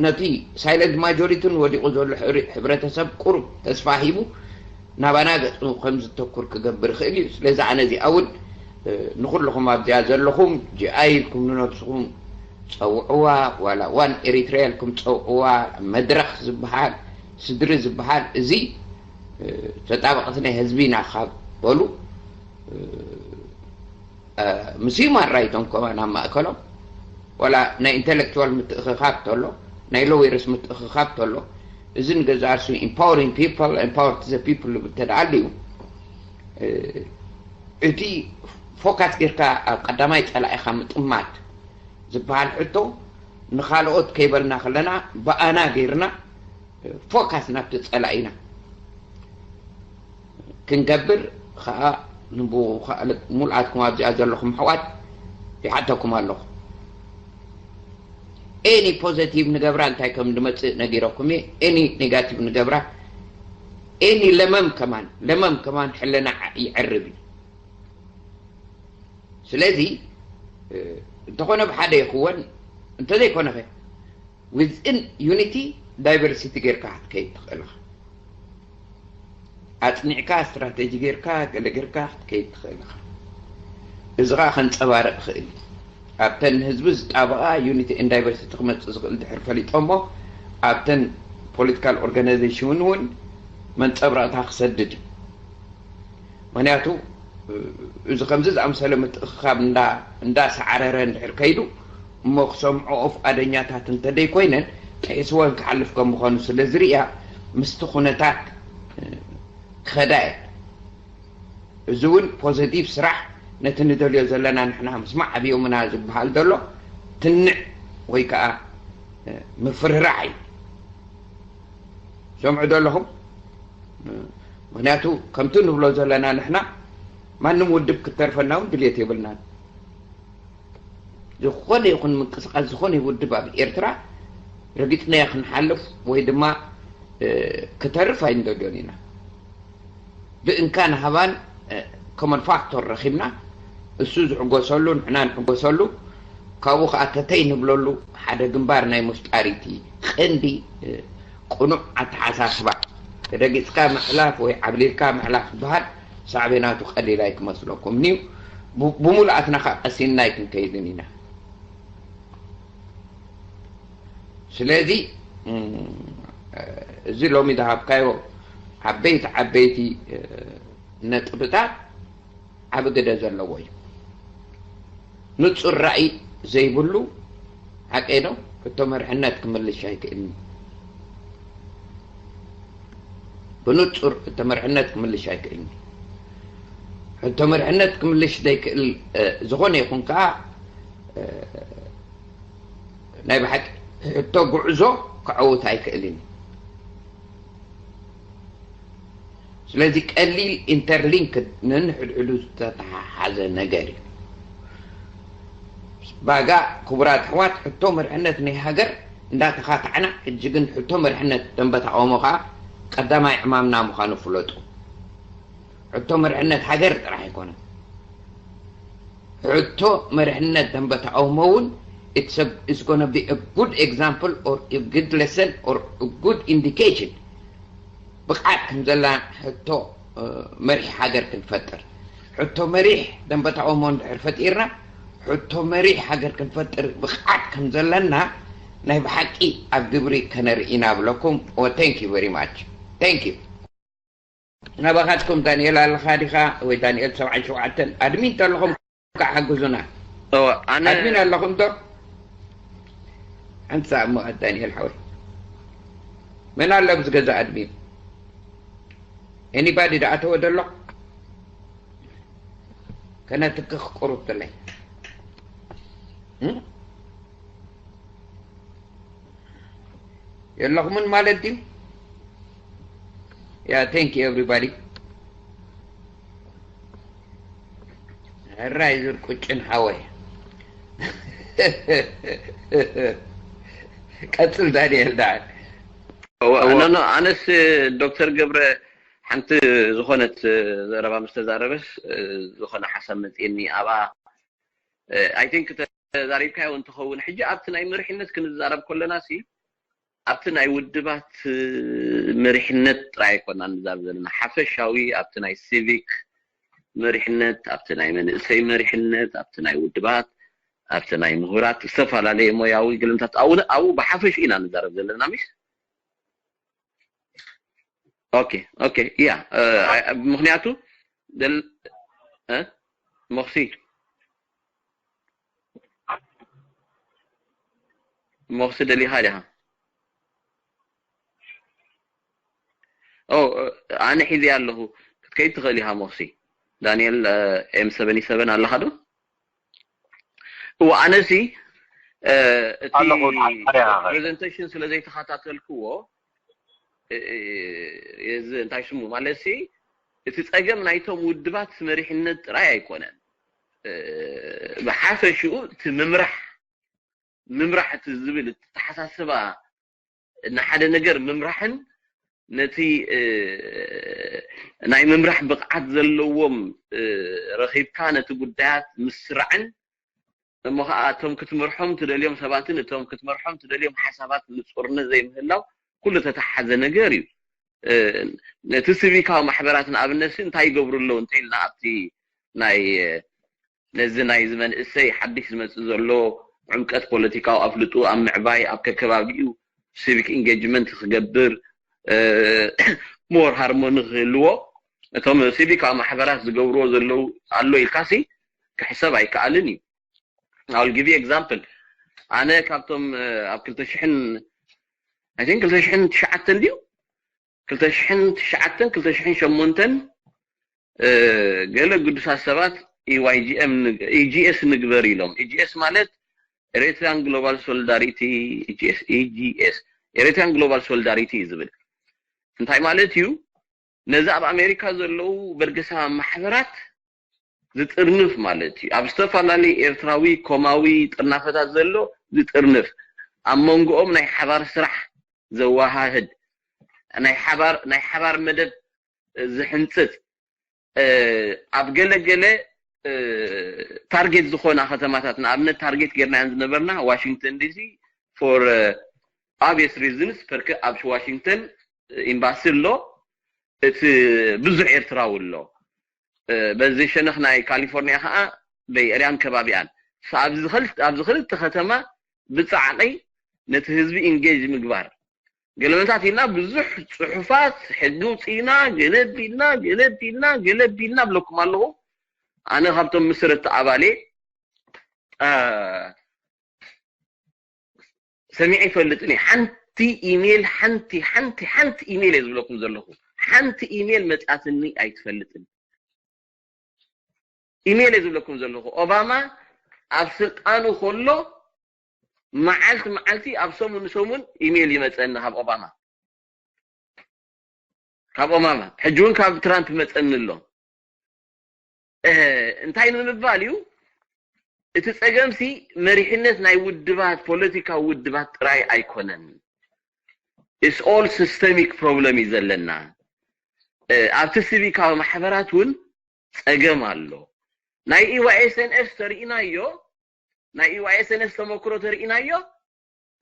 ነቲ ሳይለንት ማጆሪትን ወዲቑ ዘሎ ሕብረተሰብ ቁሩብ ተስፋ ሂቡ ናባና ገፁ ከም ዝተኩር ክገብር ይኽእል እዩ ስለዚ ኣነ እዚኣ እውን ንኩልኹም ኣብዚኣ ዘለኹም ጂኣይ ኢልኩም ንነብስኹም ፀውዕዋ ዋላ ዋን ኤሪትሪያ ኢልኩም ፀውዕዋ መድረኽ ዝበሃል ስድሪ ዝበሃል እዚ ተጣበቕቲ ናይ ህዝቢ ኢና ካብ በሉ ምስ ሂማን ራይቶም ከማን ኣብ ማእከሎም ዋላ ናይ ኢንተሌክቹዋል ምትእኽኻብ ተሎ ናይ ሎዌርስ ምትእኽኻብ ተሎ እዚ ንገዛርሱ empowering people empower the people ዝብል ተደኣልዩ እቲ ፎካስ ጌርካ ኣብ ቀዳማይ ፀላኢኻ ምጥማት ዝበሃል ሕቶ ንኻልኦት ከይበልና ከለና ብኣና ገይርና ፎካስ ናብቲ ፀላኢና ክንገብር ከዓ ንብኡ ሙሉኣትኩም ኣብዚኣ ዘለኹም ኣሕዋት ይሓተኩም ኣለኹ ኤኒ ፖዘቲቭ ንገብራ እንታይ ከም ዝመፅእ ነጊረኩም እየ ኤኒ ኔጋቲቭ ንገብራ ኤኒ ለመም ከማን ለመም ከማን ሕልና ይዕርብ እዩ ስለዚ እንተኾነ ብሓደ ይኽወን እንተዘይኮነኸ within unity diversity ጌርካ ክትከይድ ትኽእል ኢኻ ኣፅኒዕካ ስትራቴጂ ጌርካ ገለ ጌርካ ክትከይድ ትኽእል ኢኻ እዚ ኸዓ ከንፀባርቕ ይኽእል ኣብተን ንህዝቢ ዝጣበቓ unity and diversity ክመፅእ ዝኽእል ድሕር ፈሊጦሞ ኣብተን ፖለቲካል ኦርጋናይዜሽን እውን መንፀብረቕታ ክሰድድ እዩ ምኽንያቱ እዚ ከምዚ ዝኣምሰለ ምትእኽኻብ እንዳሰዓረረ እንድሕር ከይዱ እሞ ክሰምዖኦ ፍቓደኛታት እንተደይኮይነን ጥሒስወን ክሓልፍ ከም ምዃኑ ስለ ዝርእያ ምስቲ ኩነታት ክኸዳ እየን። እዚ እውን ፖዘቲቭ ስራሕ ነቲ ንደልዮ ዘለና ንሕና ምስማዕ ኣብዮምና ዝበሃል ዘሎ ትንዕ ወይ ከዓ ምፍርራሕ እዩ። ሰምዑ ዶ ኣለኹም? ምክንያቱ ከምቲ ንብሎ ዘለና ንሕና ማንም ውድብ ክተርፈና እውን ድልየት የብልናን። ዝኾነ ይኹን ምንቅስቃስ ዝኾነ ውድብ ኣብ ኤርትራ ረጊፅናዮ ክንሓልፍ ወይ ድማ ክተርፍ ኣይንደልዮን ኢና። ብእንካን ሃባን ኮመን ፋክቶር ረኺብና እሱ ዝሕጎሰሉ ንሕና ንሕጎሰሉ ካብኡ ከዓ ተተይ ንብለሉ ሓደ ግንባር ናይ ምፍጣር እቲ ቀንዲ ቅኑዕ ኣተሓሳስባ ተደጊፅካ ምሕላፍ ወይ ዓብሊልካ ምሕላፍ ዝበሃል ሳዕቤናቱ ቀሊል ኣይክመስለኩምን እዩ። ብሙሉኣትና ከዓ ቀሲንና ኣይክንከይድን ኢና። ስለዚ እዚ ሎሚ ዝሃብካዮ ዓበይቲ ዓበይቲ ነጥብታት ዓቢ ግደ ዘለዎ እዩ። ንጹር ራእይ ዘይብሉ፣ ሓቀይ ነው፣ ሕቶ መርሕነት ክምልሽ ኣይክእልን። ብንጹር ሕቶ መርሕነት ክምልሽ ኣይክእልን። ሕቶ መርሕነት ክምልሽ ዘይክእል ዝኾነ ይኹን ከዓ ናይ ብሓቂ ሕቶ ጉዕዞ ክዐውት ኣይክእልን። ስለዚ ቀሊል ኢንተርሊንክ ነንሕድሕዱ ዝተተሓሓዘ ነገር እዩ። ባጋ ክቡራት ኣሕዋት፣ ሕቶ መርሕነት ናይ ሃገር እንዳተኻታዕና፣ ሕጂ ግን ሕቶ መርሕነት ደንበ ተቃውሞ ከዓ ቀዳማይ ዕማምና ምዃኑ ፍለጡ። ሕቶ መርሕነት ሃገር ጥራሕ ኣይኮነን። ሕቶ መርሕነት ደንበ ተቃውሞ እውን it's a- it's gonna be a good example or a good lesson or a good indication ብቕዓት ከም ዘላ ሕቶ መሪሕ ሃገር ክንፈጥር። ሕቶ መሪሕ ደንበ ተቃውሞ እንድሕር ፈጢርና፣ ሕቶ መሪሕ ሃገር ክንፈጥር ብቕዓት ከም ዘለና ናይ ብሓቂ ኣብ ግብሪ ከነርኢ ኢና ብለኩም። Thank you very much. Thank you. ናባኻትኩም ዳንኤል ኣለኻ ዲኻ? ወይ ዳንኤል ሰብዓን ሸውዓተን ኣድሚን ተለኹም ከዓ ሓግዙና። ኣነ ኣድሚን ኣለኹም ዶ? ሓንሳ እሞ ዳንኤል ሓወይ፣ መን ኣሎ ኣብዚ ገዛ ኣድሚን? ኤኒባዲ ደኣ ተወ ደሎ? ከነትክኽ ቁሩብ ትለይ። የለኹምን ማለት ድዩ? Yeah, thank you everybody. ሕራይ ዙር ቁጭን ሓወይ። ቀጽል ዳንኤል ዳን። ኖ ኖ፣ ኣነስ ዶክተር ገብረ ሓንቲ ዝኾነት ዘረባ ምስ ተዛረበስ ዝኾነ ሓሳብ መፅእኒ ኣብኣ። I think ተዛሪብካዮ እንትኸውን፣ ሕጂ ኣብቲ ናይ መሪሕነት ክንዛረብ ከለና ሲ ኣብቲ ናይ ውድባት መሪሕነት ጥራይ ኣይኮና ንዛረብ ዘለና፣ ሓፈሻዊ ኣብቲ ናይ ሲቪክ መሪሕነት፣ ኣብቲ ናይ መንእሰይ መሪሕነት፣ ኣብቲ ናይ ውድባት፣ ኣብቲ ናይ ምሁራት፣ ዝተፈላለየ ሞያዊ ግልምታት ኣብኡ ኣብኡ ብሓፈሽ ኢና ንዛረብ ዘለና። ሚስ ኦኬ ኦኬ ያ ምክንያቱ ደል እ ሞክሲ ሞክሲ ደሊኻ ዲኻ? ኦ ኣነ ሒዘ ኣለኹ። ክትከይድ ትኽእል ኢኻ ሞክሲ። ዳንኤል ኤም ሰቨኒ ሰቨን ኣለኻ ዶ? እዎ ኣነሲ እቲ ኣለኹ፣ ሓሪያ። ፕሬዘንቴሽን ስለ ዘይተኸታተልክዎ እዚ እንታይ ስሙ ማለት ሲ እቲ ጸገም ናይቶም ውድባት መሪሕነት ጥራይ ኣይኮነን። ብሓፈሽኡ እቲ ምምራሕ ምምራሕ እቲ ዝብል እቲ ተሓሳስባ ንሓደ ነገር ምምራሕን ነቲ ናይ ምምራሕ ብቕዓት ዘለዎም ረኺብካ ነቲ ጉዳያት ምስራዕን እሞ ከዓ እቶም ክትምርሖም ትደልዮም ሰባትን እቶም ክትመርሖም ትደልዮም ሓሳባት ንፁርነት ዘይምህላው ኩሉ ተተሓዘ ነገር እዩ። ነቲ ሲቪካዊ ማሕበራት ንኣብነት እንታይ ይገብሩ ኣለዉ እንተኢልና ኣብቲ ናይ ነዚ ናይ ዝመንእሰይ ሓድሽ ዝመፅእ ዘሎ ዕምቀት ፖለቲካዊ ኣፍልጡ ኣብ ምዕባይ ኣብ ከከባቢኡ ሲቪክ ኢንጌጅመንት ክገብር ሞር ሃርሞኒ ክህልዎ እቶም ሲቪካዊ ማሕበራት ዝገብርዎ ዘለዉ ኣሎ ኢልካሲ ክሕሰብ ኣይከኣልን እዩ። I'll give you example ኣነ ካብቶም ኣብ ክልተ ሽሕን I think ክልተ ሽሕን ትሽዓተን ድዩ ክልተ ሽሕን ትሽዓተን ክልተ ሽሕን ሸሞንተን ገለ ግዱሳት ሰባት EYGM EGS ንግበር ኢሎም። EGS ማለት Eritrean Global Solidarity EGS EGS Eritrean Global Solidarity እዩ ዝብል እንታይ ማለት እዩ? ነዚ ኣብ ኣሜሪካ ዘለዉ በርገሳ ማሕበራት ዝጥርንፍ ማለት እዩ። ኣብ ዝተፈላለዩ ኤርትራዊ ኮማዊ ጥርናፈታት ዘሎ ዝጥርንፍ ኣብ መንጎኦም ናይ ሓባር ስራሕ ዘወሃህድ ናይ ሓባር ናይ ሓባር መደብ ዝሕንፅፅ ኣብ ገለ ገለ ታርጌት ዝኾና ከተማታት ንኣብነት ታርጌት ጌርናያን ዝነበርና ዋሽንግተን ዲሲ for obvious reasons ፐርክ ኣብ ዋሽንግተን ኤምባሲ ኣሎ እቲ ብዙሕ ኤርትራዊ ኣሎ በዚ ሸነኽ ናይ ካሊፎርኒያ ከዓ በይ ኤርያን ከባቢኣን ኣብዚ ክልተ ከተማ ብፃዕቂ ነቲ ህዝቢ ኢንጌጅ ምግባር ገለመታት ኢልና ብዙሕ ጽሑፋት ሕጊ ውፅኢና ገለ ቢልና ገለ ቢልና ገለ ቢልና ብለኩም ኣለኹ። ኣነ ካብቶም ምስረት ኣባሌ ሰሚዐ ይፈልጥን እየ። ሓንቲ ኢሜል ሓንቲ ሓንቲ ሓንቲ ኢሜል እየ ዝብለኩም ዘለኹ። ሓንቲ ኢሜል መጻትኒ ኣይትፈልጥን። ኢሜል እየ ዝብለኩም ዘለኹ። ኦባማ ኣብ ስልጣኑ ከሎ መዓልቲ መዓልቲ ኣብ ሰሙን ሰሙን ኢሜል ይመፀኒ ካብ ኦባማ ካብ ኦባማ ሕጂ እውን ካብ ትራምፕ መፀኒ ኣሎ። እንታይ ንምባል እዩ? እቲ ጸገምሲ መሪሕነት ናይ ውድባት ፖለቲካዊ ውድባት ጥራይ ኣይኮነን። It's all systemic problem እዩ ዘለና። ኣብቲ ሲቪካዊ ማሕበራት እውን ጸገም ኣሎ። ናይ ኢዋይኤስኤንኤስ ተርእናዮ ናይ ኢዋይኤስኤንኤስ ተመክሮ ተርእናዮ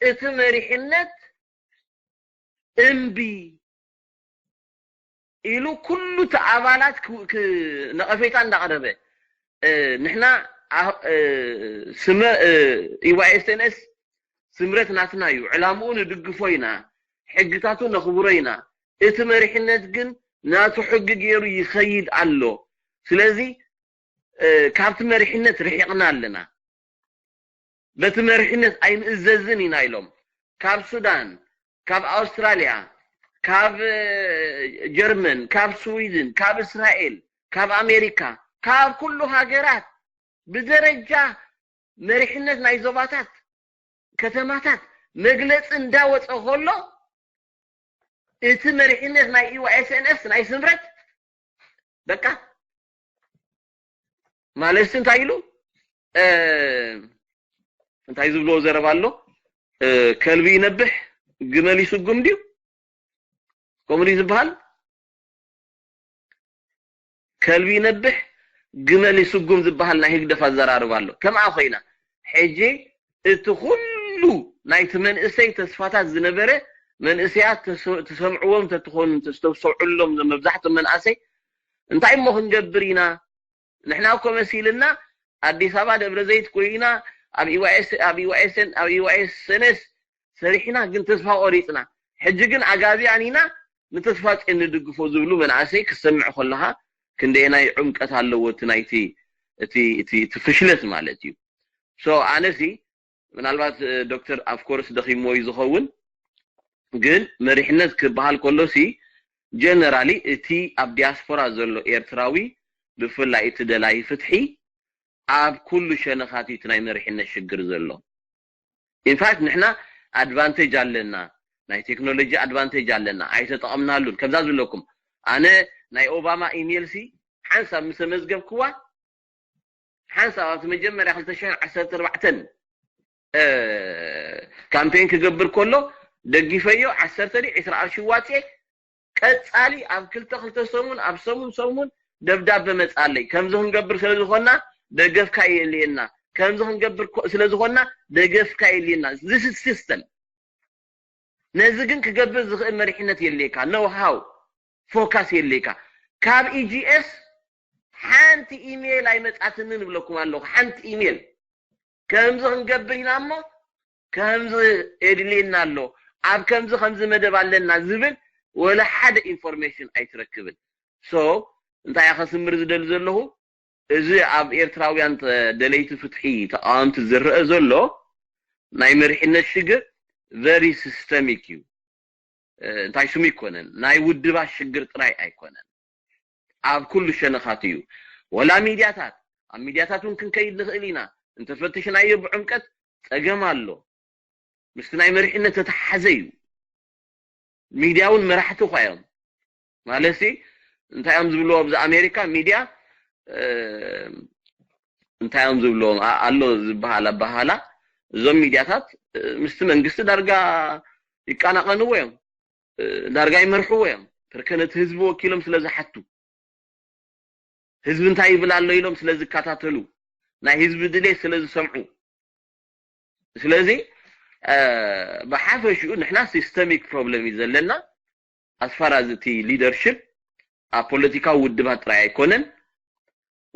እቲ መሪሕነት እምቢ ኢሉ ኩሉ እቲ ኣባላት ነቐፌታ እንዳቕረበ ንሕና ኢዋይኤስኤንኤስ ስምረት ናትና እዩ፣ ዕላምኡ ንድግፎ ኢና፣ ሕግታቱ ነኽብሮ ኢና። እቲ መሪሕነት ግን ናቱ ሕጊ ገይሩ ይኸይድ ኣሎ። ስለዚ ካብቲ መሪሕነት ርሒቕና ኣለና። በቲ መሪሕነት ኣይንእዘዝን ኢና ኢሎም። ካብ ሱዳን፣ ካብ ኣውስትራልያ፣ ካብ ጀርመን፣ ካብ ስዊድን፣ ካብ እስራኤል፣ ካብ ኣሜሪካ፣ ካብ ኩሉ ሃገራት ብደረጃ መሪሕነት ናይ ዞባታት ከተማታት መግለፂ እንዳወፀ ከሎ እቲ መሪሕነት ናይ ኢዋኤስኤንኤስ ናይ ስምረት በቃ ማለት እንታይ ኢሉ እንታይ ዝብልዎ ዘረባ ኣሎ? ከልቢ ይነብሕ ግመል ይስጉም ድዩ? ከምኡ ድዩ ዝበሃል? ከልቢ ይነብሕ ግመል ይስጉም ዝበሃል ናይ ህግደፍ ኣዘራርባ ኣሎ። ከምኣ ኮይና ሕጂ እቲ ኩሉ ናይቲ መንእሰይ ተስፋታት ዝነበረ መንእሰያት ትሰምዕዎም ተትኾኑ ተስተውሰውዕሎም መብዛሕትኦም መንእሰይ እንታይ እሞ ክንገብር ኢና ንሕና እኮ መሲልና ኣዲስ ኣበባ ደብረ ዘይት ኮይና ኣብ ኢዋኤስ ኣብ ኢዋኤስን ኣብ ኢዋኤስንስ ሰሪሕና ግን ተስፋ ቆሪፅና ሕጂ ግን ኣጋዚያን ኢና ንተስፋ ፂን ንድግፎ ዝብሉ መናእሰይ ክሰምዕ ከለካ ክንደየናይ ዕምቀት ኣለዎ እቲ ናይቲ እቲ እቲ እቲ ፍሽለት ማለት እዩ so ኣነሲ ምናልባት ዶክተር ኣፍኮርስ ደኺምዎ እዩ ዝኸውን ግን መሪሕነት ክበሃል ከሎ ሲ ጀነራሊ እቲ ኣብ ዲያስፖራ ዘሎ ኤርትራዊ ብፍላይ እቲ ደላይ ፍትሒ ኣብ ኩሉ ሸነኻት እቲ ናይ መሪሕነት ሽግር ዘሎ ኢንፋክት ንሕና ኣድቫንቴጅ ኣለና ናይ ቴክኖሎጂ ኣድቫንቴጅ ኣለና ኣይተጠቐምናሉን ከምዛ ዝብለኩም ኣነ ናይ ኦባማ ኢሜል ሲ ሓንሳብ ምስ መዝገብክዋ ሓንሳብ ኣብቲ መጀመርያ ክልተ ሽሕን ዓሰርተ ኣርባዕተን ካምፔን ክገብር ከሎ ደጊፈዮ ዓሰርተ ድዩ ዕስራ ቅርሺ ዋፅየ ቀፃሊ ኣብ ክልተ ክልተ ሰሙን ኣብ ሰሙን ሰሙን ደብዳበ መፃለይ ከምዚ ክንገብር ስለ ዝኾንና ደገፍካ የልየና ከምዚ ክንገብር ስለ ዝኾንና ደገፍካ የልየና this is system ነዚ ግን ክገብር ዝኽእል መሪሕነት የልየካ know how focus የልየካ ካብ ኢጂኤስ ሓንቲ ኢሜል ኣይመፃትንን እብለኩም ኣለኹ ሓንቲ ኢሜል ከምዚ ክንገብር ኢና እሞ ከምዚ የድልየና ኣሎ ኣብ ከምዚ ከምዚ መደብ ኣለና ዝብል ወላ ሓደ ኢንፎርሜሽን ኣይትረክብን so እንታይ ከስምር ዝደሊ ዘለኹ እዚ ኣብ ኤርትራውያን ደለይቲ ፍትሒ ተቃወምቲ ዝረአ ዘሎ ናይ መሪሕነት ሽግር very systemic እዩ እንታይ ስሙ ይኮነን ናይ ውድባት ሽግር ጥራይ ኣይኮነን ኣብ ኩሉ ሸነኻት እዩ ወላ ሚድያታት ኣብ ሚድያታት እውን ክንከይድ ንኽእል ኢና እንተፈትሽናዮ ብዕምቀት ፀገም ኣሎ ምስቲ ናይ መሪሕነት ተተሓዘ እዩ ሚድያ እውን መራሕቲ እኳ እዮም ማለትሲ እንታይ እዮም ዝብልዎ ኣብዚ ኣሜሪካ ሚድያ እንታይ እዮም ዝብልዎም ኣሎ ዝበሃል ኣባሃላ እዞም ሚድያታት ምስቲ መንግስቲ ዳርጋ ይቃናቀንዎ እዮም ዳርጋ ይመርሕዎ እዮም ተርከ ነቲ ህዝቢ ወኪሎም ስለ ዝሓቱ ህዝቢ እንታይ ይብል ኣሎ ኢሎም ስለ ዝከታተሉ ናይ ህዝቢ ድሌት ስለ ዝሰምዑ ስለዚ ብሓፈሽኡ ንሕና ሲስተሚክ ፕሮብለም እዩ ዘለና ኣስፋር ኣዝ እቲ ሊደርሽፕ ኣብ ፖለቲካዊ ውድባት ጥራይ ኣይኮነን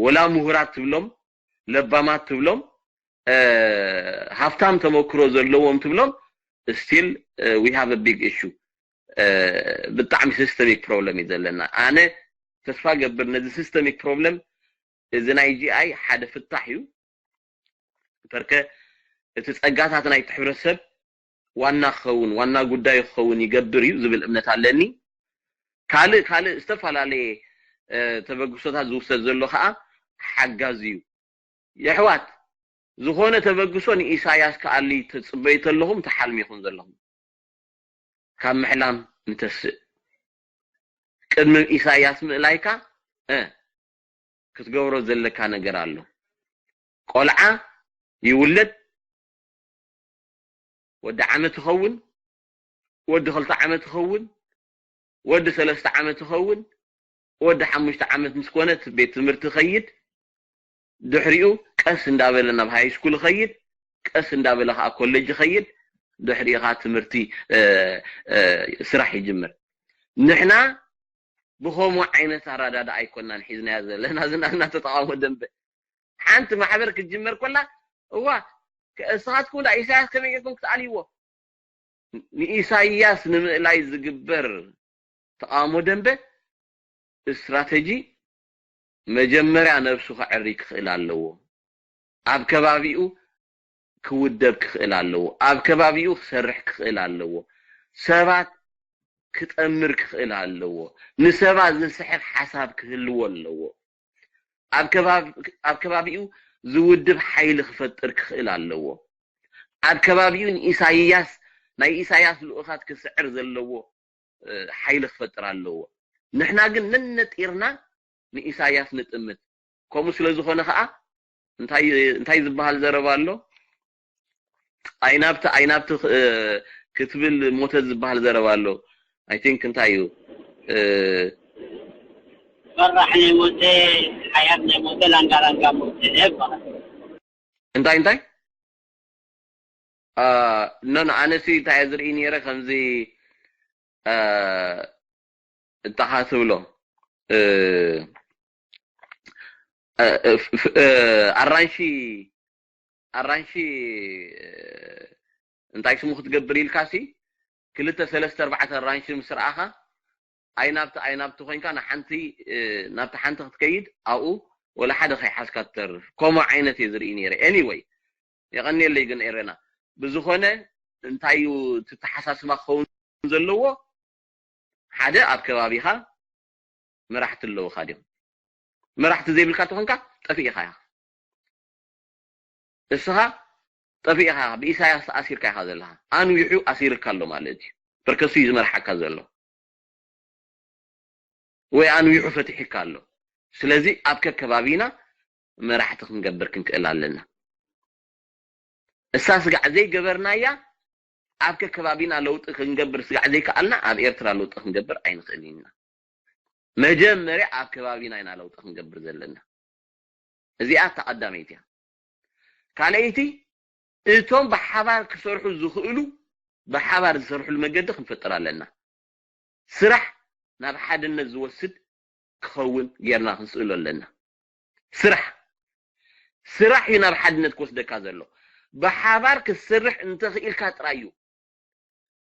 ወላ ምሁራት ትብሎም ለባማት ትብሎም ሃፍታም ተመክሮ ዘለዎም ትብሎም still we have a big issue ብጣዕሚ ሲስተሚክ ፕሮብለም እዩ ዘለና። ኣነ ተስፋ ገብር ነዚ ሲስተሚክ ፕሮብለም እዚ ናይ ጂ ኣይ ሓደ ፍታሕ እዩ። በርከ እቲ ጸጋታት ናይቲ ሕብረተሰብ ዋና ክኸውን ዋና ጉዳይ ክኸውን ይገብር እዩ ዝብል እምነት ኣለኒ። ካልእ ካልእ ዝተፈላለየ ተበግሶታት ዝውሰድ ዘሎ ከዓ ሓጋዝ እዩ። የሕዋት ዝኾነ ተበግሶ ንኢሳያስ ክኣሊ ትጽበዩ ተለኹም ትሓልም ይኹን ዘለኹም ካብ ምሕላም ንተስእ። ቅድሚ ኢሳያስ ምእላይካ ክትገብሮ ዘለካ ነገር ኣሎ። ቆልዓ ይውለድ፣ ወዲ ዓመት ይኸውን፣ ወዲ ክልተ ዓመት ይኸውን፣ ወዲ ሰለስተ ዓመት ይኸውን፣ ወዲ ሓሙሽተ ዓመት ምስ ኮነ ቤት ትምህርቲ ይኸይድ። ድሕሪኡ ቀስ እንዳበለ ናብ ሃይ ስኩል ይኸይድ፣ ቀስ እንዳበለ ከዓ ኮሌጅ ይኸይድ። ድሕሪኡ ከዓ ትምህርቲ ስራሕ ይጅምር። ንሕና ብኸምኡ ዓይነት ኣረዳድኣ ኣይኮናን ሒዝናዮ ዘለና ዝናና ተቃውሞ ደንበ። ሓንቲ ማሕበር ክትጅመር ኮላ እዋ እስኻትኩም ዳ ኢሳያስ ከመይ ጌርኩም ክትኣልይዎ? ንኢሳያስ ንምእላይ ዝግበር ተቃውሞ ደንበ ስትራተጂ መጀመርያ ነብሱ ከዕሪ ክኽእል ኣለዎ። ኣብ ከባቢኡ ክውደብ ክኽእል ኣለዎ። ኣብ ከባቢኡ ክሰርሕ ክኽእል ኣለዎ። ሰባት ክጠምር ክኽእል ኣለዎ። ንሰባት ዝስሕብ ሓሳብ ክህልዎ ኣለዎ። ኣብ ከባቢኡ ዝውድብ ሓይሊ ክፈጥር ክኽእል ኣለዎ። ኣብ ከባቢኡ ንኢሳይያስ ናይ ኢሳያስ ልኡኻት ክስዕር ዘለዎ ሓይሊ ክፈጥር ኣለዎ። ንሕና ግን ነነጢርና ንኢሳያስ ንጥምት። ከምኡ ስለ ዝኾነ ከዓ እንታይ ዝበሃል ዘረባ ኣሎ? ኣይናብቲ ኣይናብቲ ክትብል ሞተት ዝበሃል ዘረባ ኣሎ። I think እንታይ እዩ? ፈራሕ ናይ ሞተ ሓያት ናይ ሞተ ላንጋላንጋ ሞተ ይባሃል። እንታይ እንታይ ኖ ኖ ኣነሲ እንታይ ዝርኢ ነይረ ከምዚ እንታኻ ትብሎ ኣራንሺ ኣራንሺ እንታይ ስሙ ክትገብር ኢልካ ሲ ክልተ ሰለስተ ኣርባዕተ ኣራንሺ ምስ ረኣኻ ኣይናብቲ ኣይናብቲ ኮይንካ ንሓንቲ ናብቲ ሓንቲ ክትከይድ ኣብኡ ወላ ሓደ ከይሓዝካ ትተርፍ። ከምኡ ዓይነት እየ ዝርኢ ነይረ። Anyway የቐንየለይ ግን ኤረና ብዝኾነ እንታይ እዩ ትተሓሳስባ ክኸውን ዘለዎ ሓደ ኣብ ከባቢኻ መራሕቲ ኣለውኻ ድዮም? መራሕቲ ዘይብልካ ተኾንካ ጠፊእኻ ኢኻ። እስኻ ጠፊእኻ ብኢሳያስ ተኣሲርካ ኢኻ ዘለኻ። ኣንዊሑ ኣሲርካ ኣሎ ማለት እዩ። በርከሱ እዩ ዝመርሓካ ዘሎ ወይ ኣንዊሑ ፈትሒካ ኣሎ። ስለዚ ኣብ ከከባቢና መራሕቲ ክንገብር ክንክእል ኣለና። እሳ ስጋዕ ዘይገበርናያ ኣብ ከከባቢና ለውጢ ክንገብር ስጋዕ ዘይከኣልና ኣብ ኤርትራ ለውጢ ክንገብር ኣይንኽእል ኢና። መጀመርያ ኣብ ከባቢና ኢና ለውጢ ክንገብር ዘለና። እዚኣ ተቐዳመይቲ እያ። ካልኣይቲ እቶም ብሓባር ክሰርሑ ዝኽእሉ ብሓባር ዝሰርሕሉ መገዲ ክንፈጥር ኣለና። ስራሕ ናብ ሓድነት ዝወስድ ክኸውን ጌርና ክንስእሎ ኣለና። ስራሕ ስራሕ እዩ ናብ ሓድነት ክወስደካ ዘሎ። ብሓባር ክትሰርሕ እንተኽኢልካ ጥራይ እዩ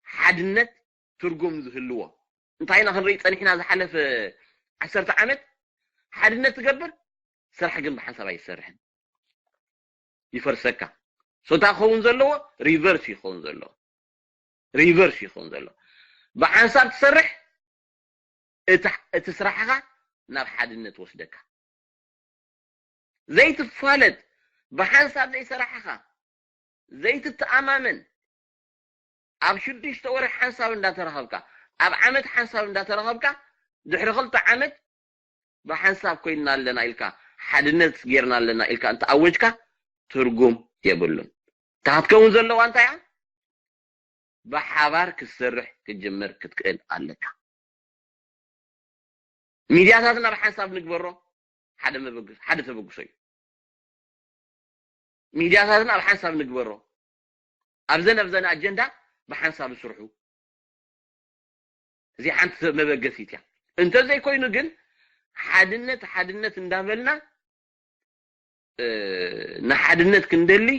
ሓድነት ትርጉም ዝህልዎ። እንታይ ኢና ክንርኢ ጸኒሕና ዝሓለፈ ዓሰርተ ዓመት? ሓድነት ትገብር፣ ስራሕ ግን ብሓንሳብ ኣይሰርሕን፣ ይፈርሰካ። ሶታ ክኸውን ዘለዎ ሪቨርስ ይኸውን ዘሎ ሪቨርስ ይኸውን ዘሎ። ብሓንሳብ ትሰርሕ እቲ ስራሕኻ ናብ ሓድነት ወስደካ። ዘይትፋለጥ ብሓንሳብ ዘይሰራሕኻ ዘይትተኣማመን ኣብ ሽዱሽተ ወርሒ ሓንሳብ እንዳተረኸብካ ኣብ ዓመት ሓንሳብ እንዳተረኸብካ ድሕሪ ክልተ ዓመት ብሓንሳብ ኮይንና ኣለና ኢልካ ሓድነት ጌርና ኣለና ኢልካ እንተኣወጅካ ትርጉም የብሉን። እታ ክትከውን ዘለዋ እንታይ እያ? ብሓባር ክትሰርሕ ክትጅምር ክትክእል ኣለካ። ሚድያታትና ብሓንሳብ ንግበሮ ሓደ መበግስ ሓደ ተበግሶ እዩ። ሚድያታትና ኣብ ሓንሳብ ንግበሮ ኣብዘን ኣብዘን ኣጀንዳ ብሓንሳብ ስርሑ። እዚ ሓንቲ መበገሲት እያ። እንተዘይኮይኑ ግን ሓድነት ሓድነት እንዳበልና ንሓድነት ክንደሊ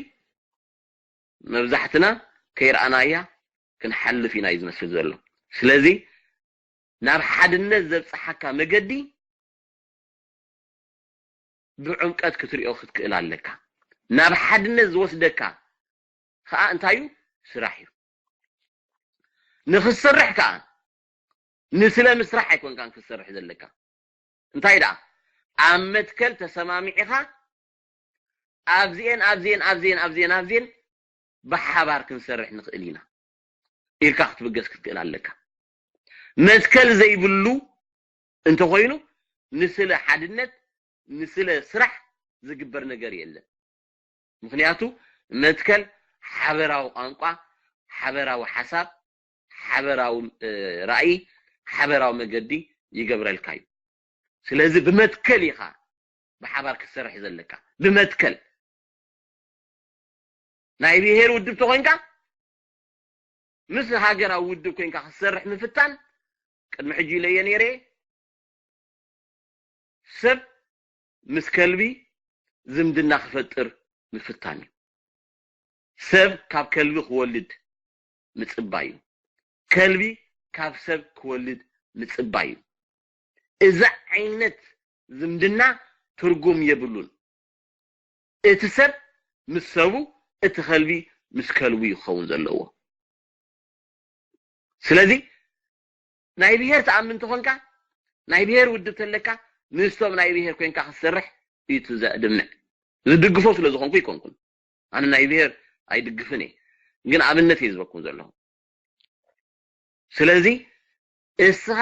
መብዛሕትና ከይረኣናያ ክንሓልፍ ኢና እዩ ዝመስል ዘሎ። ስለዚ ናብ ሓድነት ዘብጽሓካ መገዲ ብዕምቀት ክትሪኦ ክትክእል ኣለካ። ናብ ሓድነት ዝወስደካ ከዓ እንታይ እዩ? ስራሕ እዩ። ንክትሰርሕ ከዓ ንስለ ምስራሕ ኣይኮንካን ክትሰርሕ ዘለካ። እንታይ ደኣ ኣብ መትከል ተሰማሚዕኻ ኣብዚኤን ኣብዚኤን ኣብዚኤን ኣብዚኤን ኣብዚኤን ብሓባር ክንሰርሕ ንኽእል ኢና ኢልካ ክትብገስ ክትክእል ኣለካ። መትከል ዘይብሉ እንተኾይኑ ንስለ ሓድነት ንስለ ስራሕ ዝግበር ነገር የለን። ምኽንያቱ መትከል ሓበራዊ ቋንቋ፣ ሓበራዊ ሓሳብ፣ ሓበራዊ ራእይ፣ ሓበራዊ መገዲ ይገብረልካ እዩ። ስለዚ ብመትከል ኢኻ ብሓባር ክትሰርሕ ዘለካ። ብመትከል ናይ ብሄር ውድብ ተኾይንካ ምስ ሃገራዊ ውድብ ኮይንካ ክትሰርሕ ምፍታን ቅድሚ ሕጂ ኢለዮ ነይረ። ሰብ ምስ ከልቢ ዝምድና ክፈጥር ምፍታን እዩ። ሰብ ካብ ከልቢ ክወልድ ምጽባይ እዩ። ከልቢ ካብ ሰብ ክወልድ ምጽባይ እዩ። እዚ ዓይነት ዝምድና ትርጉም የብሉን። እቲ ሰብ ምስ ሰቡ፣ እቲ ከልቢ ምስ ከልቡ እዩ ክኸውን ዘለዎ። ስለዚ ናይ ብሄር ትኣምን እንተኾንካ፣ ናይ ብሄር ውድብ ተለካ፣ ምስቶም ናይ ብሄር ኮይንካ ክትሰርሕ እዩ እቲ ዘድምዕ። ዝድግፎ ስለ ዝኾንኩ ኣይኮንኩን። ኣነ ናይ ብሄር ኣይድግፍን እየ። ግን ኣብነት እየ ዝበኩም ዘለኹ። ስለዚ እስኻ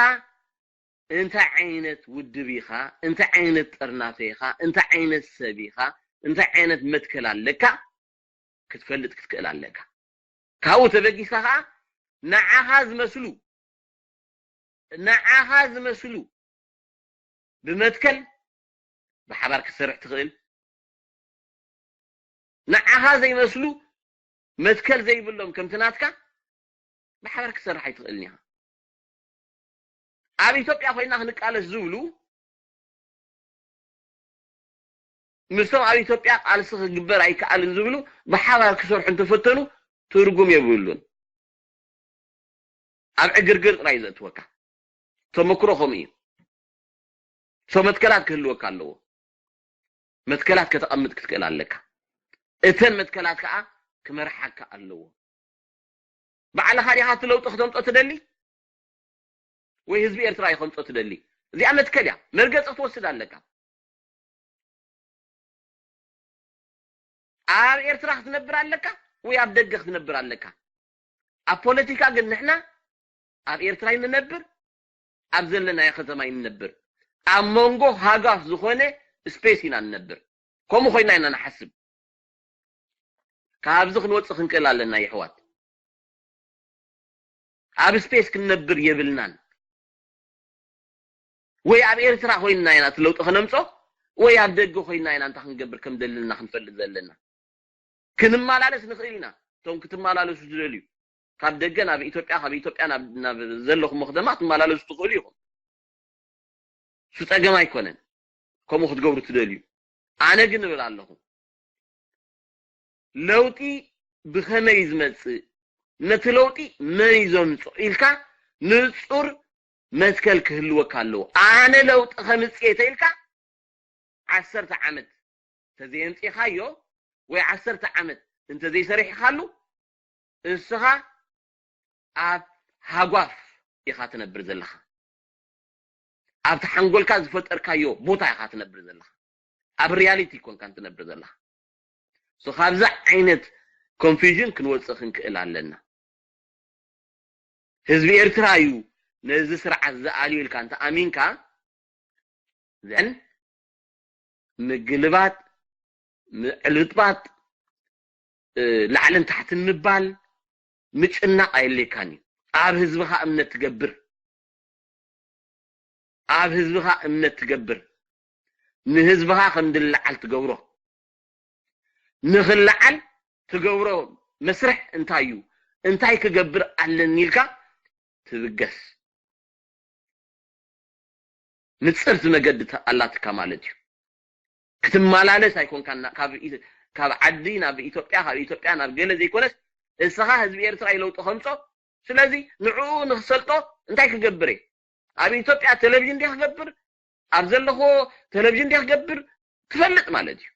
እንታይ ዓይነት ውድብ ኢኻ፣ እንታይ ዓይነት ጥርናፈ ኢኻ፣ እንታይ ዓይነት ሰብ ኢኻ፣ እንታይ ዓይነት መትከል ኣለካ ክትፈልጥ ክትክእል ኣለካ። ካብኡ ተበጊስካ ከዓ ንዓኻ ዝመስሉ ንዓኻ ዝመስሉ ብመትከል ብሓባር ክትሰርሕ ትኽእል። ንዓኻ ዘይመስሉ መትከል ዘይብሎም ከምቲ ናትካ ብሓባር ክትሰርሕ ኣይትኽእልን ኢኻ። ኣብ ኢትዮጵያ ኮይና ክንቃለስ ዝብሉ ምስቶም ኣብ ኢትዮጵያ ቃልሲ ክግበር ኣይከኣልን ዝብሉ ብሓባር ክሰርሑ እንተፈተኑ ትርጉም የብሉን። ኣብ ዕግርግር ጥራይ ዘእትወካ። ተመክሮ ከምኡ እዩ። ሰው መትከላት ክህልወካ ኣለዎ። መትከላት ከተቐምጥ ክትክእል ኣለካ። እተን መትከላት ከዓ ክመርሓካ ኣለዎ። ባዕልኻ ዲኻ እቲ ለውጢ ክተምጾ ትደሊ ወይ ህዝቢ ኤርትራ እዩ ከምጾ ትደሊ? እዚኣ መትከል እያ። መርገጺ ክትወስድ ኣለካ። ኣብ ኤርትራ ክትነብር ኣለካ ወይ ኣብ ደገ ክትነብር ኣለካ? ኣብ ፖለቲካ ግን ንሕና ኣብ ኤርትራ ይንነብር፣ ኣብ ዘለናዮ ከተማ ይንነብር። ኣብ መንጎ ሃጓፍ ዝኾነ ስፔስ ኢና ንነብር። ከምኡ ኮይና ኢና ንሓስብ። ካብዚ ክንወጽእ ክንክእል ኣለና የሕዋት። ኣብ ስፔስ ክንነብር የብልናን። ወይ ኣብ ኤርትራ ኮይንና ኢና እቲ ለውጢ ከነምጾ፣ ወይ ኣብ ደገ ኮይንና ኢና እንታይ ክንገብር ከም ዘለና ክንፈልጥ ዘለና። ክንመላለስ ንኽእል ኢና። እቶም ክትመላለሱ ትደልዩ፣ ካብ ደገ ናብ ኢትዮጵያ፣ ካብ ኢትዮጵያ ናብ፣ ናብ ዘለኹሞ ከተማ ክትመላለሱ ትኽእሉ ኢኹም። እሱ ጸገም ኣይኮነን፣ ከምኡ ክትገብሩ ትደልዩ። ኣነ ግን እብል ኣለኹ፣ ለውጢ ብኸመይ እዩ ዝመጽእ፣ ነቲ ለውጢ መን እዩ ዘምጽኦ ኢልካ ንጹር መትከል ክህልወካ ኣለዎ። ኣነ ለውጢ ከምጽእ እየ ተኢልካ ዓሰርተ ዓመት እንተዘየምጺኻዮ ወይ ዓሰርተ ዓመት እንተዘይሰሪሕካሉ እስኻ ኣብ ሃጓፍ ኢኻ ትነብር ዘለኻ። ኣብቲ ሓንጎልካ ዝፈጠርካዮ ቦታ ኢኻ ትነብር ዘለኻ። ኣብ ሪያሊቲ ኮንካ ትነብር ዘለኻ። So ካብዚ ዓይነት ኮንፊውዥን ክንወፅእ ክንክእል ኣለና። ህዝቢ ኤርትራ እዩ ነዚ ስርዓት ዝኣልዩ ኢልካ እንተ ኣሚንካ ዘን ምግልባጥ፣ ምዕልባጥ፣ እ፣ ላዕልን ታሕትን ምባል፣ ምጭናቕ ኣየድልየካን እዩ። ኣብ ህዝብኻ እምነት ትገብር፣ ኣብ ህዝብኻ እምነት ትገብር፣ ንህዝብኻ ከም ድለዓል ትገብሮ፣ ንኽለዓል ትገብሮ መስርሕ እንታይ እዩ? እንታይ ክገብር ኣለኒ ኢልካ ትብገስ። ንጽርቲ መገዲ ተ-፣ ኣላትካ ማለት እዩ። ክትመላለስ ኣይኮንካን፣ ና-፣ ካብ ኢ-፣ ካብ ዓዲ ናብ ኢትዮጵያ፣ ካብ ኢትዮጵያ ናብ ገለ ዘይኮነስ፣ እስኻ ህዝቢ ኤርትራ እዩ ለውጢ ከምጾ፣ ስለዚ ንዕኡ ንክሰልጦ እንታይ ክገብር እየ? ኣብ ኢትዮጵያ ቴሌቪዥን ድየ ክገብር? ኣብ ዘለኹዎ ቴሌቪዥን ድየ ክገብር? ትፈልጥ ማለት እዩ።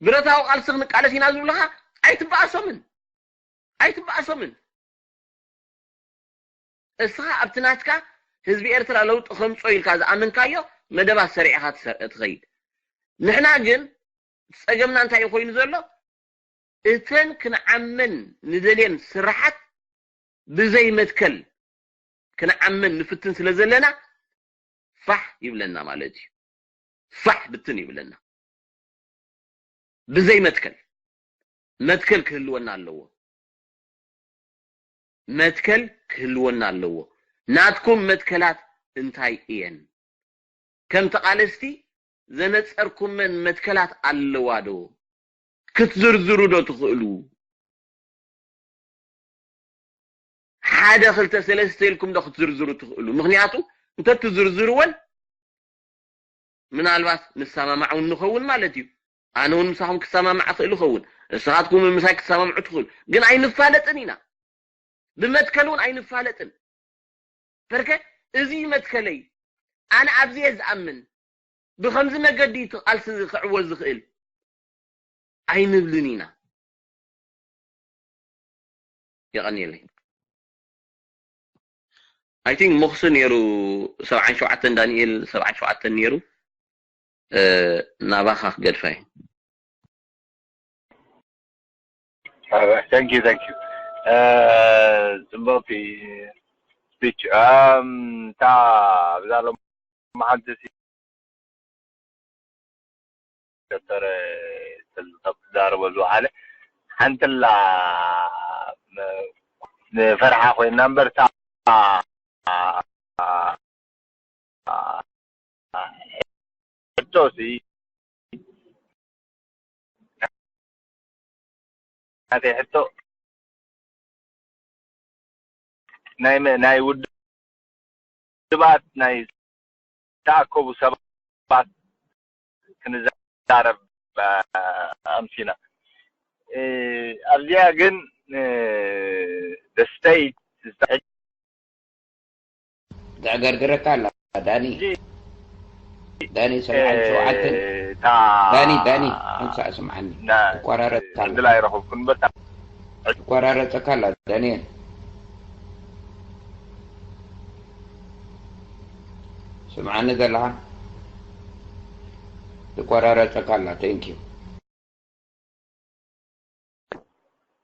ብረታዊ ቃልሲ ክንቃለስ ኢና ዝብሉኻ ኣይትበኣሶምን፣ ኣይትበኣሶምን። እስኻ ኣብቲ ናትካ ህዝቢ ኤርትራ ለውጢ ከምጾ ኢልካ ዝኣመንካዮ መደባት ሰሪዕኻ ትኸይድ። ንሕና ግን ጸገምና እንታይ ኮይኑ ዘሎ? እተን ክንዓመን ንደልየን ስራሓት ብዘይ መትከል ክንዓመን ንፍትን ስለ ዘለና ፋሕ ይብለና ማለት እዩ። ፋሕ ብትን ይብለና ብዘይ መትከል። መትከል ክህልወና ኣለዎ። መትከል ክህልወና ኣለዎ። ናትኩም መትከላት እንታይ እየን? ከም ተቓለስቲ ዘነጸርኩመን መትከላት ኣለዋ ዶ? ክትዝርዝሩ ዶ ትኽእሉ? ሓደ ክልተ ሰለስተ ኢልኩም ዶ ክትዝርዝሩ ትኽእሉ? ምኽንያቱ እንተትዝርዝርወን ምናልባት ንሰማማዕ እውን ንኸውን ማለት እዩ። ኣነ እውን ምሳኹም ክሰማማዕ እኽእል እኸውን፣ ንስኻትኩም እውን ምሳይ ክትሰማምዑ ትኽእሉ። ግን ኣይንፋለጥን ኢና፣ ብመትከል እውን ኣይንፋለጥን። በርከ እዚ መትከለይ፣ ኣነ ኣብዚ እየ ዝኣምን፣ ብኸምዚ መገዲ እቲ ቃልሲ እዚ ክዕወት ዝኽእል ኣይንብልን ኢና። የቐንየለይ። I think ሞኽሲ ነይሩ፣ ሰብዓን ሸውዓተን ዳንኤል ሰብዓን ሸውዓተን ነይሩ። ናባኻ ክገድፋይ። Thank you, thank you. Uh, ጽብቕቲ ስፒች እታ ብዛ ሎማዓንቲ ዶክተር ተዛረቦ ዝወዓለ ሓንትላ ንፈርሓ ኮይና እምበር እታ ሕቶሲ ናተይ ሕቶ ናይ ናይ ውድባት ናይ ዝተኣከቡ ሰባት ክንዛረብ ኣምሲና። ኣብዚኣ ግን ደስተይ ተዕገርግረካ ኣላ ዳኒ ዳኒ ሰብዓን ሸውዓተን ዳኒ ዳኒ ሓንሳእ ስምዓኒ ትቆራረጽካ ዕድል ኣይረኸብኩን በታ ትቆራረጸካ ኣላ ዳንኤል ስምዓኒ ዘለኻ ትቆራረጸካ ኣላ thank you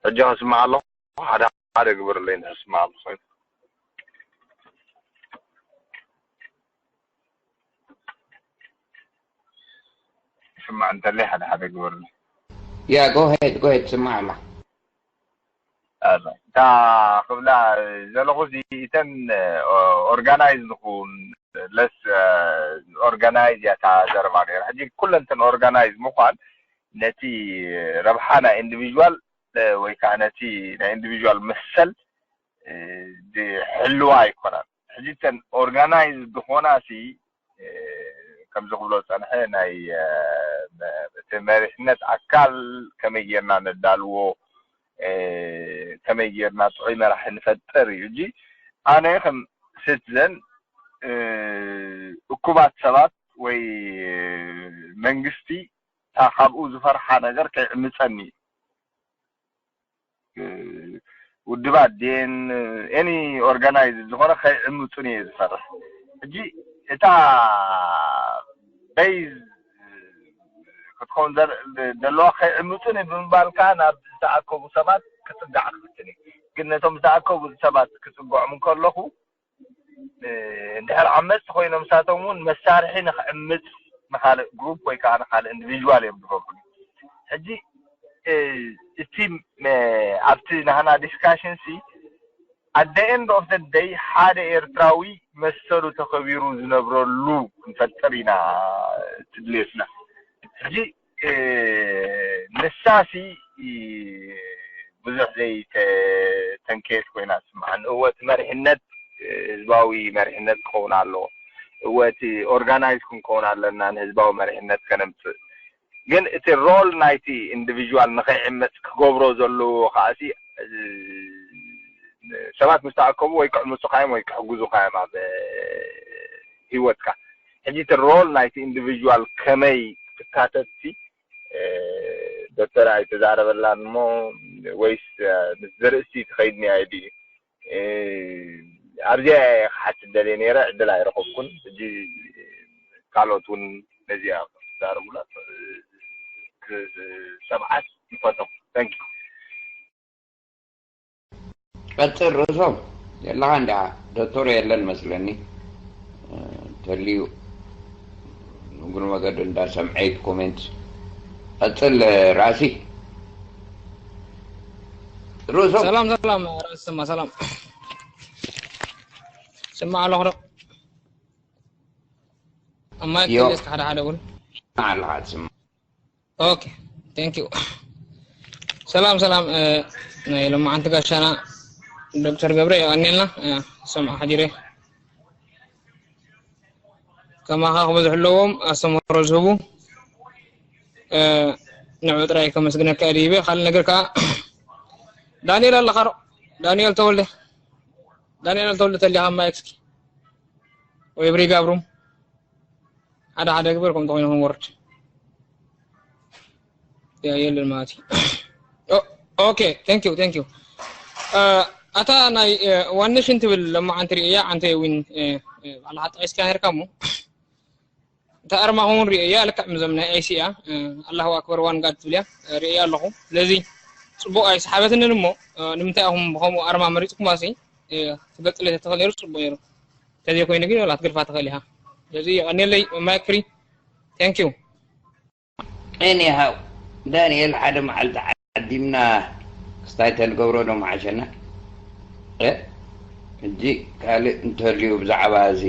ሕጂ ከስምዓ ኣለኹ ሓደ ሓደ ግበረለይ እንድሕር ዝስምዓሉ ኮይኑ ይስማዕ እንተለይ ሓደ ሓደ ግበረለይ yeah go ahead go ahead ትስማዕ ኣላ እታ ክብላ ዘለኹ እተን organize ንኹን less organize እያ እታ ዘረባ ነይራ ሕጂ ኩለን እተን organize ምዃን ነቲ ረብሓ ናይ individual ወይ ከዓ ነቲ ናይ individual መሰል ዝሕልዋ ኣይኮናን ሕጂ እተን organize ዝኾና ሲ ከምዚ ክብሎ ዝፀንሐ ናይ እቲ መሪሕነት ኣካል ከመይ ጌርና ነዳልዎ ከመይ ጌርና ጥዑይ መራሒ ንፈጥር እዩ እጂ ኣነ ከም citizen እኩባት ሰባት ወይ መንግስቲ እታ ካብኡ ዝፈርሓ ነገር ከይዕምፀኒ ውድባት ድን any organize ዝኾነ ከይዕምፁን እየ ዝፈርሕ ሕጂ እታ base ክትኸውን ዘለዋ ከይዕምፁን ብምባልካ ናብ ዝተኣከቡ ሰባት ክፅጋዕ ክፍትን እዩ ግን ነቶም ዝተኣከቡ ሰባት ክፅግዖም እንከለኹ እንድሕር ዓመፅቲ ኮይኖም ንሳቶም እውን መሳርሒ ንክዕምፅ ንካልእ group ወይ ከዓ ንካልእ individual እዮም ዝገብሩ ሕጂ እቲ ኣብቲ ናህና discussion ሲ at the end of the day ሓደ ኤርትራዊ መሰሉ ተኸቢሩ ዝነብረሉ ክንፈጥር ኢና ትድልየትና ሕጂ ንሳሲ ብዙሕ ዘይተንከየት ኮይና ትስምዓኒ እወ እቲ መሪሕነት ህዝባዊ መሪሕነት ክኸውን ኣለዎ እወ እቲ organize ክንከውን ኣለና ንህዝባዊ መሪሕነት ከነምፅእ ግን እቲ role ናይቲ individual ንኸይዕመፅ ክገብሮ ዘለዎ ከዓሲ ሰባት ምስ ተኣከቡ ወይ ክዕምጹኻ እዮም ወይ ክሕግዙኻ እዮም ኣብ ህይወትካ። ሕጂ እቲ ሮል ናይቲ ኢንዲቪጁዋል ከመይ ክትካተት ሲ ዶክተር ኣይተዛረበላን እሞ ወይስ ምስ ዘርእስቲ ትኸይድ ኒያ ድዩ? ኣብዚኣ እየ ክሓትት ደልየ ነይረ፣ ዕድል ኣይረኸብኩን። ሕጂ ካልኦት እውን ነዚኣ ክዛረቡላ ክሰምዓስ ይፈተኹ። Thank you። ቀጽል ርእሶም የለኻ እንዲኣ ዶክተር የለን መስለኒ ተልዩ እግሪ መገዱ እንዳ ሰምዐይት ኮሜንት ቀጽል ራሲ ርእሶም ሰላም ሰላም ራስ ስማ ሰላም ስማ ኣለኹ ዶ እማይ ዮ። ከለስ ሓደ ሓደ እውን ኣለኻ ትስማ ኦኬ thank you ሰላም ሰላም ናይ ሎማዓንቲ ጋሻና ዶክተር ገብረ የቐንየልና ሰምዓ ሓዲረ ከማኻ ክበዝሑ ኣለዎም ኣስተምህሮ ዝህቡ ንዑ ጥራይ ከመስግነካ እየ ድይበ ካልእ ነገር ከዓ ዳንኤል ኣለኻ ዶ ዳንኤል ተወልደ ዳንኤል ተወልደ ተሊኻ ማይክ እስኪ ወይ ብሪጋ ብሩም ሓደ ሓደ ግበር ከምቲ ኮይኑ ክንወርድ የለን ማለት እዩ okay thank you thank you ኣታ ናይ ዋን ኔሽን ትብል ለማዓንቲ ርእያ ዓንተ ዊን ባዕልኻ ጠቂስካ ነርካ እሞ እታ ኣርማ እውን ርእያ ልክዕ ምዞም ናይ ኣይሲ እያ ኣላሁ ኣክበር ዋን ጋድ ትብል እያ ርእያ ኣለኹ ስለዚ ፅቡቅ ኣይሰሓበትንን እሞ ንምንታይ ኢኹም ብከምኡ ኣርማ መሪፅኩም ኣሲ ክገልፅለይ ተተኽእል ነይሩ ፅቡቅ ነይሩ ተዘይ ኮይኑ ግን ላት ግርፋ ትኽእል ኢኻ ስለዚ የቐንየለይ ማይክ ፍሪ thank you anyhow ዳንኤል ሓደ መዓልቲ ዓዲምና ክስታይ ተንገብሮ ዶ መዓሸና ሕጂ ካልእ እንተልዩ ብዛዕባ እዚ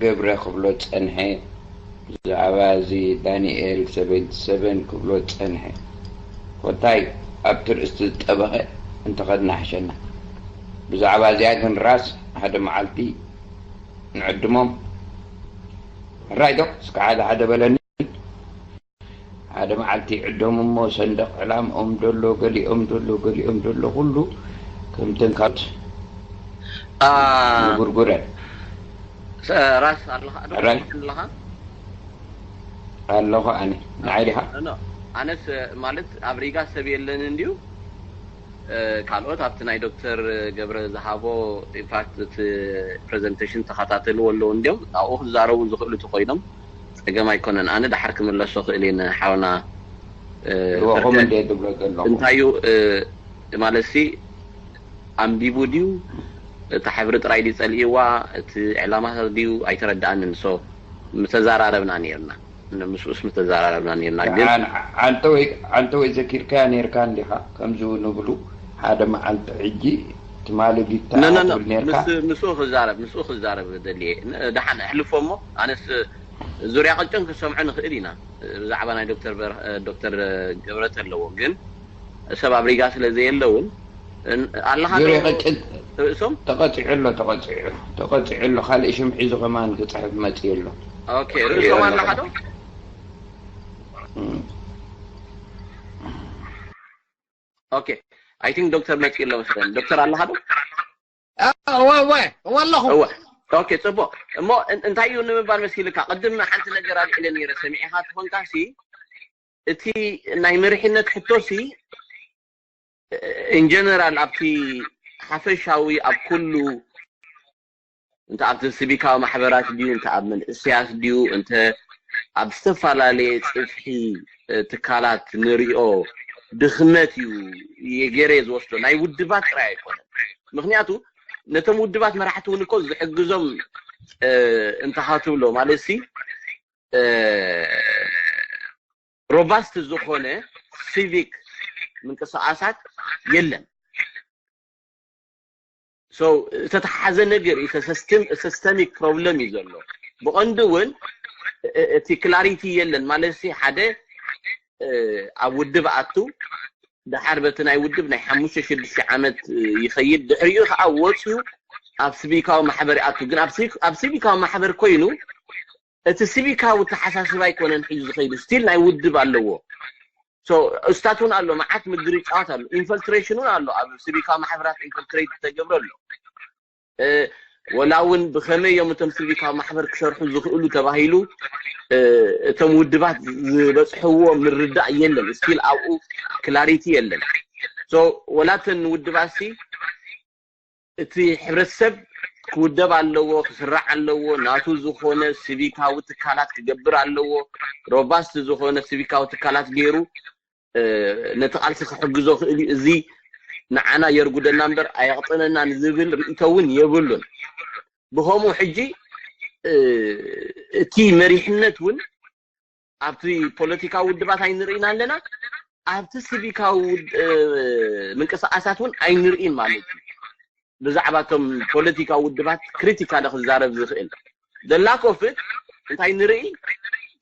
ገብረ ክብሎ ዝጸንሐ ብዛዕባ እዚ ዳንኤል ሰቨንቲ ሰቨን ክብሎ ዝጸንሐ ኮታይ ኣብቲ ርእስቲ ዝጠበቐ እንተኸድና ሕሸና ብዛዕባ እዚኣ ግን ራስ ሓደ መዓልቲ ንዕድሞም ሕራይ ዶ እስከ ሓደ ሓደ በለኒ ሓደ መዓልቲ ይዕደሙ እሞ ሰንደቕ ዕላምኦም ደሎ ገሊኦም ደሎ ገሊኦም ደሎ ኩሉ ከምተን ካብ ንጉርጉረን ራስ ኣለኻ ዶ ኣለኻ ኣለኹ ኣነ ንዓይ ዲኻ ኣነስ ማለት ኣብ ሪጋ ሰብ የለን እንድዩ ካልኦት ኣብቲ ናይ ዶክተር ገብረ ዝሃቦ ኢንፋክት እቲ ፕሬዘንቴሽን ተኸታተልዎ ኣለዉ እንዲዮም ኣብኡ ክዛረቡ ዝኽእሉ ተኮይኖም ፀገም ኣይኮነን ኣነ ዳሓር ክምለሶ ክእል እየ ንሓውና ኹም እንደ ትብሎ ዘለኹ እንታዩ ማለት ሲ ኣንቢቡ ድዩ እቲ ሕብሪ ጥራይ ድዩ ፀልእዋ እቲ ዕላማታት ድዩ ኣይተረድኣንን ሶ ምተዛራረብና ነርና ምስኡስ ምተዛራረብና ነርና ግን ዓንተ ወይ ዘኪርካያ ነርካ እንዲኻ ከምዚ ንብሉ ሓደ መዓልቲ ሕጂ ትማሊ ቢታ ትብል ነርካ ምስኡ ክዛረብ ምስኡ ክዛረብ ደልየ ደሓን ኣሕልፎ እሞ ኣነስ ዙርያ ቅጭን ክሰምዖ ንኽእል ኢና ብዛዕባ ናይ ዶክተር ዶክተር ገብረ ተለዎ ግን ሰብ ኣብ ሪጋ ስለ ዘየለውን ኣለኻ ርእሶም ተቐፂዑ ኣሎ ተቐፂዑ ተቐፂዑ ኣሎ ካልእ ሽም ሒዙ ከማን ክፅሕፍ መፅኡ ኣሎ ኦኬ ርእሶም ኣለኻ ዶ ኦኬ ኣይ ቲንክ ዶክተር መፅኡ ኣሎ መስለኒ ዶክተር ኣለኻ ዶ እወ እወ እወ ኣለኹ እወ ኦኬ ፅቡቅ እሞ እንታይ እዩ ንምባል መሲልካ ቅድም ሓንቲ ነገር ኣልዒለ ነይረ ሰሚዕኻ ትኾንካ ሲ እቲ ናይ መሪሕነት ሕቶ ሲ ኢንጀነራል ኣብቲ ሓፈሻዊ ኣብ ኩሉ እንተ ኣብቲ ስቢካዊ ማሕበራት ድዩ እንተ ኣብ መንእስያት ድዩ እንተ ኣብ ዝተፈላለየ ፅፍሒ ትካላት ንሪኦ ድኽመት እዩ የገረ ዝወስዶ ናይ ውድባት ጥራይ ኣይኮነን ምክንያቱ ነቶም ውድባት መራሕቲ እውን እኮ ዝሕግዞም እንተሃትብሎ ማለት ሲ ሮባስት ዝኾነ ሲቪክ ምንቅስቃሳት የለን so ዝተተሓዘ ነገር እዩ ሲስተሚክ ፕሮብለም እዩ ዘሎ ብቐንዱ እውን እቲ ክላሪቲ የለን ማለት ሓደ ኣብ ውድብ ኣቱ ደሓር በቲ ናይ ውድብ ናይ ሓሙሽተ ሽዱሽተ ዓመት ይኸይድ ድሕሪኡ ከዓ ወፅዩ ኣብ ሲቪካዊ ማሕበር ይኣቱ ግን ኣብ ሲቪካዊ ማሕበር ኮይኑ እቲ ሲቪካዊ ተሓሳስብ ኣይኮነን ሒዙ ዝኸይዱ ስቲል ናይ ውድብ ኣለዎ So እሱታት እውን ኣሎ፣ መዓት ምድርጫዋት ኣሎ፣ ኢንፈልትሬሽን እውን ኣሎ፣ ኣብ ሲቪካዊ ማሕበራት ኢንፈልትሬት ዝተገብረ ኣሎ። ወላ እውን ብኸመይ እዮም እቶም ሲቪካዊ ማሕበር ክሰርሑ ዝኽእሉ ተባሂሉ እቶም ውድባት ዝበፅሕዎ ምርዳእ የለን። ስቲል ኣብኡ ክላሪቲ የለን። So ወላ እተን ውድባት ሲ እቲ ሕብረተሰብ ክውደብ ኣለዎ፣ ክስራዕ ኣለዎ፣ ናቱ ዝኾነ ሲቪካዊ ትካላት ክገብር ኣለዎ። ሮባስት ዝኾነ ሲቪካዊ ትካላት ገይሩ ነቲ ቃልሲ ክሕግዞ ክእል እዩ። እዚ ንዓና የርጉደና እምበር ኣየቕጥነናን ዝብል ርእይቶ እውን የብሉን። ብኸምኡ ሕጂ እቲ መሪሕነት እውን ኣብቲ ፖለቲካዊ ውድባት ኣይንርእይን ኣለና፣ ኣብቲ ሲቪካዊ ምንቅስቃሳት እውን ኣይንርእይን ማለት እዩ። ብዛዕባ እቶም ፖለቲካዊ ውድባት ክሪቲካሊ ክዛረብ ዝኽእል ዘላኮፍት እንታይ ንርኢ?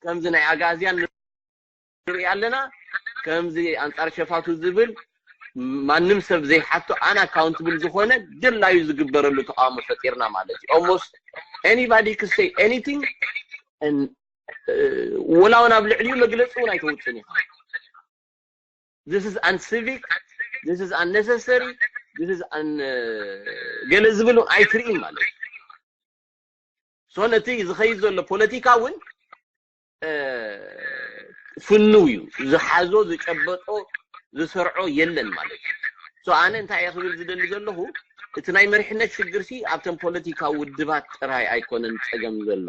ከምዚ ናይ ኣጋዝያን ንርኢ ኣለና፣ ከምዚ ኣንጻር ሸፋቱ ዝብል ማንም ሰብ ዘይሓቶ ኣን ኣካውንትብል ዝኾነ ድላዩ ዝግበረሉ ተቃውሞ ፈጢርና ማለት እዩ። Almost anybody could say anything and ወላ እውን ኣብ ልዕሊኡ መግለፂ እውን ኣይተውፅን ኢኻ። This is uncivic, this is unnecessary, this is ገለ ዝብል እውን ኣይትርኢን ማለት እዩ። So ነቲ ዝኸይድ ዘሎ ፖለቲካ እውን ፍንው እዩ፣ ዝሓዞ ዝጨበጦ ዝሰርዖ የለን ማለት እዩ። So ኣነ እንታይ እየ ክብል ዝደሊ ዘለኹ፣ እቲ ናይ መሪሕነት ሽግር ሲ ኣብተን ፖለቲካዊ ውድባት ጥራይ ኣይኮነን ፀገም ዘሎ፣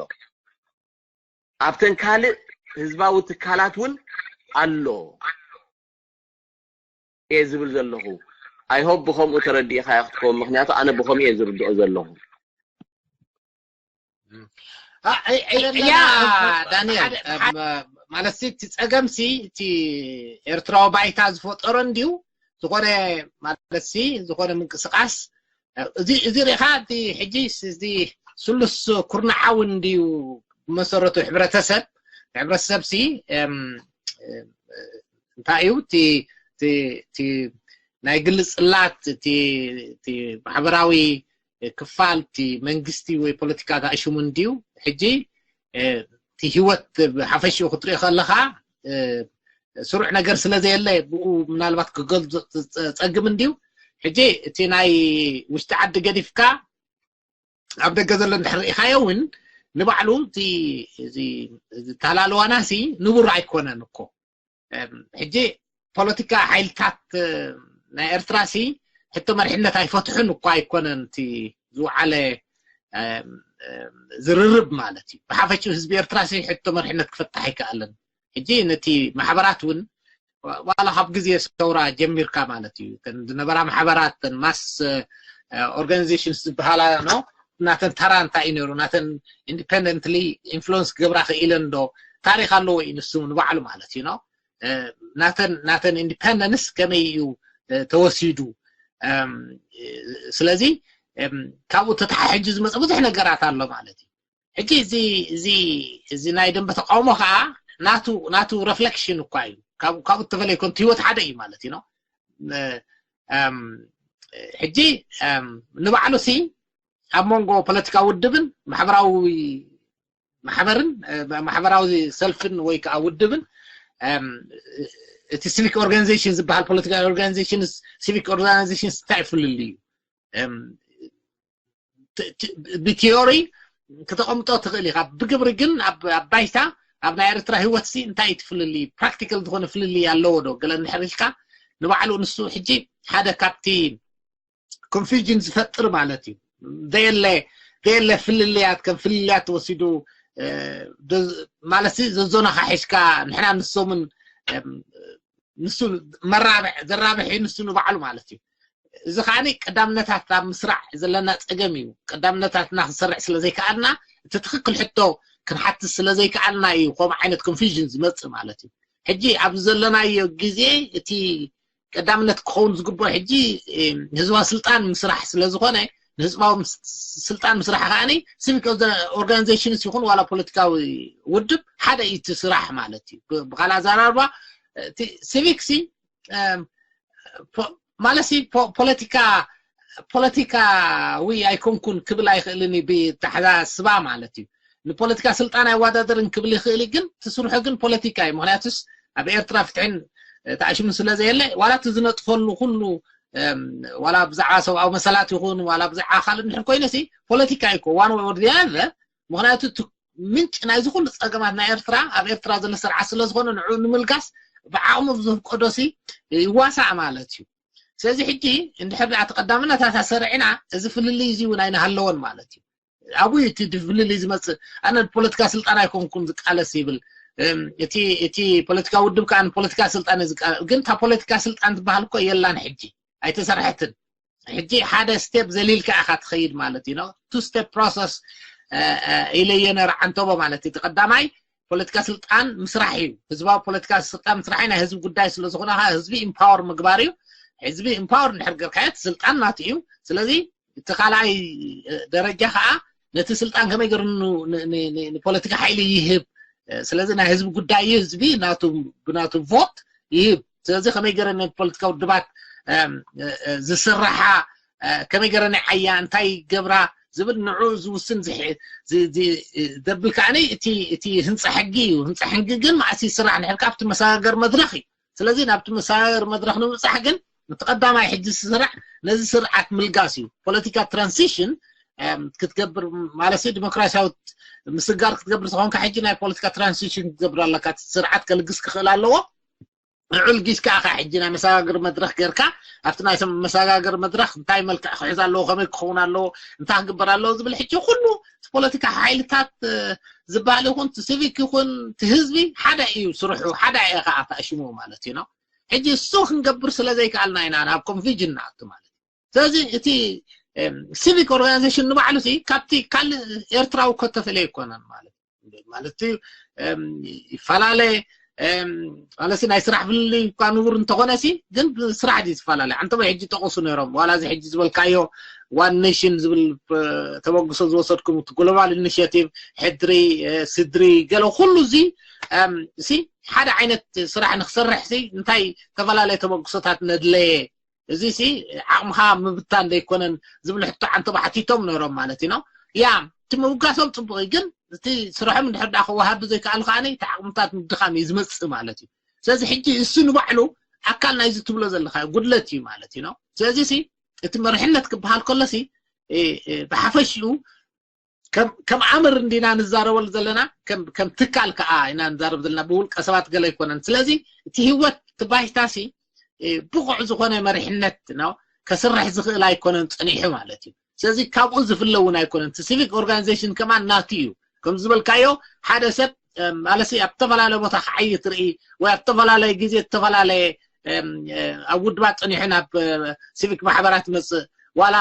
ኣብተን ካልእ ህዝባዊ ትካላት እውን ኣሎ እየ ዝብል ዘለኹ። I hope ብኸምኡ ተረዲእኻዮ ክትከውን፣ ምክንያቱ ኣነ ብኸምኡ እየ ዝርድኦ ዘለኹ። ያ ዳንኤል፣ ማለት እቲ ፀገም ሲ እቲ ኤርትራዊ ባይታ ዝፈጠሮ እንድዩ። ዝኾነ ማለት ሲ ዝኾነ ምንቅስቃስ እዚ ሪኢኻ እቲ ሕጂ እዚ ስሉስ ኩርናዓዊ እንድዩ ብመሰረቱ ሕብረተሰብ። ሕብረተሰብ ሲ እንታይ እዩ እቲ ናይ ግሊ ፅላት እቲ ማሕበራዊ ክፋል እቲ መንግስቲ ወይ ፖለቲካ ዳእሽሙ እንድዩ። ሕጂ እቲ ህይወት ብሓፈሽኡ ክትሪኦ ከለኻ ስሩዕ ነገር ስለ ዘየለ ብኡ ምናልባት ክገልጾ ጸግም እንድዩ። ሕጂ እቲ ናይ ውሽጢ ዓዲ ገዲፍካ ኣብ ደገ ዘሎ እንድሕር ርኢኻዮ እውን ንባዕሉ እቲ ታላልዋና ሲ ንቡር ኣይኮነን እኮ። ሕጂ ፖለቲካ ሓይልታት ናይ ኤርትራ ሲ ሕቶ መሪሕነት ኣይፈትሑን እኳ ኣይኮነን እቲ ዝወዓለ ዝርርብ ማለት እዩ። ብሓፈሽኡ ህዝቢ ኤርትራ ሲ ሕቶ መሪሕነት ክፈትሕ ኣይከኣለን። ሕጂ ነቲ ማሕበራት እውን ዋላ ካብ ግዜ ሰውራ ጀሚርካ ማለት እዩ ዝነበራ ማሕበራት ማስ ኦርጋኒዜሽንስ ዝበሃላ ኖ ናተን ተራ እንታይ እዩ ነይሩ? ናተን ኢንዲፐንደንትሊ ኢንፍሉንስ ክገብራ ክኢለን ዶ? ታሪክ ኣለዎ እዩ ንሱ ንባዕሉ ማለት እዩ። ናተን ናተን ኢንዲፐንደንስ ከመይ እዩ ተወሲዱ? ስለዚ ካብኡ ተተሓሒዙ ዝመፀ ብዙሕ ነገራት ኣሎ ማለት እዩ። ሕጂ እዚ እዚ እዚ ናይ ደንበ ተቃውሞ ከዓ ናቱ ናቱ ረፍሌክሽን እኳ እዩ። ካብኡ ተፈለይኮን ህይወት ሓደ እዩ ማለት እዩ። ሕጂ ንባዕሉ ሲ ኣብ መንጎ ፖለቲካዊ ውድብን ማሕበራዊ ማሕበርን ማሕበራዊ ሰልፍን ወይ ከዓ ውድብን እቲ ሲቪክ ኦርጋኒዜሽን ዝበሃል ፖለቲካል ኦርጋኒዜሽን ሲቪክ ኦርጋኒዜሽን እንታይ ፍልልዩ? ብቲዮሪ ክተቐምጦ ትኽእል ኢኻ። ብግብሪ ግን ኣብ ባይታ ኣብ ናይ ኤርትራ ህይወት ሲ እንታይ ትፍልልይ ፕራክቲካል ዝኾነ ፍልልይ ኣለዎ ዶ? ገለ እንድሕር ኢልካ ንባዕሉ ንሱ ሕጂ ሓደ ካብቲ ኮንፊውዥን ዝፈጥር ማለት እዩ። ዘየለ ዘየለ ፍልልያት ከም ፍልልያት ተወሲዱ ማለት ዘዞናኻ ሒዝካ ንሕና ንሶምን ንሱ መራብሕ ዘራብሕ እዩ ንሱ ንባዕሉ ማለት እዩ። እዚ ከዓኒ ቀዳምነታት ኣብ ምስራዕ ዘለና ፀገም እዩ። ቀዳምነታትና ክንሰርዕ ስለ ዘይከኣልና እቲ ትኽክል ሕቶ ክንሓትት ስለ ዘይከኣልና እዩ ከምኡ ዓይነት ኮንፊውዥን ዝመፅእ ማለት እዩ። ሕጂ ኣብዚ ዘለናዮ ግዜ እቲ ቀዳምነት ክኸውን ዝግብኦ ሕጂ ህዝባዊ ስልጣን ምስራሕ ስለ ዝኾነ ንህዝባዊ ስልጣን ምስራሕ ከዓኒ ሲቪክ ኦርጋኒዜሽንስ ይኹን ዋላ ፖለቲካዊ ውድብ ሓደ እዩ እቲ ስራሕ ማለት እዩ። ብካልእ ኣዘራርባ ሲቪክ ሲ ማለት ፖለቲካ ፖለቲካዊ ኣይኮንኩን ክብል ኣይኽእልን እዩ ብተሓሳስባ ማለት እዩ። ንፖለቲካ ስልጣን ኣይወዳደርን ክብል ይኽእል እዩ፣ ግን እቲ ስርሑ ግን ፖለቲካ እዩ። ምክንያቱስ ኣብ ኤርትራ ፍትሕን ተኣሽሙ ስለ ዘየለ ዋላ እቲ ዝነጥፈሉ ኩሉ ዋላ ብዛዕባ ሰብኣዊ መሰላት ይኹን ዋላ ብዛዕባ ካልእ እንድሕር ኮይነ ሲ ፖለቲካ እዩ እኮ one way or the other። ምክንያቱ ምንጭ ናይዚ ኩሉ ፀገማት ናይ ኤርትራ ኣብ ኤርትራ ዘሎ ስርዓት ስለ ዝኾነ ንዑ ንምልጋስ ብዓቕሙ ብዝፍቀዶ ሲ ይዋሳእ ማለት እዩ። ስለዚ ሕጂ እንድሕር ደኣ ተቀዳምነታት ኣሰሪዕና እዚ ፍልልይ እዚ እውን ኣይንሃለወን ማለት እዩ። ኣብኡ እቲ ፍልልይ ዝመፅእ ኣነ ፖለቲካ ስልጣን ኣይኮንኩን ዝቃለስ ይብል። እቲ እቲ ፖለቲካ ውድብ ከዓ ንፖለቲካ ስልጣን ዝቃለስ ግን እታ ፖለቲካ ስልጣን ትበሃል እኮ የላን ሕጂ ኣይተሰርሐትን። ሕጂ ሓደ ስቴፕ ዘሊልካ ኢኻ ትኸይድ ማለት እዩ። ቱ ስቴፕ ፕሮሰስ ኢለየ ነረ ዓንተቦ ማለት እዩ። ቀዳማይ ፖለቲካ ስልጣን ምስራሕ እዩ። ህዝባዊ ፖለቲካ ስልጣን ምስራሕ ናይ ህዝቢ ጉዳይ ስለ ዝኾነ ህዝቢ ኢምፓወር ምግባር እዩ። ህዝቢ ኢምፓወር እንድሕር ገርካዮ ስልጣን ናቱ እዩ። ስለዚ እቲ ካልኣይ ደረጃ ከዓ ነቲ ስልጣን ከመይ ገሩ ንፖለቲካ ሓይሊ ይህብ። ስለዚ ናይ ህዝቢ ጉዳይ እዩ። ህዝቢ ናቱ ብናቱ ቮት ይህብ። ስለዚ ከመይ ገረ ፖለቲካ ውድባት ዝስራሓ ከመይ ገረ ናይ ዓያ እንታይ ገብራ ዝብል ንዑ ዝውስን ዘብል ከዓ እቲ ህንፃ ሕጊ እዩ። ህንፃ ሕጊ ግን ማእሲ ስራሕ ንሕልካ ኣብቲ መሰጋገር መድረክ እዩ። ስለዚ ናብቲ መሰጋገር መድረክ ንምብፃሕ ግን እቲ ቀዳማይ ሕጂ ስራሕ ነዚ ስርዓት ምልጋስ እዩ። ፖለቲካ ትራንሲሽን ክትገብር ማለት ዲሞክራሲያዊ ምስጋር ክትገብር ዝኾንካ ሕጂ ናይ ፖለቲካ ትራንሲሽን ክትገብር ኣለካ። ስርዓት ከልግስ ክኽእል ኣለዎ። ንዑ ልጊስካ ኢኻ ሕጂ ናይ መሰጋገሪ መድረኽ ጌርካ ኣብቲ ናይ መሰጋገሪ መድረኽ እንታይ መልክዕ ክሕዝ ኣለዎ፣ ከመይ ክኸውን ኣለዎ፣ እንታይ ክግበር ኣለዎ ዝብል ሕጂ ኩሉ ፖለቲካ ሓይልታት ዝበሃል ይኹን እቲ ሲቪክ ይኹን እቲ ህዝቢ ሓደ እዩ ስርሑ፣ ሓደ እየ ከዓ ተኣሽሙ ማለት እዩ ነው። ሕጂ እሱ ክንገብር ስለ ዘይከኣልና ኢና ናብ ኮንፊውዥን ንኣቱ ማለት እዩ። ስለዚ እቲ ሲቪክ ኦርጋናይዜሽን ንባዕሉ ሲ ካብቲ ካልእ ኤርትራዊ እኮ ተፈለየ ኣይኮነን ማለት ማለት ይፈላለ ማለት ናይ ስራሕ ፍልልይ እኳ ንቡር እንተኾነ ሲ ግን ብስራሕ ድዩ ዝፈላለ? ኣንተሞ ሕጂ ጠቐሱ ነይሮም ዋላ እዚ ሕጂ ዝበልካዮ ዋን ኔሽን ዝብል ተበግሶ ዝወሰድኩም ግሎባል ኢኒሽቲቭ ሕድሪ ስድሪ ገለ ኩሉ እዚ ሲ ሓደ ዓይነት ስራሕ ንክሰርሕ ሲ እንታይ ተፈላለየ ተበግሶታት ነድለየ እዚ ሲ ዓቕምኻ ምብታን ዘይኮነን ዝብል ሕቶ ዓንተባ ሓቲቶም ነይሮም ማለት እዩ። ያ እቲ ምብጋሶም ፅቡቅ እዩ፣ ግን እቲ ስርሖም እንድሕር ዳ ክወሃብ ዘይከኣሉ ከዓ እቲ ዓቕምታት ምድኻም እዩ ዝመፅእ ማለት እዩ። ስለዚ ሕጂ እሱ ንባዕሉ ኣካል ናይዚ ትብሎ ዘለካ ጉድለት እዩ ማለት እዩ። ስለዚ ሲ እቲ መርሕነት ክበሃል ከሎ ሲ ብሓፈሽኡ ከም ኣምር እንዲና ንዛረበሉ ዘለና ከም ትካል ከዓ ኢና ንዛረብ ዘለና ብውልቀ ሰባት ገለ ኣይኮነን። ስለዚ እቲ ህይወት እቲ ባይታ ሲ ብቑዕ ዝኾነ መሪሕነት ነው ከስርሕ ዝኽእል ኣይኮነን ፀኒሑ ማለት እዩ። ስለዚ ካብኡ ዝፍለ እውን ኣይኮነን። እቲ ሲቪክ ኦርጋናይዜሽን ከማን ናቱ እዩ። ከም ዝበልካዮ ሓደ ሰብ ማለት ኣብ ዝተፈላለየ ቦታ ክዓይ ትርኢ ወይ ኣብ ዝተፈላለየ ግዜ ዝተፈላለየ ኣብ ውድባት ፀኒሑ ናብ ሲቪክ ማሕበራት ይመፅእ ዋላ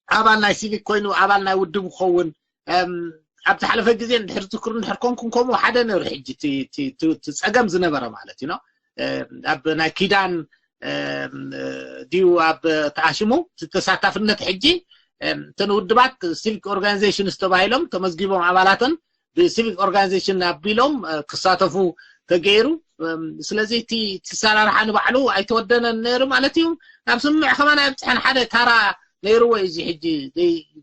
ኣባል ናይ ሲቪክ ኮይኑ ኣባል ናይ ውድብ ክኸውን ኣብ ዝሓለፈ ግዜ እንድሕር ትዝክሩ እንድሕር ኮንኩም ከምኡ ሓደ ነይሩ ሕጂ እቲ ጸገም ዝነበረ ማለት እዩ ኣብ ናይ ኪዳን ድዩ ኣብ ተኣሽሙ ተሳታፍነት ሕጂ እተን ውድባት ሲቪክ ኦርጋናይዜሽንስ ተባሂሎም ተመዝጊቦም ኣባላተን ብሲቪክ ኦርጋናይዜሽን ኣቢሎም ክሳተፉ ተገይሩ ስለዚ እቲ ሰራርሓ ንባዕሉ ኣይተወደነን ነይሩ ማለት እዩ ናብ ስምምዕ ከማን ኣይብፅሐን ሓደ ታራ ነይርዎ እዚ ሕጂ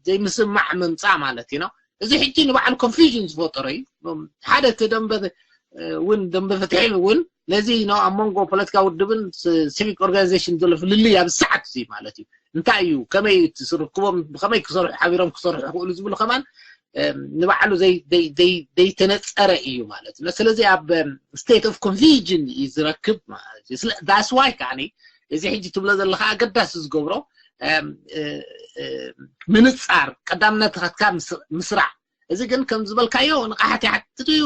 ዘይምስማዕ ምምፃእ ማለት እዩ እዚ ሕጂ ንባዕሉ ኮንፊዥን ዝፈጠሮ እዩ ሓደ እቲ ደንበ እውን ደንበ ፍትሒ እውን ነዚ ኣብ መንጎ ፖለቲካ ውድብን ሲቪክ ኦርጋናይዜሽን ዘሎ ፍልልይ ኣብ ሰዓት እዚ ማለት እዩ እንታይ እዩ ከመይ ትስርክቦም ብከመይ ክሰርሑ ሓቢሮም ክሰርሑ ክእሉ ዝብሉ ከማን ንባዕሉ ዘይተነፀረ እዩ ማለት ነው ስለዚ ኣብ state of confusion እዩ ዝረክብ ማለት እዩ that's why ከዓ እዚ ሕጂ ትብሎ ዘለካ ኣገዳሲ ዝገብሮ ምንፃር ቀዳምነትካ ምስራዕ እዚ ግን ከም ዝበልካዮ ንቃሓት ይሓትት እዩ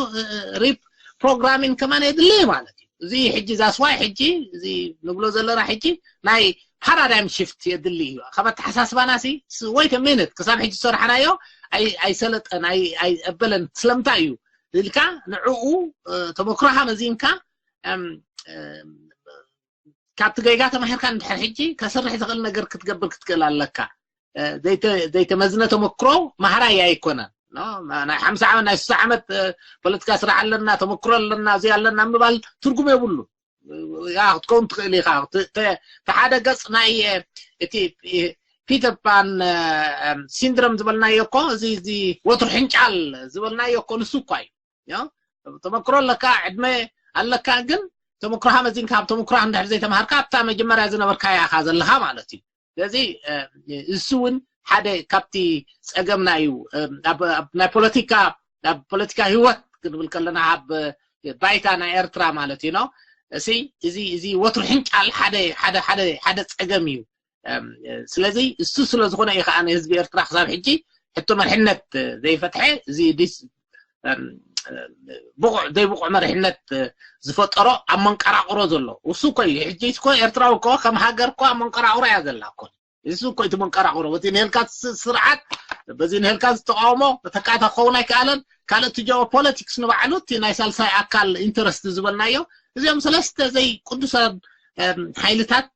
ሪፕሮግራሚን ከማን የድሊ ማለት እዩ እዚ ሕጂ that's why ሕጂ እዚ ንብሎ ዘለና ሕጂ ናይ ፓራዳይም ሽፍት የድሊ እዩ ካብ ኣተሓሳስባና ሲ wait a minute ክሳብ ሕጂ ዝሰርሓናዮ ኣይሰለጠን ኣይበለን ስለምንታይ እዩ ኢልካ ንዕኡ ተመክሮኻ መዚንካ ካብቲ ጌጋ ተማሂርካ እንድሕር ሕጂ ከስርሕ ዝኽእል ነገር ክትገብር ክትክእል ኣለካ ዘይተመዝነ ተመክሮ ማህራይ ኣይኮነን ናይ ሓምሳ ዓመት ናይ ስሳ ዓመት ፖለቲካ ስራሕ ኣለና ተመክሮ ኣለና እዚ ኣለና ምባል ትርጉም የብሉ ክትከውን ትኽእል ኢኻ ተሓደ ገፅ ናይ እቲ ፒተር ፓን ሲንድሮም ዝበልናዮ እኮ እዚ እዚ ወትሩ ሕንጫል ዝበልናዮ እኮ ንሱ እኳ እዩ ተመክሮ ኣለካ ዕድመ ኣለካ ግን ተመክሮኻ መዚንካ ካብ ተመክሮኻ እንድሕር ዘይተምሃርካ ኣብታ መጀመርያ ዝነበርካያ ኢኻ ዘለኻ ማለት እዩ። ስለዚ እሱ እውን ሓደ ካብቲ ጸገምና እዩ። ናይ ፖለቲካ፣ ናብ ፖለቲካ ህይወት ክንብል ከለና ኣብ ባይታ ናይ ኤርትራ ማለት እዩ። እሲ እዚ እዚ ወትሩ ሕንጫል ሓደ ሓደ ሓደ ሓደ ጸገም እዩ። ስለዚ እሱ ስለ ዝኾነ እዩ ከዓ ንህዝቢ ኤርትራ ክሳብ ሕጂ ሕቶ መርሕነት ዘይፈትሐ፣ እዚ ዲስ ብቑዕ ዘይብቑዕ መርሕነት ዝፈጠሮ ኣብ መንቀራቕሮ ዘሎ። እሱ እኮ እዩ ሕጂ እኮ ኤርትራዊ እኮ ከም ሃገር እኮ ኣብ መንቀራቕሮ እያ ዘላ እኮ። እሱ እኮ እቲ መንቀራቕሮ በቲ ንህልካ ስርዓት፣ በዚ ንህልካ ዝተቃውሞ ተካእታ ክኸውን ኣይከኣለን። ካልእ እቲ ጂኦ ፖለቲክስ ንባዕሉ እቲ ናይ ሳልሳይ ኣካል ኢንተረስት ዝበልናዮ፣ እዚኦም ሰለስተ ዘይቅዱሳት ሓይልታት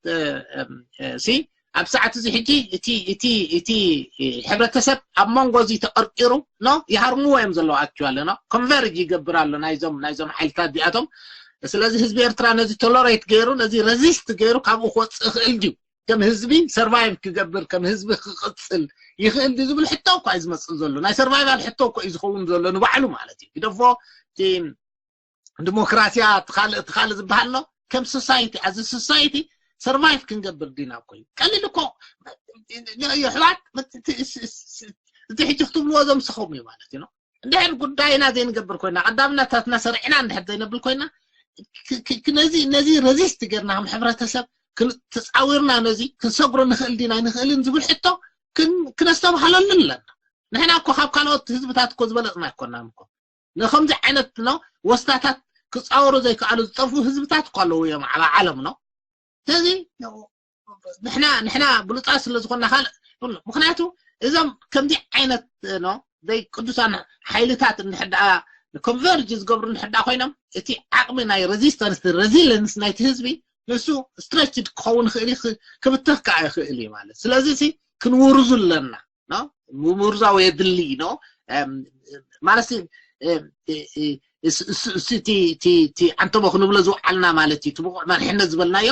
ሲ ኣብ ሰዓት እዚ ሕጂ እቲ እቲ እቲ ሕብረተሰብ ኣብ መንጎ እዚ ተቀርቂሩ ኖ ይሃርምዎ እዮም ዘለዉ። ኣክቹዋሊ ኖ ኮንቨርጅ ይገብር ኣሎ ናይዞም ናይዞም ሓይልታት እዚኣቶም። ስለዚ ህዝቢ ኤርትራ ነዚ ቶለሬት ገይሩ ነዚ ረዚስት ገይሩ ካብኡ ክወፅእ ይኽእል ድዩ? ከም ህዝቢ ሰርቫይቭ ክገብር ከም ህዝቢ ክቅፅል ይኽእል ድዩ ዝብል ሕቶ እኳ እዩ ዝመፅእ ዘሎ። ናይ ሰርቫይቫል ሕቶ እኮ እዩ ዝኸውን ዘሎ ንባዕሉ ማለት እዩ። ግደፎ እቲ ዲሞክራሲያ እቲ ካልእ ዝበሃል ኣሎ። ከም ሶሳይቲ ኣዚ ሶሳይቲ ሰርቫይቭ ክንገብር ዲና እኮ እዩ ቀሊል እኮ። የሕዋት እቲ ሕጂ ክትብልዎ ዘምስኹም እዩ ማለት እዩ። እንድሕር ጉዳይና ዘይንገብር ኮይና ቀዳምነታትና ሰሪዕና እንድሕር ዘይነብል ኮይና ነዚ ነዚ ረዚስት ጌርና ከም ሕብረተሰብ ተፃዊርና ነዚ ክንሰግሮ ንኽእል ዲና ኣይንኽእልን ዝብል ሕቶ ክነስተባህለሉ ኣለና። ንሕና እኮ ካብ ካልኦት ህዝብታት እኮ ዝበለፅና ኣይኮናን እኮ። ንከምዚ ዓይነት ነው ወስታታት ክፃወሩ ዘይከኣሉ ዝጠፉ ህዝብታት እኮ ኣለዉ እዮም ኣብ ዓለም ነው። ስለዚ ንሕና ንሕና ብሉፃት ስለ ዝኾንና ካልእ ምክንያቱ እዞም ከምዚ ዓይነት ነው ዘይ ቅዱሳን ሓይልታት እንድሕር ደኣ ኮንቨርጅ ዝገብሩ እንድሕር ደኣ ኮይኖም እቲ ዓቕሚ ናይ ሬዚስተንስ ሬዚለንስ ናይቲ ህዝቢ ንሱ ስትረችድ ክኸውን ይኽእል ክብተኽ ከዓ ይኽእል እዩ ማለት። ስለዚ ክንውርዙ ኣለና። ምውርዛው የድሊ ነው ማለት። እቲ ዓንተቦ ክንብሎ ዝውዓልና ማለት እዩ። እቲ ብቑዕ መርሕነት ዝበልናዮ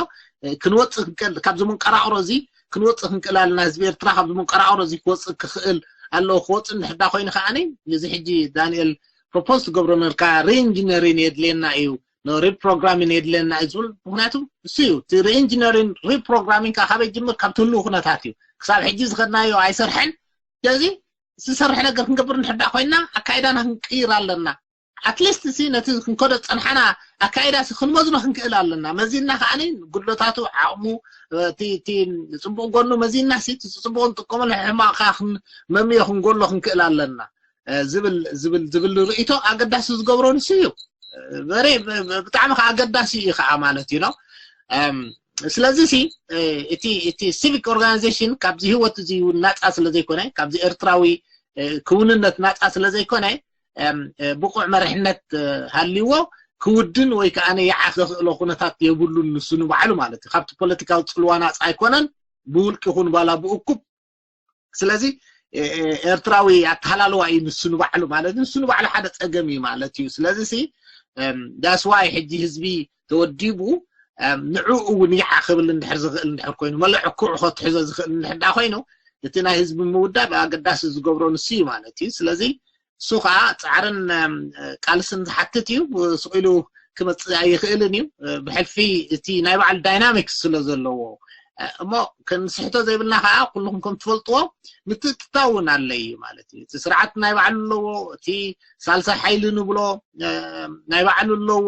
ክንወፅእ ክንክእል ካብዚ መንቀራቕሮ እዚ ክንወፅእ ክንክእል ኣለና። ህዝቢ ኤርትራ ካብዚ መንቀራቕሮ እዚ ክወፅእ ክኽእል ኣለዎ። ክወፅእ እንድሕዳ ኮይኑ ከዓኒ እዚ ሕጂ ዳንኤል ፕሮፖዝ ትገብሮ ነርካ ሪኢንጂነሪን የድልየና እዩ፣ ሪፕሮግራሚን የድልየና እዩ ዝብል። ምክንያቱ እሱ እዩ እቲ ሪኢንጂነሪን ሪፕሮግራሚን ከዓ ካበይ ጅምር ካብ ትህልው ኩነታት እዩ። ክሳብ ሕጂ ዝኸድናዮ ኣይሰርሐን። ስለዚ ዝሰርሕ ነገር ክንገብር እንድሕዳ ኮይና ኣካይዳና ክንቅይር ኣለና። ኣትሊስት ሲ ነቲ ክንከዶ ዝፀንሓና ኣካይዳ ሲ ክንመዝኖ ክንክእል ኣለና። መዚና ከዓኒ ጉድለታቱ ዓቕሙ እቲ ጽቡቕ ጎኑ መዚና ሲ ጽቡቕ ንጥቀመሉ ሕማቕካ መምዮ ክንጎሎ ክንክእል ኣለና ዝብል ዝብል ዝብል ርእይቶ ኣገዳሲ ዝገብሮ ንሱ እዩ። በሬ ብጣዕሚ ከዓ ኣገዳሲ እዩ ከዓ ማለት እዩ ነው። ስለዚ ሲ እቲ እቲ ሲቪክ ኦርጋናይዜሽን ካብዚ ህይወት እዚ ናፃ ስለ ዘይኮነ ካብዚ ኤርትራዊ ክውንነት ናፃ ስለ ዘይኮነ ብቑዕ መሪሕነት ሃልይዎ ክውድን ወይ ከዓ ይዓኽ ዘኽእሎ ኩነታት የብሉን። ንሱ ንባዕሉ ማለት እዩ ካብቲ ፖለቲካዊ ፅልዋ ናፃ ኣይኮነን። ብውልቂ ይኹን ባላ ብእኩብ ስለዚ ኤርትራዊ ኣተሃላልዋ እዩ ንሱ ንባዕሉ ማለት ንሱ ንባዕሉ ሓደ ፀገም እዩ ማለት እዩ። ስለዚ ሲ ዳስዋይ ሕጂ ህዝቢ ተወዲቡ ንዕኡ እውን ይዓ ክብል እንድሕር ዝኽእል እንድሕር ኮይኑ መለዕ ኩዑ ከትሕዞ ዝኽእል እንድሕር ዳ ኮይኑ እቲ ናይ ህዝቢ ምውዳብ ኣገዳሲ ዝገብሮ ንሱ እዩ ማለት እዩ። ስለዚ እሱ ከዓ ፃዕርን ቃልስን ዝሓትት እዩ። ስቕ ኢሉ ክመፅእ ኣይኽእልን እዩ። ብሕልፊ እቲ ናይ ባዕሉ ዳይናሚክስ ስለ ዘለዎ እሞ ክንስሕቶ ዘይብልና ከዓ ኩልኩም ከም ትፈልጥዎ ምትእትታው እውን ኣለ እዩ ማለት እዩ። እቲ ስርዓት ናይ ባዕሉ ኣለዎ፣ እቲ ሳልሳይ ሓይሊ ንብሎ ናይ ባዕሉ ኣለዎ።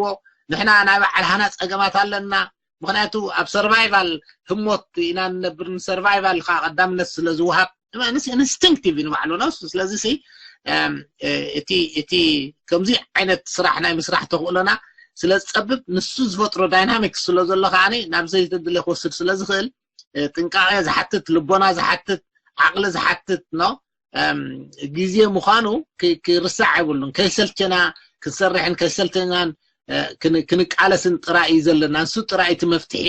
ንሕና ናይ ባዕልሃና ፀገማት ኣለና። ምክንያቱ ኣብ ሰርቫይቫል ህሞት ኢና ንነብር። ንሰርቫይቫል ከዓ ቀዳምነት ስለ ዝወሃብ ኢንስቲንክቲቭ እዩ ንባዕሉ ነው። ስለዚ እቲ ከምዚ ዓይነት ስራሕ ናይ ምስራሕ ተኽእሎና ስለ ዝፀብብ ንሱ ዝፈጥሮ ዳይናሚክስ ስለ ዘሎ ከዓ ናብ ዘይተድለ ክወስድ ስለ ዝኽእል ጥንቃቄ ዝሓትት ልቦና ዝሓትት ዓቕሊ ዝሓትት ነው። ግዜ ምዃኑ ክርሳዕ የብሉን። ከይሰልቸና ክንሰርሕን ከይሰልቸናን ክንቃለስን ጥራይ እዩ ዘለና። ንሱ ጥራይ እቲ መፍትሒ።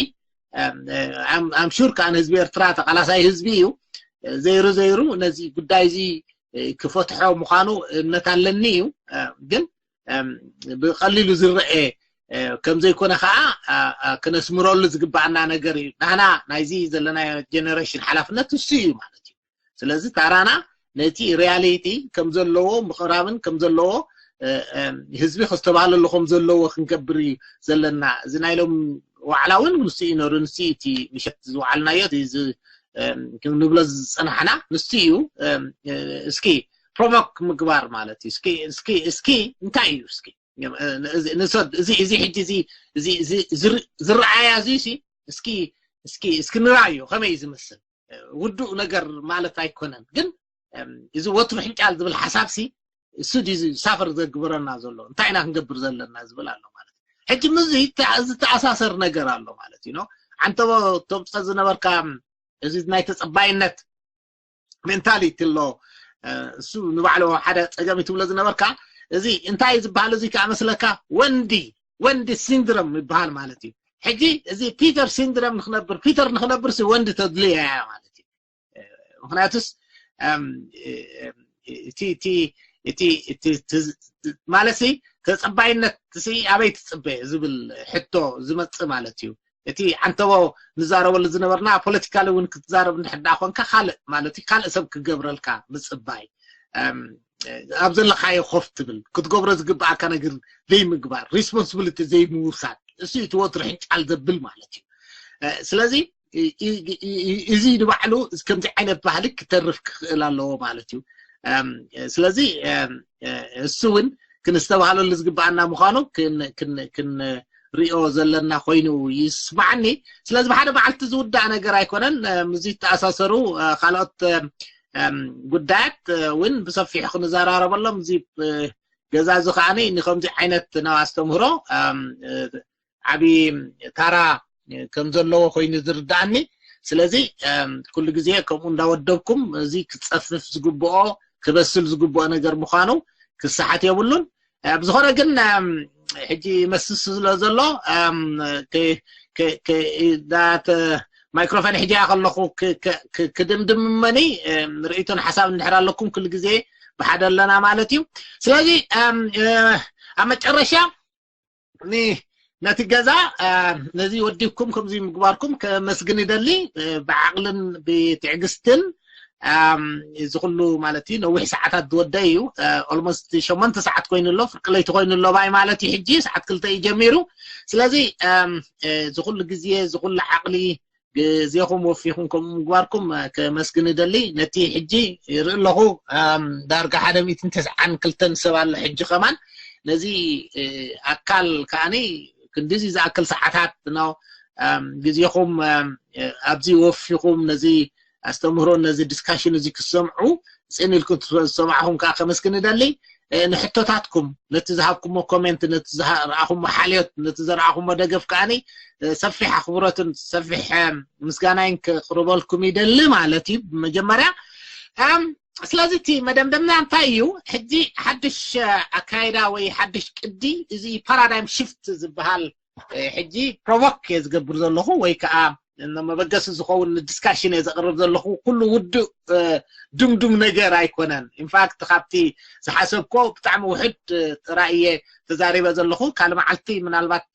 ኣምሹር ከዓ ንህዝቢ ኤርትራ ተቃላሳይ ህዝቢ እዩ። ዘይሩ ዘይሩ ነዚ ጉዳይ እዚ ክፈትሖ ምዃኑ እምነት ኣለኒ እዩ። ግን ብቀሊሉ ዝረአ ከምዘይኮነ ከዓ ክነስምረሉ ዝግባኣና ነገር እዩ። ናህና ናይዚ ዘለናዮ ጀነሬሽን ሓላፍነት እሱ እዩ ማለት እዩ። ስለዚ ታራና ነቲ ሪያሊቲ ከምዘለዎ ምቕራብን ከምዘለዎ ህዝቢ ከስተባሃለሉ ከም ዘለዎ ክንገብር እዩ ዘለና። እዚ ናይ ሎም ዋዕላ እውን ንሱ እዩ ነሩ፣ ንሱ እዩ እቲ ምሸት ዝወዓልናዮ፣ እዚ ክንብሎ ዝፀናሕና ንሱ እዩ። እስኪ ፕሮቮክ ምግባር ማለት እዩ። እስኪ እስኪ እስኪ እንታይ እዩ እስኪ ንሰድ እዚ እዚ ሕጂ እዚ እዚ ዝረኣያ እዚ ሲ እስኪ እስኪ እስኪ ንራዮ ከመይ እዩ ዝመስል። ውዱእ ነገር ማለት ኣይኮነን፣ ግን እዚ ወትሩ ሕንጫል ዝብል ሓሳብ ሲ እሱ ድዩ ሳፈር ዘግብረና ዘሎ፣ እንታይ ኢና ክንገብር ዘለና ዝብል ኣሎ ማለት እዩ። ሕጂ ምስ ዝተኣሳሰር ነገር ኣሎ ማለት እዩ። ዓንተቦ ተምፀ ዝነበርካ እዚ ናይ ተፀባይነት ሜንታሊቲ ኣሎ። እሱ ንባዕሉ ሓደ ፀገም ትብሎ ዝነበርካ፣ እዚ እንታይ ዝበሃል፣ እዚ ከዓ መስለካ ወንዲ ወንዲ ሲንድረም ይበሃል ማለት እዩ። ሕጂ እዚ ፒተር ሲንድረም ንክነብር፣ ፒተር ንክነብር ሲ ወንዲ ተድልያ እያ ማለት እዩ። ምክንያቱስ እቲ እቲ እቲ እቲ ማለት ሲ ተፀባይነት ሲ ኣበይ ትፅበ ዝብል ሕቶ ዝመፅእ ማለት እዩ። እቲ ዓንተቦ ንዛረበሉ ዝነበርና ፖለቲካሊ እውን ክትዛረብ እንድሕር ደኣ ኮንካ ካልእ ማለት እዩ፣ ካልእ ሰብ ክገብረልካ ምፅባይ፣ ኣብ ዘለካዮ ኮፍ ትብል ክትገብሮ ዝግብኣካ ነገር ዘይምግባር፣ ሪስፖንስብሊቲ ዘይምውሳድ፣ እሱ እዩ እቲ ወትሩ ሕንጫል ዘብል ማለት እዩ። ስለዚ እዚ ንባዕሉ ከምዚ ዓይነት ባህሊ ክተርፍ ክኽእል ኣለዎ ማለት እዩ። ስለዚ እሱ እውን ክንስተባሃለሉ ዝግብኣና ምዃኑ ክንሪኦ ዘለና ኮይኑ ይስማዓኒ። ስለዚ ብሓደ መዓልቲ ዝውዳእ ነገር ኣይኮነን። ምስዚ ዝተኣሳሰሩ ካልኦት ጉዳያት እውን ብሰፊሑ ክንዘራረበሎም፣ እዚ ገዛ እዚ ከዓኒ ንከምዚ ዓይነት ናብ ኣስተምህሮ ዓብዪ ታራ ከም ዘለዎ ኮይኑ ዝርዳኣኒ። ስለዚ ኩሉ ግዜ ከምኡ እንዳወደብኩም እዚ ክፀፍፍ ዝግብኦ ክበስል ዝግብኦ ነገር ምዃኑ ክሰሓት የብሉን። ብዝኾነ ግን ሕጂ መስስ ስለ ዘሎ ማይክሮፎን ሕጂ ከለኹ ክድምድም እመኒ ርእይቶን ሓሳብ እንድሕር ኣለኩም ኩሉ ግዜ ብሓደ ኣለና ማለት እዩ። ስለዚ ኣብ መጨረሻ ነቲ ገዛ ነዚ ወዲብኩም ከምዚ ምግባርኩም ከመስግን ይደሊ። ብዓቕልን ብትዕግስትን እዚ ኩሉ ማለት እዩ ነዊሕ ሰዓታት ዝወደ እዩ። ኦልሞስት ሸሞንተ ሰዓት ኮይኑ ኣሎ፣ ፍርቂ ለይቲ ኮይኑ ኣሎ ባይ ማለት እዩ። ሕጂ ሰዓት ክልተ እዩ ጀሚሩ። ስለዚ እዚ ኩሉ ግዜ እዚ ኩሉ ዓቕሊ ግዜኹም ወፊኹም ከምኡ ምግባርኩም ከመስግን ይደሊ። ነቲ ሕጂ ይርኢ ኣለኹ ዳርጋ ሓደ ሚእትን ተስዓን ክልተን ሰብ ኣሎ ሕጂ ከማን ነዚ ኣካል ከዓኒ ክንዲዚ ዝኣክል ሰዓታት ነው ግዜኹም ኣብዚ ወፊኹም ነዚ ኣስተምህሮ ነዚ ዲስካሽን እዚ ክሰምዑ ፅን ኢልኩም ዝሰማዕኹም ከዓ ከመስግን ይደሊ። ንሕቶታትኩም ነቲ ዝሃብኩሞ ኮሜንት ነቲ ዝረኣኹሞ ሓልዮት ነቲ ዘረኣኹሞ ደገፍ ከዓኒ ሰፊሕ ኣኽብሮትን ሰፊሕ ምስጋናይን ክቕርበልኩም ይደሊ ማለት እዩ። ብመጀመርያ ስለዚ እቲ መደምደምና እንታይ እዩ? ሕጂ ሓድሽ ኣካይዳ ወይ ሓድሽ ቅዲ እዚ ፓራዳይም ሽፍት ዝበሃል ሕጂ ፕሮቮክ እየ ዝገብር ዘለኹ ወይ ከዓ መበገሲ ዝኸውን ንዲስካሽን እየ ዘቕርብ ዘለኹ። ኩሉ ውዱእ ድምዱም ነገር ኣይኮነን። ኢንፋክት ካብቲ ዝሓሰብኮ ብጣዕሚ ውሕድ ጥራይ እየ ተዛሪበ ዘለኹ። ካልእ መዓልቲ ምናልባት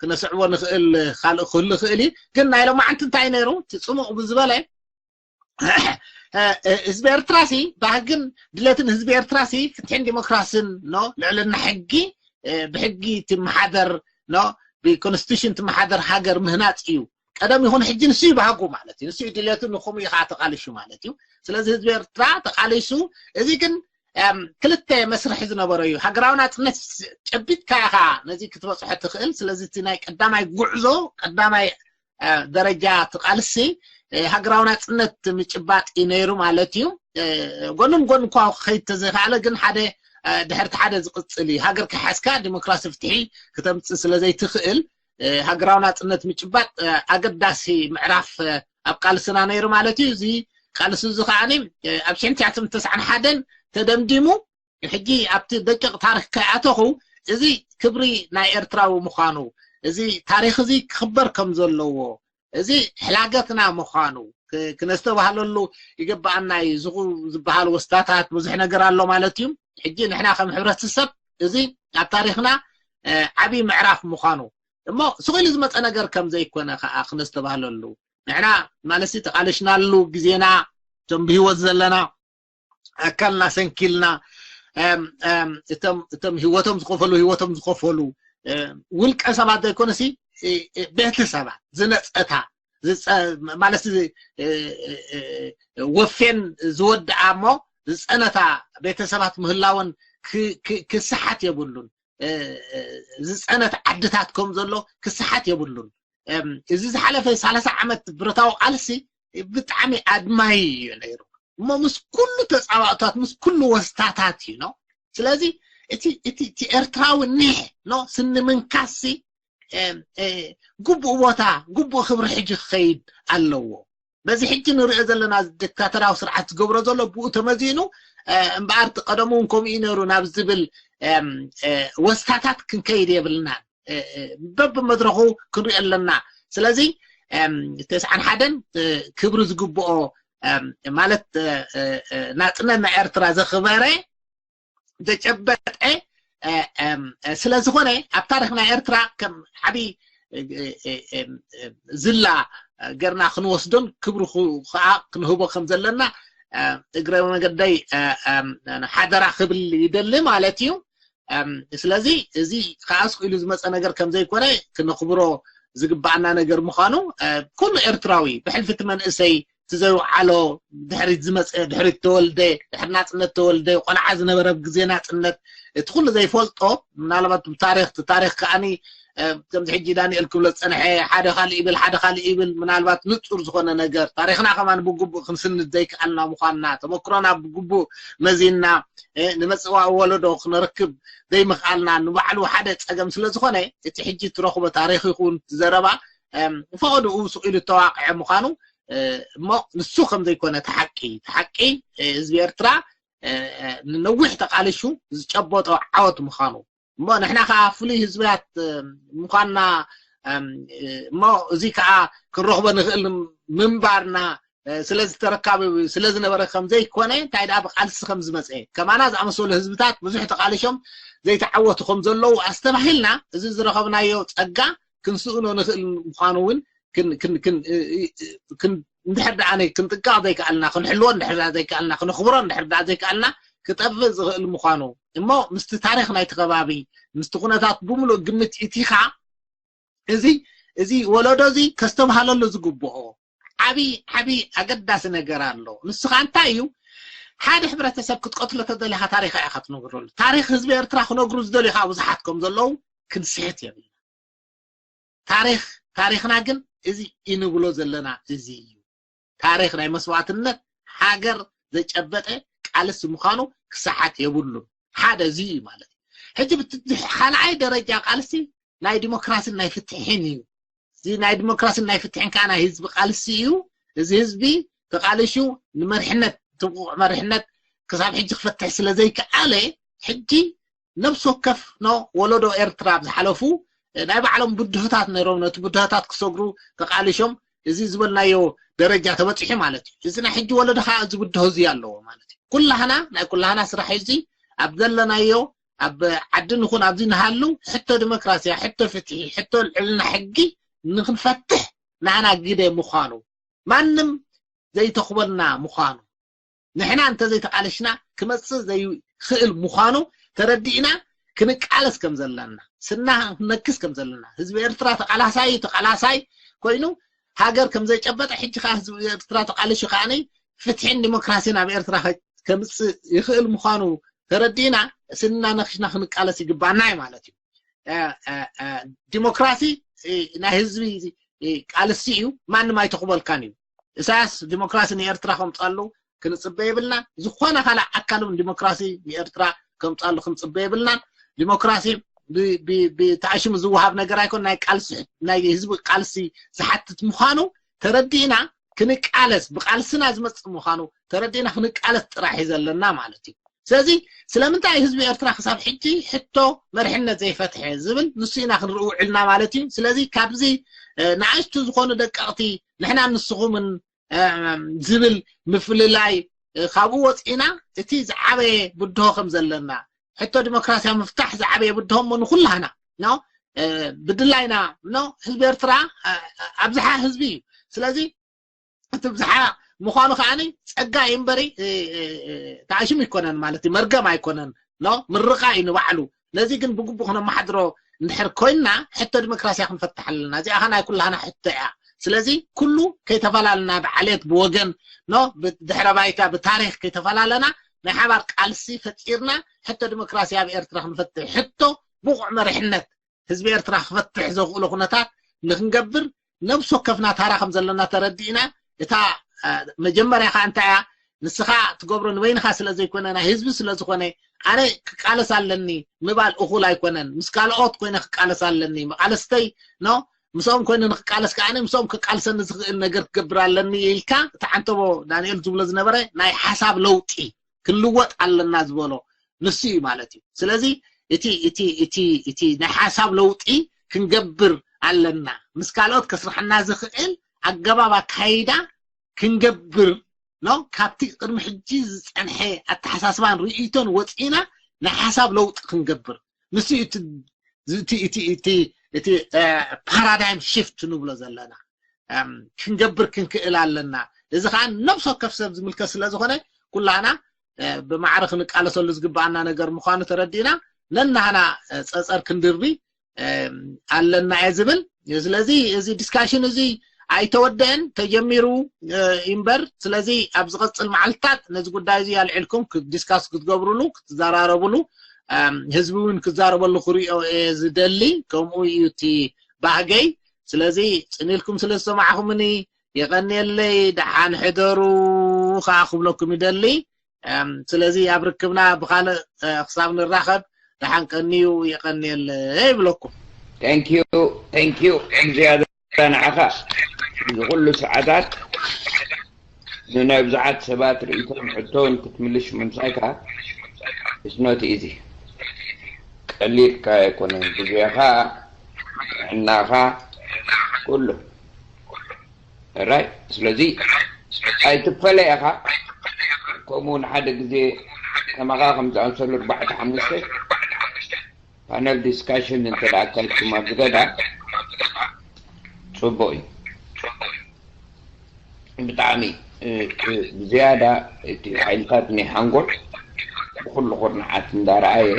ክነስዕቦ ንኽእል ካልእ ክህሉ ይኽእል እዩ። ግን ናይ ሎማዓንቲ እንታይ ነይሩ? እቲ ፅሙቕ ብዝበለ ህዝቢ ኤርትራ ሲ ባህግን ድሌትን ህዝቢ ኤርትራ ሲ ፍትሕን ዲሞክራስን ኖ ልዕልና ሕጊ ብሕጊ ትመሓደር ኖ ብኮንስቲቱሽን ትመሓደር ሃገር ምህናፅ እዩ። ቀደም ይኹን ሕጂ ንሱ ይባህጉ ማለት እዩ። ንሱ ድሌቱ ንኹም እዩ ከዓ ተቃልሹ ማለት እዩ። ስለዚ ህዝቢ ኤርትራ ተቃሊሱ። እዚ ግን ክልተ መስርሒ ዝነበረ እዩ። ሃገራዊ ናፅነት ጨቢጥካ ኢኻ ነዚ ክትበፅሖ ትኽእል። ስለዚ እቲ ናይ ቀዳማይ ጉዕዞ ቀዳማይ ደረጃ እቲ ቃልሲ ሃገራዊ ናፅነት ምጭባጥ እዩ ነይሩ ማለት እዩ። ጎንን ጎን እኳ ክኸይድ ተዘይከኣለ ግን ሓደ ድሕርቲ ሓደ ዝቕፅል እዩ። ሃገር ከሓዝካ ዲሞክራሲ ፍትሒ ክተምፅእ ስለዘይትኽእል ሃገራዊ ናፅነት ምጭባጥ ኣገዳሲ ምዕራፍ ኣብ ቃልስና ነይሩ ማለት እዩ። እዚ ቃልሲ እዚ ከዓኒ ኣብ ሽሕን ትሽዓተ ሚእትን ተስዓን ሓደን ተደምዲሙ ሕጂ ኣብቲ ደቂቕ ታሪክ ከይኣተኹ እዚ ክብሪ ናይ ኤርትራዊ ምዃኑ እዚ ታሪክ እዚ ክኽበር ከም ዘለዎ እዚ ሕላገትና ምዃኑ ክነስተባህለሉ ይግብኣና እዩ። ዝኹ ዝበሃል ወስታታት ብዙሕ ነገር ኣሎ ማለት እዩ። ሕጂ ንሕና ከም ሕብረተሰብ እዚ ኣብ ታሪክና ዓብዪ ምዕራፍ ምዃኑ እሞ ስቕ ኢሉ ዝመፀ ነገር ከም ዘይኮነ ከዓ ክነስተባህለሉ ንሕና ማለት ተቃለሽናሉ ግዜና እቶም ብህይወት ዘለና ኣካልና ሰንኪልና እቶም ህወቶም ዝኸፈሉ ህወቶም ዝኸፈሉ ውልቀ ሰባት ዘይኮነሲ ቤተሰባት ዝነፀታ ማለት ወፌን ዝወድኣ እሞ ዝፀነታ ቤተሰባት ምህላወን ክስሓት የብሉን። ዝፀነት ዓድታት ከም ዘሎ ክስሓት የብሉን። እዚ ዝሓለፈ ሰላሳ ዓመት ብረታዊ ቃልሲ ብጣዕሚ ኣድማይ እዩ ነይሩ እሞ ምስ ኩሉ ተፃባእታት ምስ ኩሉ ወስታታት እዩ ነው። ስለዚ እቲ ኤርትራዊ ኒሕ ነው ስንምንካሲ ግቡእ ቦታ ግቡእ ክብሪ ሕጂ ክኸይድ ኣለዎ። በዚ ሕጂ ንሪኦ ዘለና ዲክታተራዊ ስርዓት ዝገብሮ ዘሎ ብኡ ተመዚኑ እምበኣር ቀደሙ እውን ከምኡ እዩ ነይሩ ናብ ዝብል ወስታታት ክንከይድ የብልናን። በብመድረኹ ክንሪኦ ኣለና። ስለዚ ተስዓን ሓደን ክብሪ ዝግብኦ ማለት ናፅነት ናይ ኤርትራ ዘኽበረ ዘጨበጠ ስለ ዝኾነ ኣብ ታሪኽ ናይ ኤርትራ ከም ዓብዪ ዝላ ገርና ክንወስዶን ክብሪ ከዓ ክንህቦ ከም ዘለና እግረ መገደይ ሓደራ ክብል ይደሊ ማለት እዩ። ስለዚ እዚ ከዓ ስኢሉ ዝመፀ ነገር ከምዘይኮነ ክነኽብሮ ዝግባኣና ነገር ምዃኑ ኩሉ ኤርትራዊ ብሕልፊ እቲ መንእሰይ እቲ ዘይውዓሎ ድሕሪት ዝመፀ ድሕሪት ተወልደ ድሕሪ ናፅነት ተወልደ ቆልዓ ዝነበረ ግዜ ናፅነት እቲ ኩሉ ዘይፈልጦ ምናልባት ብታሪክ እቲ ታሪክ ከዓኒ ከምዚ ሕጂ ዳንኤል ክብሎ ዝፀንሐ ሓደ ካልእ ይብል ሓደ ካልእ ይብል ምናልባት ንፁር ዝኾነ ነገር ታሪክና ከማን ብግቡእ ክንስንድ ዘይከኣልና ምዃንና ተመክሮና ብግቡእ መዚንና ንመፅዋዕ ወለዶ ክነርክብ ዘይምኽኣልና ንባዕሉ ሓደ ፀገም ስለ ዝኾነ እቲ ሕጂ ትረኽቦ ታሪክ ይኹን ዘረባ ፈቐድኡ ስቕ ኢሉ ዝተዋቅዐ ምዃኑ እሞ ንሱ ከም ዘይኮነ ተሓቂ ተሓቂ ህዝቢ ኤርትራ ንነዊሕ ተቃሊሹ ዝጨበጦ ዓወት ምዃኑ እሞ ንሕና ከዓ ፍሉይ ህዝብያት ምዃንና እሞ እዚ ከዓ ክንረኽቦ ንኽእል ምንባርና ስለዝተረካቢ ስለዝነበረ ከም ዘይኮነ እንታይ ደኣ ብቃልሲ ከም ዝመፀ ከማና ዝኣመሰሉ ህዝብታት ብዙሕ ተቃሊሾም ዘይተዓወቱ ከም ዘለዉ ኣስተባሂልና እዚ ዝረኸብናዮ ፀጋ ክንስእኖ ንኽእል ምዃኑ እውን እንድሕር ደኣ ክንጥንቀቕ ዘይከኣልና ክንሕልዎ እንድሕር ዘይከኣልና ክነኽብሮ እንድሕር ደኣ ዘይከኣልና ክጠፍእ ዝኽእል ምዃኑ እሞ ምስቲ ታሪኽ ናይቲ ከባቢ ምስቲ ኩነታት ብምሉእ ግምት ኢቲኻ እዚ እዚ ወለዶ እዚ ከስተብሃለሉ ዝግብኦ ዓብዪ ዓብዪ ኣገዳሲ ነገር ኣሎ። ንሱ ከዓ እንታይ እዩ? ሓደ ሕብረተሰብ ክትቀትሎ ተደሊኻ ታሪኻ ኢኻ ትነግረሉ። ታሪኽ ህዝቢ ኤርትራ ክነግሩ ዝደልዩ ከዓ ብዙሓት ከም ዘለዉ ክንስሕት የብልና። ታሪኽ ታሪኽና ግን እዚ እንብሎ ዘለና እዚ እዩ። ታሪኽ ናይ መስዋእትነት ሃገር ዘጨበጠ ቃልሲ ምዃኑ ክሰሓት የብሉን። ሓደ እዚ እዩ ማለት እዩ። ሕጂ ብቲ ካልኣይ ደረጃ ቃልሲ ናይ ዲሞክራሲን ናይ ፍትሕን እዩ። እዚ ናይ ዲሞክራሲን ናይ ፍትሕን ከዓ ናይ ህዝቢ ቃልሲ እዩ። እዚ ህዝቢ ተቃሊሹ ንመርሕነት ትብቁዕ መርሕነት ክሳብ ሕጂ ክፈትሕ ስለ ዘይከኣለ ሕጂ ነብሲ ወከፍ ኖ ወለዶ ኤርትራ ኣብ ዝሓለፉ ናይ ባዕሎም ብድሆታት ነይሮም ነቲ ብድሆታት ክሰግሩ ተቃሊሾም እዚ ዝበልናዮ ደረጃ ተበፂሑ ማለት እዩ። እዚ ናይ ሕጂ ወለዶ ከዓ እዚ ብድሆ እዚ ኣለዎ ማለት እዩ። ኩላህና ናይ ኩላህና ስራሕ እዚ ኣብ ዘለናዮ ኣብ ዓዲ ንኹን ኣብዚ ንሃሉ ሕቶ ዲሞክራሲያ ሕቶ ፍትሒ ሕቶ ልዕልና ሕጊ ንክንፈትሕ ናና ግደ ምዃኑ ማንም ዘይተኽበልና ምዃኑ ንሕና እንተዘይተቃለሽና ክመፅእ ዘይክእል ምዃኑ ተረዲእና ክንቃለስ ከም ዘለና ስና ክንነክስ ከም ዘለና ህዝቢ ኤርትራ ተቃላሳይ ተቃላሳይ ኮይኑ ሃገር ከም ዘይጨበጠ ሕጂ ከዓ ህዝቢ ኤርትራ ተቃሊሹ ከዓ ፍትሕን ዲሞክራሲን ኣብ ኤርትራ ከምፅእ ይኽእል ምዃኑ ተረዲእና ስና ነክሽና ክንቃለስ ይግባና እዩ ማለት እዩ። ዲሞክራሲ ናይ ህዝቢ ቃልሲ እዩ። ማንም ኣይተኽበልካን እዩ። ኢሳያስ ዲሞክራሲ ንኤርትራ ከምፃሉ ክንፅበ የብልና። ዝኾነ ካልእ ኣካል እውን ዲሞክራሲ ንኤርትራ ከምፃሉ ክንፅበ የብልናን። ዲሞክራሲ ተኣሽሙ ዝወሃብ ነገር ኣይኮን ናይ ቃልሲ ናይ ህዝቢ ቃልሲ ዝሓትት ምዃኑ ተረዲእና ክንቃለስ ብቃልስና ዝመፅእ ምዃኑ ተረዲእና ክንቃለስ ጥራሕ እዩ ዘለና ማለት እዩ። ስለዚ ስለምንታይ ህዝቢ ኤርትራ ክሳብ ሕጂ ሕቶ መርሕነት ዘይፈትሐ ዝብል ንሱ ኢና ክንርኢ ውዕልና ማለት እዩ። ስለዚ ካብዚ ንኣሽቱ ዝኾኑ ደቀቕቲ ንሕና ንስኹምን ዝብል ምፍልላይ ካብኡ ወፂእና እቲ ዝዓበየ ብድሆ ከም ዘለና ሕቶ ዲሞክራሲያዊ ምፍታሕ ዝዓበየ ብድሆ እሞ ንኩላህና ኖ ብድላይና ኖ ህዝቢ ኤርትራ ኣብዝሓ ህዝቢ እዩ። ስለዚ እቲ ብዝሓ ምዃኑ ከዓኒ ጸጋ እዩ እምበሪ ተኣሽም ኣይኮነን ማለት እዩ፣ መርገም ኣይኮነን። ኖ ምርቓ እዩ ንባዕሉ። ነዚ ግን ብግቡእ ክነመሓድሮ እንድሕር ኮይንና ሕቶ ዲሞክራሲያ ክንፈትሕ ኣለና። እዚኣ ኸ ናይ ኩላህና ሕቶ እያ። ስለዚ ኩሉ ከይተፈላለና ብዓሌት ብወገን ኖ ብድሕረ ባይታ ብታሪክ ከይተፈላለና ናይ ሓባር ቃልሲ ፈጢርና ሕቶ ዲሞክራሲ ኣብ ኤርትራ ክንፈትሕ ሕቶ ብቑዕ መሪሕነት ህዝቢ ኤርትራ ክፈትሕ ዘኽእሎ ኩነታት ንክንገብር ነብሲ ወከፍና ታራ ከም ዘለና ተረዲእና እታ መጀመርያ ከዓ እንታይ እያ ንስኻ ትገብሮ ንበይንኻ ስለ ዘይኮነ ናይ ህዝቢ ስለ ዝኾነ ኣነ ክቃለስ ኣለኒ ምባል እኹል ኣይኮነን። ምስ ካልኦት ኮይነ ክቃለስ ኣለኒ መቃለስተይ ኖ ምስኦም ኮይነ ንክቃለስ ከዓ ምስኦም ክቃልሰኒ ዝኽእል ነገር ክገብር ኣለኒ ኢልካ እቲ ዓንተቦ ዳንኤል ዝብሎ ዝነበረ ናይ ሓሳብ ለውጢ ክንልወጥ ኣለና ዝበሎ ንሱ እዩ ማለት እዩ። ስለዚ እቲ እቲ እቲ እቲ ናይ ሓሳብ ለውጢ ክንገብር ኣለና። ምስ ካልኦት ከስርሐና ዝኽእል ኣገባብ ኣካይዳ ክንገብር ኖ ካብቲ ቅድሚ ሕጂ ዝፀንሐ ኣተሓሳስባን ርእይቶን ወፂና ናይ ሓሳብ ለውጢ ክንገብር ንሱ እቲ እቲ እቲ እቲ እቲ ፓራዳይም ሽፍት ንብሎ ዘለና ክንገብር ክንክእል ኣለና። እዚ ከዓ ነብሲ ወከፍ ሰብ ዝምልከት ስለ ዝኾነ ኩላና ብማዕረ ክንቃለሰሉ ዝግባኣና ነገር ምዃኑ ተረዲእና ነናህና ፀፀር ክንድርቢ ኣለና እየ ዝብል። ስለዚ እዚ ዲስካሽን እዚ ኣይተወደአን ተጀሚሩ እምበር ስለዚ ኣብ ዝቐፅል መዓልትታት ነዚ ጉዳይ እዚ ኣልዒልኩም ዲስካስ ክትገብሩሉ ክትዘራረቡሉ ህዝቢ እውን ክዛረበሉ ክሪኦ እየ ዝደሊ። ከምኡ እዩ እቲ ባህገይ። ስለዚ ፅን ኢልኩም ስለ ዝሰማዕኹምኒ የቐንየለይ። ደሓን ሕደሩ ከዓ ክብለኩም ይደሊ። ስለዚ ኣብ ርክብና ብካልእ ክሳብ ንራኸብ ደሓን ቀንዩ። የቐንየለይ ይብለኩም። Thank you thank you ዝያዳ ንዓኻ እዚ ኩሉ ሰዓታት ንናይ ብዙሓት ሰባት ርእይቶን ሕቶን ክትምልሽ ምምሳይካ it's not easy ቀሊልካ ኣይኮነን ግዜኻ ጥዕናኻ ኩሉ right ስለዚ ኣይትፈለ ኢኻ ከምኡ ንሓደ ግዜ ከማኻ ከም ዝኣመሰሉ ኣርባዕተ ሓሙሽተ ፓነል ዲስካሽን እንተ ኣካይድኩም ኣብዚ ገዛ ፅቡቅ እዩ ብጣዕሚ ብዝያዳ እቲ ሓይልታት ናይ ሓንጎል ብኩሉ ኩርናዓት እንዳረኣየ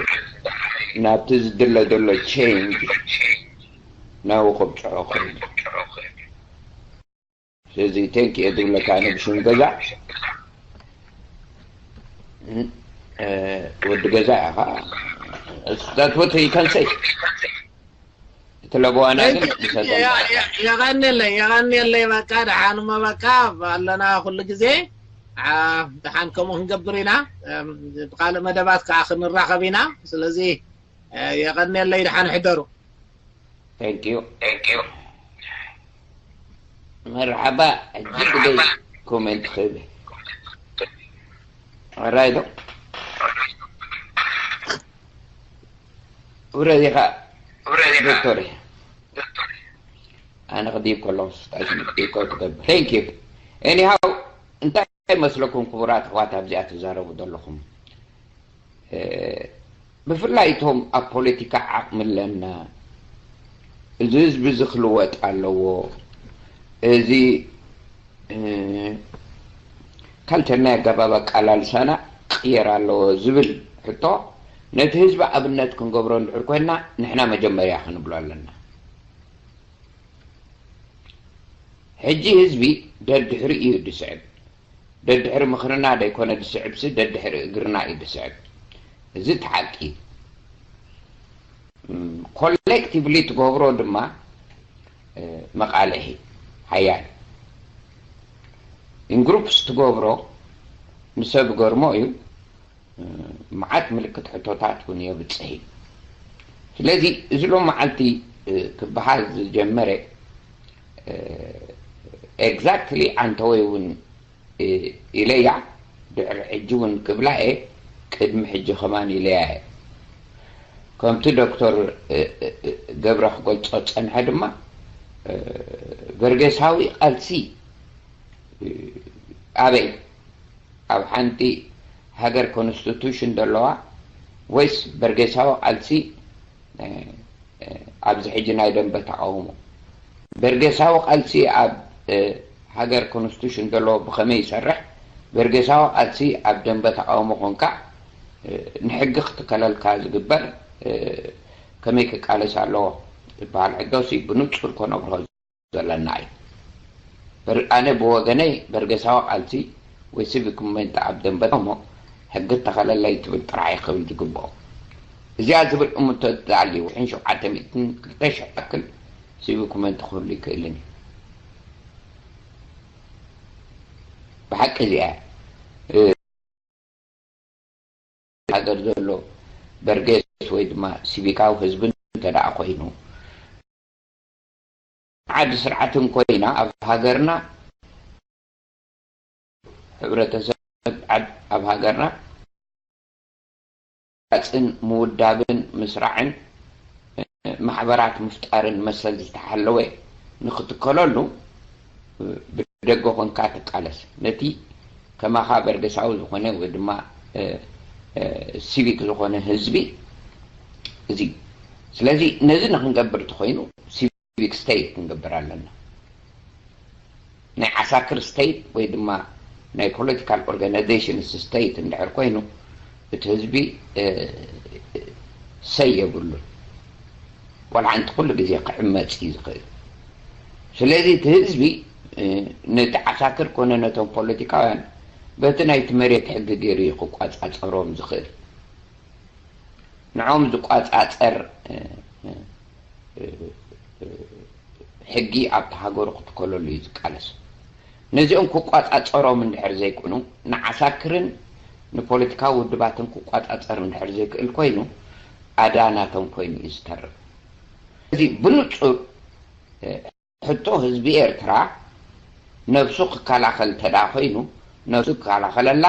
ናብቲ ዝድለ ዘሎ ቼንጅ ናብኡ ከብፅሖ ክእል ስለዚ ቴንክ እየ ዝብለካ ኣነ ብሽም ገዛ ወዲ ገዛ ኢኻ that's what you can say እቲ ለበዋና ግን የቀንየለይ የቀንየለይ በቃ ደሓንሞ በቃ ኣለና ኩሉ ግዜ ደሓን ከምኡ ክንገብር ኢና ብካልእ መደባት ከዓ ክንራኸብ ኢና ስለዚ የቀንየለይ ደሓን ሕደሩ Thank you. Thank you. መርሓባ ሕጂ ግደይ ኮሜንት ክህብ ራይዶ ውረድ ኢኻ ዶክተር ኣነ ክድይብ ከለኹ ስታሽን ሪኮርድ ክገብር thank you anyhow እንታይ ይመስለኩም ክቡራት ኣሕዋት ኣብዚኣ ትዛረቡ ዘለኹም ብፍላይ እቶም ኣብ ፖለቲካ ዓቕሚ ኣለና እዚ ህዝቢ እዚ ክልወጥ ኣለዎ እዚ ካልቸር ናይ ኣገባብ ኣቃላልሳና ክቕየር ኣለዎ ዝብል ሕቶ ነቲ ህዝቢ ኣብነት ክንገብሮ እንድሕር ኮይንና ንሕና መጀመርያ ክንብሎ ኣለና ሕጂ ህዝቢ ደድሕሪ እዩ ዝስዕብ ደድሕሪ ምኽርና ደይኮነ ዝስዕብሲ ደድሕሪ እግርና እዩ ዝስዕብ እዚ እቲ ሓቂ እዩ ኮሌክቲቭሊ ትገብሮ ድማ መቃልሒ ሓያል ኢንግሩፕስ ትገብሮ ንሰብ ገርሞ እዩ መዓት ምልክት ሕቶታት እውን የብፅሕ እዩ ስለዚ እዚ ሎም መዓልቲ ክበሃል ዝጀመረ ኤግዛክትሊ ኣንተወይ እውን ኢለያ ድሕሪ ሕጂ እውን ክብላ እየ ቅድሚ ሕጂ ከማን ኢለያ እየ ከምቲ ዶክተር ገብረ ክገልፆ ዝፀንሐ ድማ በርጌሳዊ ቃልሲ ኣበይ ኣብ ሓንቲ ሃገር ኮንስቲቱሽን ዘለዋ ወይስ በርጌሳዊ ቃልሲ ኣብዚ ሕጂ ናይ ደንበ ተቃውሞ በርጌሳዊ ቃልሲ ኣብ ሃገር ኮንስቲቱሽን ዘለዎ ብኸመይ ይሰርሕ በርጌሳዊ ቃልሲ ኣብ ደንበ ተቃውሞ ኮንካ ንሕጊ ክትከለልካ ዝግበር ከመይ ክቃለስ ኣለዎ ዝበሃል ሕገሲ ብንጹር ከነብርሆ ዘለና እዩ። ኣነ ብወገነይ በርገሳዊ ቃልሲ ወይ ሲቪክ ሙቭመንት ኣብ ደንበ እሞ ሕጊ ተኸለለይ ትብል ጥራሕ ክብል ዝግብኦ። እዚኣ ዝብል እምቶ ተኣልዩ ውሕን ሸውዓተ ሚእትን ክልተ ሽሕ ያክል ሲቪክ ሙቭመንት ክህሉ ይክእልን እዩ። ብሓቂ እዚኣ ሃገር ዘሎ በርጌስ ወይ ድማ ሲቪካዊ ህዝቢ እንተ ደኣ ኮይኑ ዓዲ ስርዓትን ኮይና ኣብ ሃገርና ሕብረተሰብ ኣብ ሃገርና ቃጽን ምውዳብን ምስራዕን ማሕበራት ምፍጣርን መሰል ዝተሓለወ ንክትከለሉ ብደገ ኮንካ ትቃለስ። ነቲ ከማኻ በርገሳዊ ዝኾነ ወይ ድማ ሲቪክ ዝኾነ ህዝቢ እዚ። ስለዚ ነዚ ንክንገብር እንተኮይኑ ሲቪክ ስቴት ክንገብር ኣለና። ናይ ዓሳክር ስቴት ወይ ድማ ናይ ፖለቲካል ኦርጋናይዜሽን ስቴት እንድሕር ኮይኑ እቲ ህዝቢ ሰይ የብሉን። ቆልዓ እንተ ኩሉ ግዜ ክዕመፅ እዩ ዝኽእል። ስለዚ እቲ ህዝቢ ነቲ ዓሳክር ኮነ ነቶም ፖለቲካውያን በቲ ናይቲ መሬት ሕጊ ገይሩ እዩ ክቋፃፀሮም ዝኽእል። ንዖም ዝቋፃፀር ሕጊ ኣብቲ ሃገሩ ክትከለሉ እዩ ዝቃለስ። ነዚኦም ክቋፃፀሮም እንድሕር ዘይኮኑ ንዓሳክርን ንፖለቲካዊ ውድባትን ክቋፃፀር እንድሕር ዘይክእል ኮይኑ ኣዳ ናቶም ኮይኑ እዩ ዝተርፍ። እዚ ብንፁር ሕቶ ህዝቢ ኤርትራ ነብሱ ክከላኸል እንተ ደኣ ኮይኑ ነብሱ ክከላኸለላ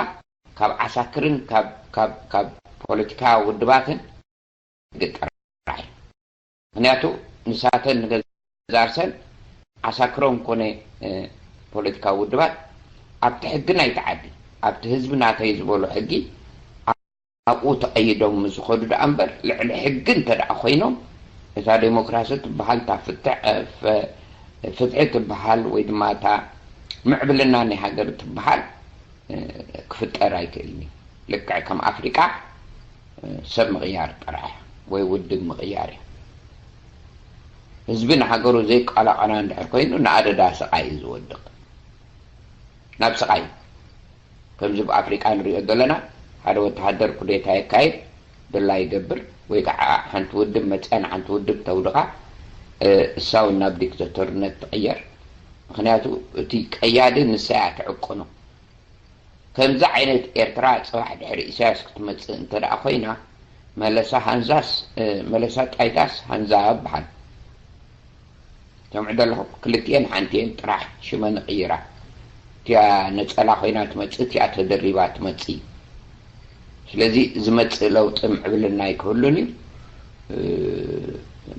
ካብ ዓሳክርን ካብ ፖለቲካዊ ውድባትን ግጥራይ። ምክንያቱ ንሳተን ንገዛርሰን ዓሳክሮም ኮነ ፖለቲካዊ ውድባት ኣብቲ ሕጊ ናይቲ ዓዲ ኣብቲ ህዝቢ ናተይ ዝበሎ ሕጊ ኣብኡ ተቐይዶም ምስ ዝኸዱ ደኣ እምበር ልዕሊ ሕጊ እንተ ደኣ ኮይኖም እታ ዴሞክራሲ ትበሃል እታ ፍትሒ ትበሃል ወይ ድማ እታ ምዕብልና ናይ ሃገር ትበሃል ክፍጠር ኣይክእልን እዩ። ልክዕ ከም ኣፍሪቃ ሰብ ምቕያር ጥራሕ ወይ ውድብ ምቕያር እዩ። ህዝቢ ንሃገሩ ዘይቀላቐና እንድሕር ኮይኑ ንኣደዳ ስቓይ እዩ ዝወድቕ፣ ናብ ስቓይ። ከምዚ ኣብ ኣፍሪቃ ንሪኦ ዘለና ሓደ ወተሃደር ኩዴታ የካይድ ድላ ይገብር ወይ ከዓ ሓንቲ ውድብ መፅያ ንሓንቲ ውድብ ተውድቓ እሳ እውን ናብ ዲክተቶርነት ትቕየር። ምክንያቱ እቲ ቀያዲ ንሳ እያ ትዕቅኖ። ከምዚ ዓይነት ኤርትራ ፅባሕ ድሕሪ ኢሳያስ ክትመፅእ እንተ ደኣ ኮይና መለሳ ሃንዛስ መለሳ ጣይታስ ሃንዛ በሃል። ሰምዑ ዘለኹም ክልቲኤን ሓንቲኤን ጥራሕ ሽመን እቕይራ። እቲኣ ነፀላ ኮይና ትመፅእ እቲኣ ተደሪባ ትመፅእ። ስለዚ ዝመፅእ ለውጢ ምዕብልና ኣይክህሉን እዩ።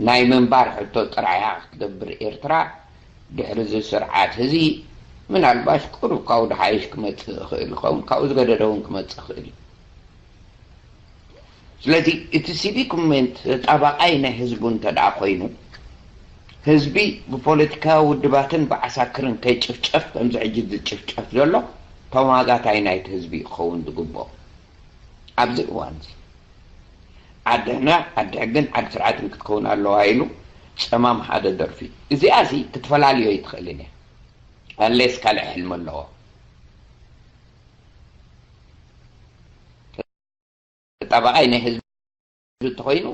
ናይ ምንባር ሕቶ ጥራሕ እያ ክትገብር ኤርትራ። ድሕሪ እዚ ስርዓት እዚ ምናልባሽ ቁሩብ ካብኡ ድሓይሽ ክመፅእ ይኽእል ይኸውን፣ ካብኡ ዝገደደ እውን ክመፅእ ይኽእል እዩ። ስለዚ እቲ ሲቪክ ሙቭመንት ተጣባቃይ ናይ ህዝቡ እንተ ደኣ ኮይኑ ህዝቢ ብፖለቲካዊ ውድባትን ብዓሳክርን ከይጭፍጨፍ ከምዚ ሕጂ ዝጭፍጨፍ ዘሎ ተማጋታይ ናይቲ ህዝቢ ክኸውን ዝግብኦ ኣብዚ እዋን እዚ ዓድሕና ዓዲ ሕግን ዓዲ ስርዓትን ክትከውን ኣለዋ ኢሉ ጸማም ሓደ ደርፊ እዚኣ ሲ ክትፈላልዮ ይትኽእልን እያ። ኣሌስ ካልእ ሕልሚ ኣለዎ። ተጣባቓይ ናይ ህዝቢ እንተኾይኑ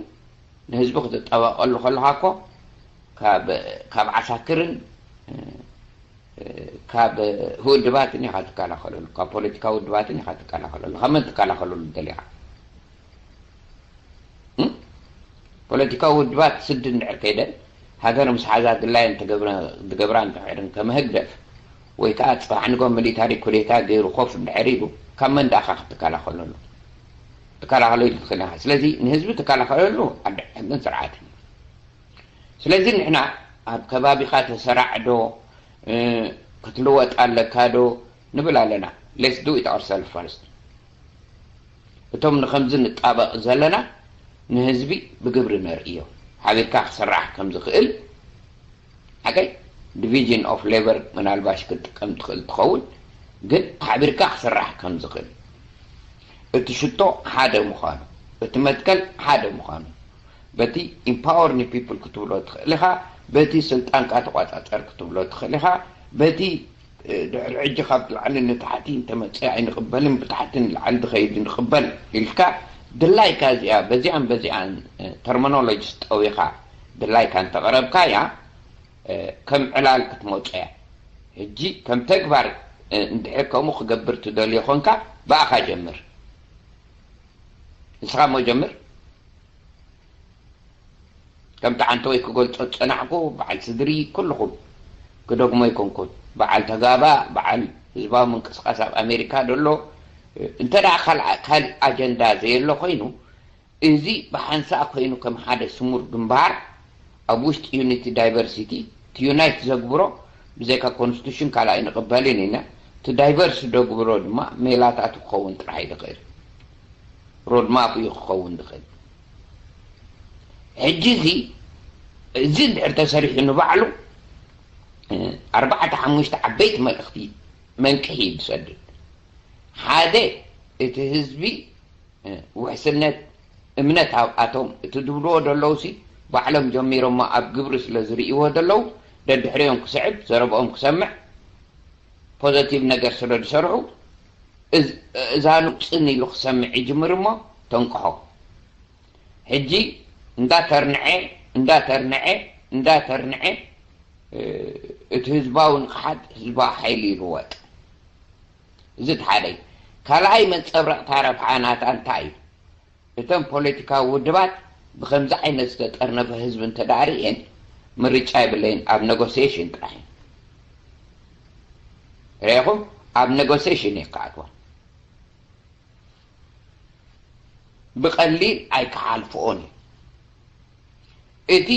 ንህዝቢ ክትጣበቐሉ ከለኻ እኮ ካብ ዓሳክርን ካብ ውድባትን ኢኻ ትከላኸለሉ፣ ካብ ፖለቲካዊ ውድባትን ኢኻ ትከላኸለሉ። ካብ መን ትከላኸለሉ ደሊኻ? ፖለቲካዊ ውድባት ስዲ እንድሕር ከይደን ሃገር ምስ ሓዛ ድላየን ዝገብራ እንተሕርን ከመ ህግደፍ ወይ ከዓ ፅባሕ ንጎ ሚሊታሪ ኩዴታ ገይሩ ኮፍ እንድሕር ኢሉ ካብ መን ደኣኻ ክትከላኸለሉ? ትከላኸለሉ ትኽእል ኢኻ። ስለዚ ንህዝቢ ትከላኸለሉ ዓዲ ሕግን ስርዓትን እዩ። ስለዚ ንሕና ኣብ ከባቢኻ ተሰራዕ ዶ ክትልወጥ ኣለካ ዶ ንብል ኣለና። Let's do it ourselves first። እቶም ንኸምዚ ንጣበቕ ዘለና ንህዝቢ ብግብሪ ነርእዮ። ሓቢርካ ክስራሕ ከም ዝኽእል ሓቀይ division of labour ምናልባሽ ክትጥቀም ትኽእል ትኸውን፣ ግን ሓቢርካ ክስራሕ ከም ዝኽእል እቲ ሽቶ ሓደ ምዃኑ፣ እቲ መትከል ሓደ ምዃኑ፣ በቲ ኢምፓወር ኒ ፒፕል ክትብሎ ትኽእል ኢኻ፣ በቲ ስልጣንካ ተቋጻጸር ክትብሎ ትኽእል ኢኻ፣ በቲ ድሕሪ ሕጂ ካብ ላዕሊ ንታሕቲ እንተመፅእ ኣይንቕበልን፣ ብታሕቲ ንላዕሊ ዝኸይድ ንቕበል ኢልካ ድላይካ እዚኣ በዚኣን በዚኣን ተርሚኖሎጂስ ጠዊኻ ድላይካ እንተቕረብካያ ከም ዕላል ክትመፁ እያ። ሕጂ ከም ተግባር እንድሕር ከምኡ ክገብር ትደልዮ ኮንካ ብኣኻ ጀምር። ንስኻ እሞ ጀምር። ከምቲ ዓንተወይ ክገልጾ ዝጸናሕኩ በዓል ስድሪ ኩልኹም ክደግሞ ኣይኮንኩን። በዓል ተጋባ፣ በዓል ህዝባዊ ምንቅስቃስ ኣብ ኣሜሪካ ዘሎ እንተ ደኣ ካልእ ኣጀንዳ ዘየሎ ኮይኑ፣ እዚ ብሓንሳእ ኮይኑ ከም ሓደ ስሙር ግንባር ኣብ ውሽጢ ዩኒቲ ዳይቨርሲቲ እቲ ዩናይት ዘግብሮ ብዘይካ ኮንስቲቱሽን ካልእ ኣይንቕበልን ኢና። እቲ ዳይቨርስ ዘግብሮ ድማ ሜላታቱ ክኸውን ጥራሕ እዩ ዝኽእል። ሮድማፕ እዩ ክኸውን ዝኽእል። ሕጂ እዚ እዚ እንድሕር ተሰሪሑ ንባዕሉ ኣርባዕተ ሓሙሽተ ዓበይቲ መልእኽቲ መንቅሒ እዩ ዝሰድድ። ሓደ እቲ ህዝቢ ውሕስነት እምነት ኣብኣቶም እቲ ዝብልዎ ዘለውሲ ባዕሎም ጀሚሮሞ ኣብ ግብሪ ስለ ዝርእይዎ ዘለዉ ደድሕሪኦም ክስዕብ ዘረብኦም ክሰምዕ ፖዘቲቭ ነገር ስለ ዝሰርሑ እዛኑ ጽን ኢሉ ክሰምዕ ይጅምር እሞ ተንቅሖ። ሕጂ እንዳተርንዐ እንዳተርንዐ እንዳተርንዐ እቲ ህዝባዊ ንቕሓት ህዝባዊ ሓይሊ ይልወጥ። እዚ እቲ ሓደ እዩ። ካልኣይ መንጸብረቕታ ረብሓ ናታ እንታይ እዩ? እተን ፖለቲካዊ ውድባት ብኸምዚ ዓይነት ዝተጠርነፈ ህዝቢ እንተ ደኣ ርእየን ምርጫ የብለይን ኣብ ነጎሲዬሽን ጥራሕ እዩ። ርኢኹም ኣብ ነጎሲዬሽን እየ ክኣትዋ። ብቐሊል ኣይክሓልፍኦን እዩ። እቲ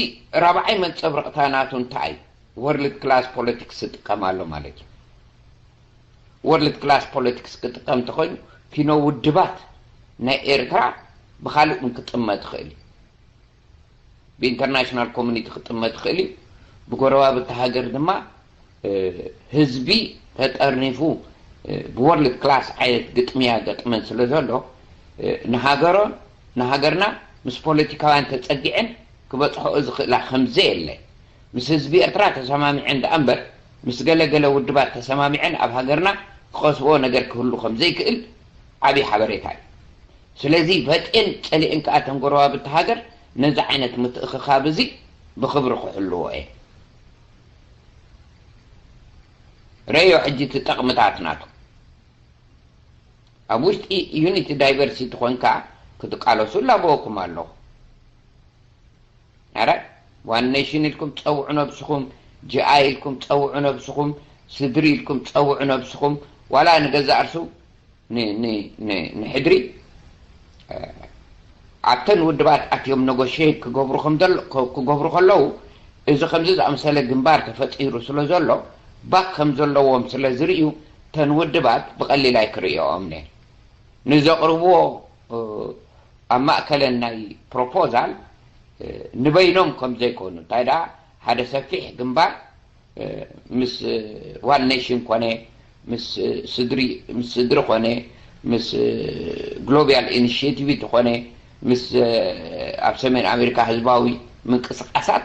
ራብዓይ መንጸብረቕታ ናቱ እንታይ እዩ? ወርልድ ክላስ ፖለቲክስ ይጥቀም ኣሎ ማለት እዩ። ወርልድ ክላስ ፖለቲክስ ክጥቀም እንተኾይኑ ኪኖ ውድባት ናይ ኤርትራ ብኻልእ እውን ክጥመ ትኽእል እዩ። ብኢንተርናሽናል ኮሚኒቲ ክጥመ ትኽእል እዩ። ብጎረባብቲ ሃገር ድማ ህዝቢ ተጠርኒፉ ብወርልድ ክላስ ዓይነት ግጥምያ ገጥመን ስለ ዘሎ ንሃገሮን ንሃገርና ምስ ፖለቲካውያን ተጸጊዐን ክበጽሕኦ ዝኽእላ ከምዘየለ ምስ ህዝቢ ኤርትራ ተሰማሚዐን ደኣ እምበር ምስ ገለገለ ውድባት ተሰማሚዐን ኣብ ሃገርና ክኸስብኦ ነገር ክህሉ ከምዘይክእል ዓብዪ ሓበሬታ እዩ። ስለዚ ፈጤን ጸሊእን ከኣ ተን ጎረባብቲ ሃገር ነዚ ዓይነት ምትእኽኻብ እዚ ብኽብሪ ክሕልዎ እየ። ረዮ ሕጂ እቲ ጠቕምታት ናቱ ኣብ ውሽጢ ዩኒቲ ዳይቨርሲቲ ኮንካ ክትቃለሱ ላበወኩም ኣለኹ። ኣረ ዋን ኔሽን ኢልኩም ጸውዑ ነብስኹም፣ ጂኣይ ኢልኩም ጸውዑ ነብስኹም፣ ስድሪ ኢልኩም ጸውዑ ነብስኹም። ዋላ ንገዛእ ርሱ ንሕድሪ ኣብተን ውድባት ኣትዮም ነጎሽት ክገብሩ ከለዉ እዚ ከምዚ ዝኣመሰለ ግንባር ተፈጢሩ ስለ ዘሎ ባክ ከም ዘለዎም ስለ ዝርእዩ ተን ውድባት ብቐሊል ኣይክርእዮኦም ነ ንዘቕርብዎ ኣብ ማእከለን ናይ ፕሮፖዛል ንበይኖም ከም ዘይኮኑ እንታይ ደኣ ሓደ ሰፊሕ ግንባር ምስ ዋን ኔሽን ኮነ ምስ ስድሪ ምስ ስድሪ ኮነ ምስ ግሎባል ኢኒሽቲቭ ኮነ ምስ ኣብ ሰሜን ኣሜሪካ ህዝባዊ ምንቅስቃሳት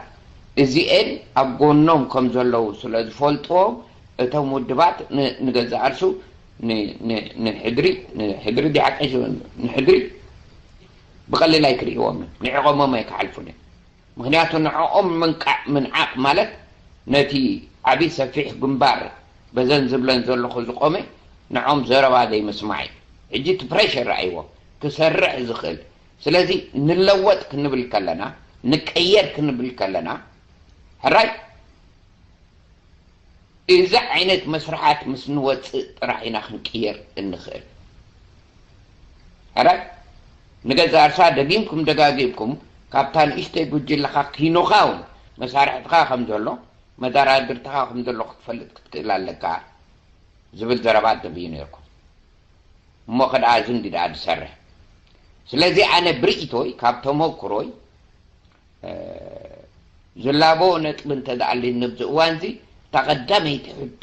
እዚኤን ኣብ ጎኖም ከም ዘለዉ ስለ ዝፈልጥዎም እቶም ውድባት ንገዛእ ርሱ ንሕድሪ ንሕድሪ ዲሓቀሽ ንሕድሪ ብቐሊል ኣይክርእይዎም ንዕቆሞም ኣይክሓልፉን እዮም። ምክንያቱ ንዕኦም ምንቃዕ ምንዓቕ ማለት ነቲ ዓብዪ ሰፊሕ ግንባር በዘን ዝብለን ዘለኹ ዝቆመ ንዖም ዘረባ ዘይምስማዕ እዩ። ሕጂ እቲ ፕሬሽር ረኣይዎ ክሰርሕ ዝኽእል ስለዚ ንለወጥ ክንብል ከለና ንቀየር ክንብል ከለና ሕራይ እዚ ዓይነት መስርሓት ምስ ንወፅእ ጥራሕ ኢና ክንቅየር እንኽእል። ሕራይ ንገዛ ርሳ ደጊምኩም ደጋጊምኩም ካብታ ንእሽተይ ጉጅለኻ ኪኖኻ እውን መሳርሕትኻ ከም ዘሎ መዳራድርትኻ ከም ዘሎ ክትፈልጥ ክትክእል ኣለካ ዝብል ዘረባት ደብዩ ነርኩም። እሞ ከደኣ እዚ እንዲ ደኣ ዝሰርሕ ስለዚ ኣነ ብርእይቶይ ካብ ተመክሮይ ዝላቦ ነጥቢ እንተደኣልኒ ኣብዚ እዋን እዚ እታ ቀዳመይቲ ሕቶ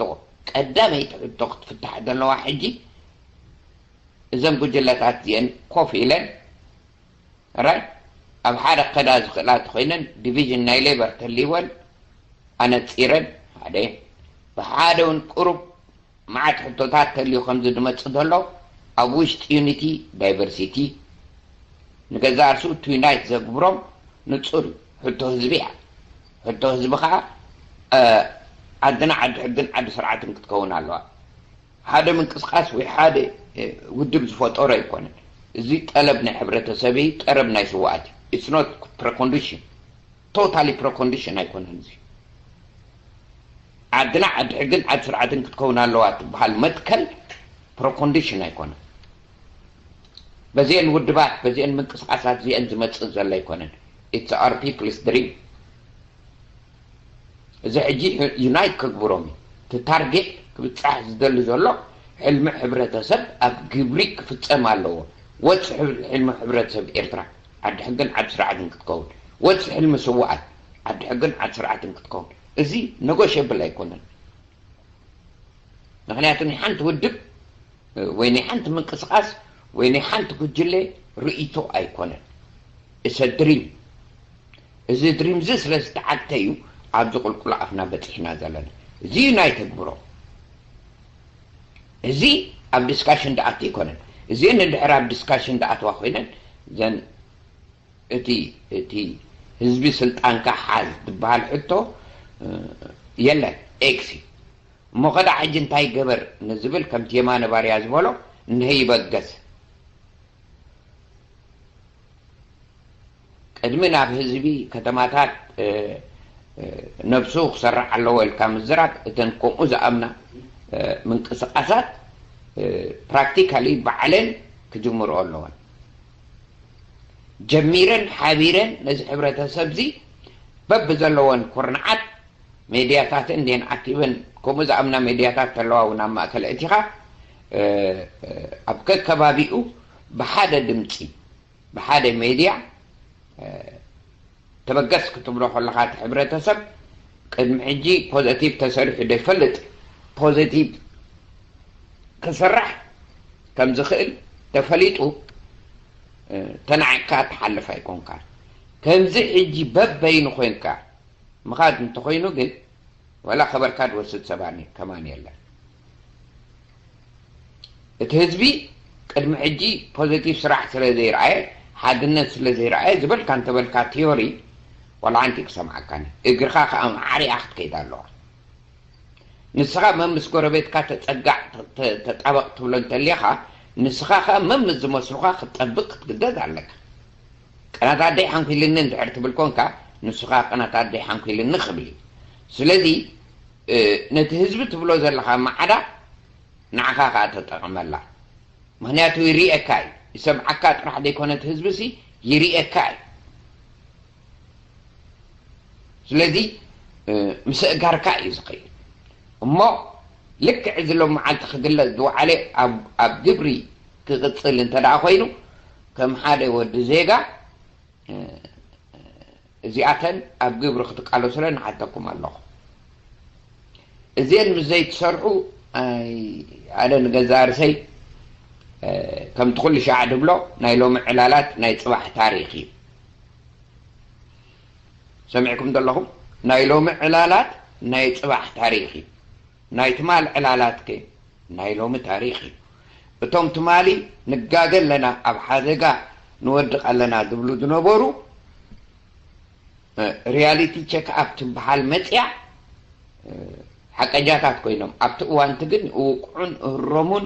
ቀዳመይቲ ሕቶ ክትፍታሕ ዘለዋ ሕጂ እዘን ጉጅለታት እዚአን ኮፍ ኢለን ራይ ኣብ ሓደ ከዳ ዝኽእላ ተኾይነን ዲቪዥን ናይ ሌበር ተልይወን ኣነፂረን ሓደ ብሓደ እውን ቅሩብ መዓት ሕቶታት ተልዩ ከምዚ ዝመፅእ ዘሎ ኣብ ውሽጢ ዩኒቲ ዳይቨርሲቲ ንገዛ ርሱ ቱ ዩናይት ዘግብሮም ንፁር እዩ። ሕቶ ህዝቢ እያ። ሕቶ ህዝቢ ከዓ ዓድና ዓዲ ሕግን ዓዲ ስርዓትን ክትከውን ኣለዋ። ሓደ ምንቅስቃስ ወይ ሓደ ውድብ ዝፈጠሮ ኣይኮነን። እዚ ጠለብ ናይ ሕብረተሰብ እዩ፣ ጠለብ ናይ ስዋኣት እዩ። It's not precondition, totally precondition ኣይኮነን። እዚ ዓድና ዓዲ ሕግን ዓዲ ስርዓትን ክትከውን ኣለዋ ትበሃል መትከል precondition ኣይኮነን። በዚአን ውድባት በዚአን ምንቅስቃሳት እዚአን ዝመፅእ ዘሎ ኣይኮነን። It's our people's dream። እዚ ሕጂ ዩናይት ከግብሮም እዩ። እቲ ታርጌት ክብፃሕ ዝደሊ ዘሎ ሕልሚ ሕብረተሰብ ኣብ ግብሪ ክፍፀም ኣለዎ። ወፅ ሕልሚ ሕብረተሰብ ኤርትራ ዓዲ ሕግን ዓዲ ስርዓትን ክትከውን፣ ወፅ ሕልሚ ስዋኣት ዓዲ ሕግን ዓዲ ስርዓትን ክትከውን፣ እዚ ነጎሸብል ኣይኮነን። ምክንያቱ ናይ ሓንቲ ውድብ ወይ ናይ ሓንቲ ምንቅስቃስ ወይ ናይ ሓንቲ ጉጅለ ርእይቶ ኣይኮነን። እሰ ድሪም እዚ ድሪም እዚ ስለ ዝተዓግተ እዩ ኣብዚ ቁልቁል ኣፍና በፂሕና ዘለና። እዚ እዩ ናይ ተግብሮ። እዚ ኣብ ዲስካሽን ደኣት ኣይኮነን። እዚ ንድሕር ኣብ ዲስካሽን ደኣትዋ ኮይነን ዘን እቲ እቲ ህዝቢ ስልጣንካ ሓዝ ዝበሃል ሕቶ የለን። ኤክስ እዩ። እሞ ከዳ ሕጂ እንታይ ገበር ንዝብል ከምቲ የማነ ባርያ ዝበሎ እንሀ ይበገስ ቅድሚ ናብ ህዝቢ ከተማታት ነብሱ ክሰርሕ ኣለዎ ኢልካ ምዝራብ እተን ከምኡ ዝኣምና ምንቅስቃሳት ፕራክቲካሊ ባዕለን ክጅምርኦ ኣለወን። ጀሚረን ሓቢረን ነዚ ሕብረተሰብ እዚ በብዘለወን ኩርንዓት ሜድያታትን እንዴን ኣኪበን ከምኡ ዝኣምና ሜድያታት ተለዋ እውን ኣብ ማእከል እቲኻ ኣብ ከከባቢኡ ብሓደ ድምፂ ብሓደ ሜድያ ተበገስ ክትብሎ ከለኻ እቲ ሕብረተሰብ ቅድሚ ሕጂ ፖዘቲቭ ተሰሪሑ ዘይፈልጥ ፖዘቲቭ ክስራሕ ከም ዝኽእል ተፈሊጡ ተናዒቕካ ትሓልፍ ኣይኮንካ። ከምዚ ሕጂ በበይኑ ኮይንካ ምኻድ እንተኾይኑ ግን ዋላ ከበርካ ድወስድ ሰባኒ ከማን የለን። እቲ ህዝቢ ቅድሚ ሕጂ ፖዘቲቭ ስራሕ ስለ ዘይረኣየ ሓድነት ስለ ዘይረኣየ ዝበልካ እንተበልካ ቲዮሪ ዋላ ሓንቲ ክሰምዓካኒ እግርኻ ከዓ ማዕሪኣ ክትከይድ ኣለዋ። ንስኻ መምስ ጎረቤትካ ተፀጋዕ ተጣበቕ ትብሎ እንተሊኻ ንስኻ ከዓ መምስ ዝመስሉኻ ክትጠብቕ ክትግደድ ኣለካ። ቀናት ኣደይ ሓንኩልኒ እንድሕር ትብል ኮንካ ንስኻ ቀናት ኣደይ ሓንኩልኒ ክብል እዩ። ስለዚ ነቲ ህዝቢ ትብሎ ዘለኻ ማዕዳ ንዓኻ ከዓ ተጠቐመላ። ምክንያቱ ይርኤካ እዩ። ይሰምዓካ ጥራሕ ዘይኮነ እቲ ህዝቢ ሲ ይርኤካ እዩ። ስለዚ ምስእጋርካ እዩ ዝኸይድ። እሞ ልክዕ እዚ ሎም መዓልቲ ክግለፅ ዝወዓለ ኣብ ግብሪ ክቕፅል እንተ ደኣ ኮይኑ ከም ሓደ ወዲ ዜጋ እዚኣተን ኣብ ግብሪ ክትቃለሱለን ንሓተኩም ኣለኹ። እዚአን ምስ ዘይትሰርሑ ኣነ ንገዛ ርእሰይ ከምቲ ኩሉ ሻዕ ድብሎ ናይ ሎሚ ዕላላት ናይ ፅባሕ ታሪክ እዩ። ሰሚዕኩም ዘለኹም ናይ ሎሚ ዕላላት ናይ ፅባሕ ታሪክ እዩ። ናይ ትማል ዕላላት ከ ናይ ሎሚ ታሪክ እዩ። እቶም ትማሊ ንጋገ ኣለና ኣብ ሓደጋ ንወድቕ ኣለና ዝብሉ ዝነበሩ ሪያሊቲ ቸክ ኣፕ ትበሃል መፅያ ሓቀጃታት ኮይኖም ኣብቲ እዋንቲ ግን እውቅዑን እህሮሙን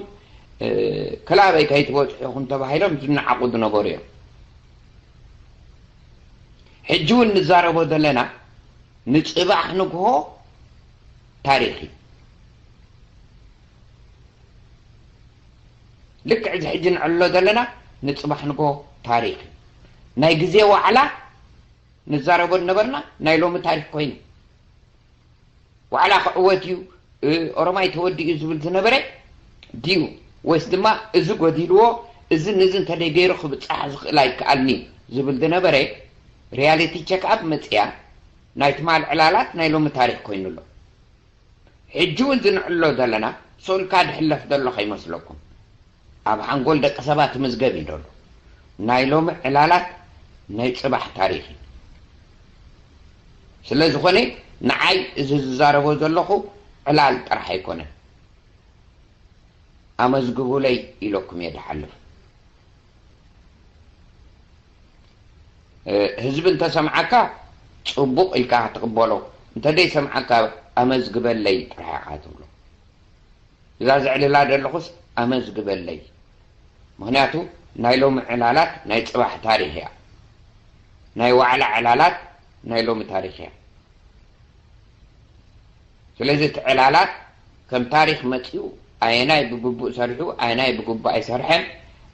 ክላበይ ከይትበፅሑ ኢኹም ተባሂሎም ዝነዓቁ ዝነበሩ እዮም። ሕጂ እውን ንዛረቦ ዘለና ንፅባሕ ንግሆ ታሪክ እዩ። ልክዕ እዚ ሕጂ ንዕሎ ዘለና ንፅባሕ ንግሆ ታሪክ እዩ። ናይ ግዜ ዋዕላ ንዛረቦ ዝነበርና ናይ ሎሚ ታሪክ ኮይኑ ዋዕላ ክዕወት እዩ ኦሮማይ ተወዲኡ ዝብል ዝነበረ ድዩ ወይስ ድማ እዚ ጎዲልዎ እዚ ንዚ እንተደይ ገይሩ ክብፃሕ ዝኽእል ኣይከኣልን እዩ ዝብል ዝነበረ ሪያሊቲ ቸክ ኣፕ መፅያ ናይ ትማል ዕላላት ናይ ሎሚ ታሪክ ኮይኑ ኣሎ። ሕጂ እውን ዝንዕሎ ዘለና ሰኡልካ ድሕለፍ ዘሎ ከይመስለኩም። ኣብ ሓንጎል ደቂ ሰባት ትምዝገብ እዩ ዘሎ። ናይ ሎሚ ዕላላት ናይ ጽባሕ ታሪኽ እዩ። ስለ ዝኾነ ንዓይ እዚ ዝዛረቦ ዘለኹ ዕላል ጥራሕ ኣይኮነን። ኣመዝግቡለይ ኢለኩም እየ ድሓልፍ። ህዝቢ እንተሰምዓካ ጽቡቕ ኢልካ ክትቕበሎ፣ እንተደይሰምዓካ ኣመዝግበለይ ጥራሕ ኢኻ ትብሎ። እዛ ዘዕልላ ዘለኹስ ኣመዝግበለይ። ምኽንያቱ ናይ ሎሚ ዕላላት ናይ ጽባሕ ታሪኽ እያ። ናይ ዋዕላ ዕላላት ናይ ሎሚ ታሪኽ እያ። ስለዚ እቲ ዕላላት ከም ታሪኽ መጺኡ ኣየናይ ብግቡእ ሰሪሑ ኣየናይ ብግቡእ ኣይሰርሐን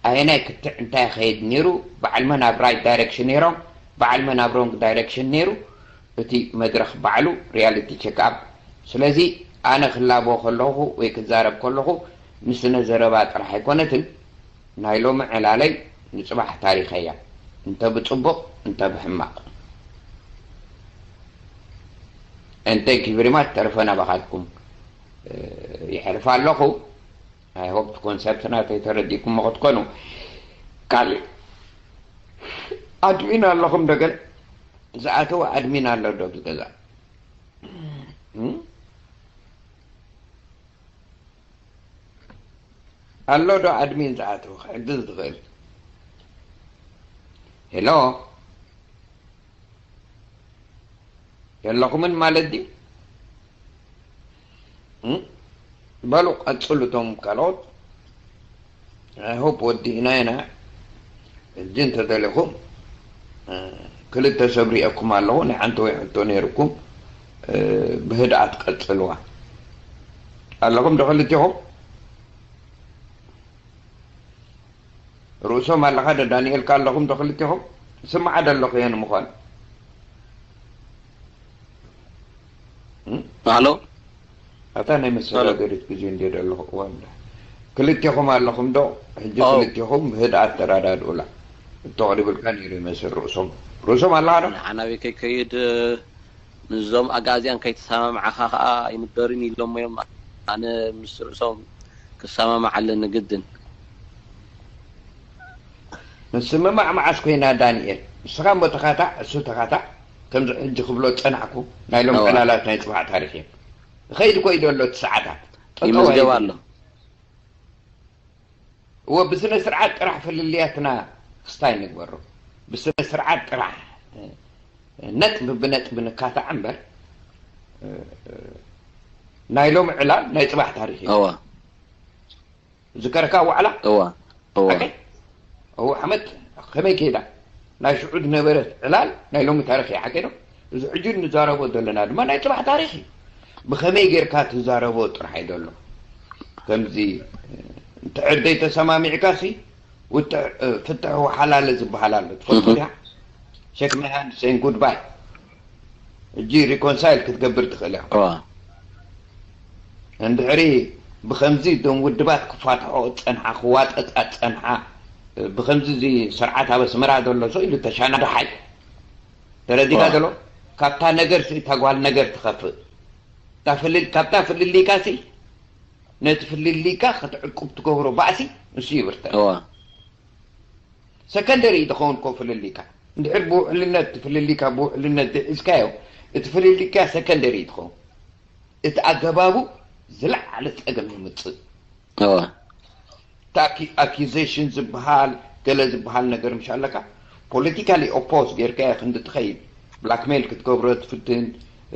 ኣየናይ ክትዕ እንታይ ይኸይድ ነይሩ በዓል መን ኣብ right direction ነይሮም በዓል መን ኣብ wrong direction ነይሩ እቲ መድረኽ ባዕሉ reality check up ስለዚ ኣነ ክላቦ ከለኹ ወይ ክዛረብ ከለኹ ንስነ ዘረባ ጥራሕ ኣይኮነትን ናይ ሎሚ ዕላለይ ንጽባሕ ታሪኸይ እያ እንተ ብጽቡቕ እንተ ብሕማቕ and thank you very much ተረፈ ናባኻትኩም ይሕልፍ ኣለኹ I hope concept ናተይ ተረዲእኩሞ ክትኮኑ ካልእ admin ኣለኹም ዶ ገለ ዝኣተወ admin ኣሎ ዶ ኣብዚ ገዛ ኣሎ ዶ admin ዝኣተወ ክሕግዝ ዝኽእል ሄሎ የለኹምን ማለት ድዩ በሉ ቀፅሉ እቶም ካልኦት I hope ወዲእና ኢና ሕጂ እንተደሊኹም ክልተ ሰብ ሪኤኩም ኣለኹ ናይ ሓንቲ ወይ ሕቶ ነይርኩም ብህድኣት ቀፅልዋ ኣለኹም ዶ ክልቲኹም ርእሶም ኣለኻ ዶ ዳንኤል ካ ኣለኹም ዶ ክልቲኹም ስማዓ ዶ ኣለኹ እየ ንምዃኑ ኣሎ ኣታ ናይ መሰጋገሪት ግዜ እንድየ ዶ ኣለኹ እዋን ዶ ክልቲኹም ኣለኹም ዶ ሕጂ ክልቲኹም ብህድኣት ተረዳድኡላ እተቕሪብልካ ነይሩ ይመስል ርእሶም ርእሶም ኣለኻ ዶ ንዓናበይ ከይከይድ ምስዞም ኣግኣዝያን ከይተሰማምዓኻ ከዓ ኣይምበርን ኢሎሞ እዮም ኣነ ምስ ርእሶም ክሰማማዕ ኣለኒ ግድን ምስምማዕ መዓስ ኮይና ዳንኤል ንስኻ እሞ ተኻታዕ እሱ ተኻታዕ ከምዚ ሕጂ ክብሎ ዝጸናሕኩ ናይ ሎም ዕላላት ናይ ጽባሕ ታሪኽ እዮም ይኸይድ እኮ እዩ ዘሎ እቲ ሰዓታት ጠጠው ይምዝገብ ኣይብል ኣሎ እወ ብስነ ስርዓት ጥራሕ ፍልልያትና ክስታይ ንግበሮ ብስነ ስርዓት ጥራሕ ነጥቢ ብነጥቢ ንካታዕ እምበር ናይ ሎም ዕላል ናይ ጽባሕ ታሪኽ እዩ እወ ዝከረካ ዋዕላ እዋ እዋ ሓቀይ እዋ ሓመድ ከመይ ከይዳ ናይ ሽዑ ዝነበረት ዕላል ናይ ሎሚ ታሪክ እያ ሓቀይ ዶ እዚ ሕጂ ንዛረቦ ዘለና ድማ ናይ ፅባሕ ታሪክ እዩ ብከመይ ጌርካ ትዛረቦ ጥራሕ እዩ ዘሎ ከምዚ እንድሕር ዘይተሰማሚዕካ ሲ ፍትሕ ወሓላለ ዝበሃል ኣሎ ትፈልጦ ዲኻ shake my hand saying goodbye ሕጂ reconcile ክትገብር ትኽእል ኢኻ እንድሕሪ ብኸምዚ እቶም ውድባት ክፋትሖ ዝጸንሓ ክዋጠጣ ዝጸንሓ ብኸምዚ እዚ ስርዓት ኣብ ኣስመራ ዘሎ ሰው ኢሉ ተሻናዳሓይ ተረዲካ ዘሎ ካብታ ነገር እታ ጓል ነገር ትኸፍእ ካብታ ፍልልይካ ሲ ነቲ ፍልልይካ ክትዕቁብ ትገብሮ ባእሲ ንሱ ይብርተ ሰከንደሪ እዩ ዝኸውን ኮ ፍልልይካ እንድሕር ብውዕልነት ፍልልይካ ብውዕልነት ዘይሒዝካዮ እቲ ፍልልይካ ሰከንደሪ እዩ ዝኸውን እቲ ኣገባቡ ዝለዓለ ፀገም የምፅእ እወ እቲ ኣኪዜሽን ዝበሃል ገለ ዝበሃል ነገር ምሽ ኣለካ ፖለቲካሊ ኦፖዝ ጌርካዮ ክንዲ ትኸይድ ብላክሜል ክትገብሮ ትፍትን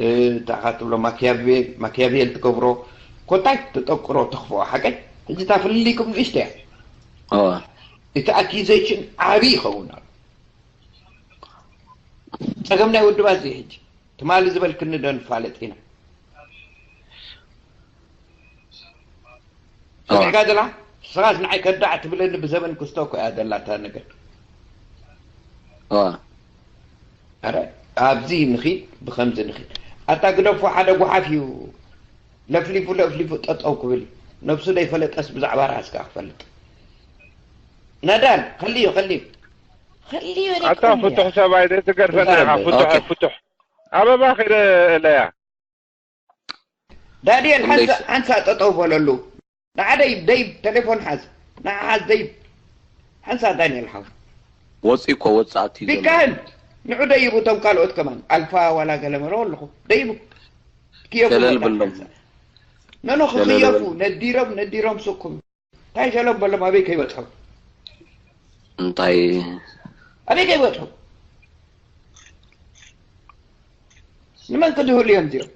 እታ ትብሎ ማኪያቬል ትገብሮ ኮታይ ትጠቅሮ ተኽፍኦ ሓቀይ ሕጂ እታ ፍልልይኩም ንእሽተያ እወ እቲ ኣኪዜሽን ዓብዪ ይኸውን ኣሎ ፀገም ናይ ውድባት እዚ ሕጂ ትማሊ ዝበልክኒ ዶ ንፋለጥ ኢና ሰሚዕካ ዘላ ንስኻስ ንዓይ ከዳዕ ትብለኒ ብዘበን ክስቶ እኮ እያ ዘላ እታ ነገር ኣረ ኣብዚ ንኺድ ብኸምዚ ንኺድ ኣታ ግደፎ ሓደ ጓሓፍ እዩ ለፍሊፉ ለፍሊፉ ጠጠው ክብል ነብሱ ዘይፈለጠስ ብዛዕባ ራእስካ ክፈልጥ ነዳል ከልዮ ከልዮ ከልዮ ኣታ ፍቱሕ ሰብኣይ ዘይትገርፈና ኢኻ ፍቱሕ ፍቱሕ ኣበባ ከይደ ለያ ዳንኤል ሓንሳ ጠጠው በለሉ ንዓደይ ደይ ቴሌፎን ሓዝ ንዓኻ ዘይብ ሓንሳ ዳንኤል ሓው ወፂ እኮ ወፃእቲ ዘሎ ቢካህን ንዑ ደይቡ እቶም ካልኦት ከማን ኣልፋ ዋላ ገለ መረው ኣለኹ ደይቡ ክየፉ ሸለል መታን ብሎም ሓንሳ ነኖ ሸለል ክኽየፉ ብሎም ነዲሮም ነዲሮም ስኩም እንታይ ሸሎም በሎም ኣበይ ከይበፅሑ እንታይ ኣበይ ከይበፅሑ ንመን ክድህሉ እዮም እዚኦም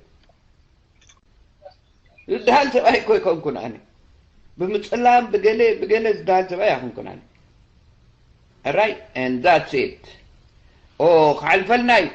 ዝድሃል ሰብኣይ እኮ ይኮንኩን ኣነ ብምፅላም ብገለ ብገለ ዝድሃል ሰብኣይ ኣይኮንኩን ኣነ ራይ and that's it ኦ ክሓልፈልና እዩ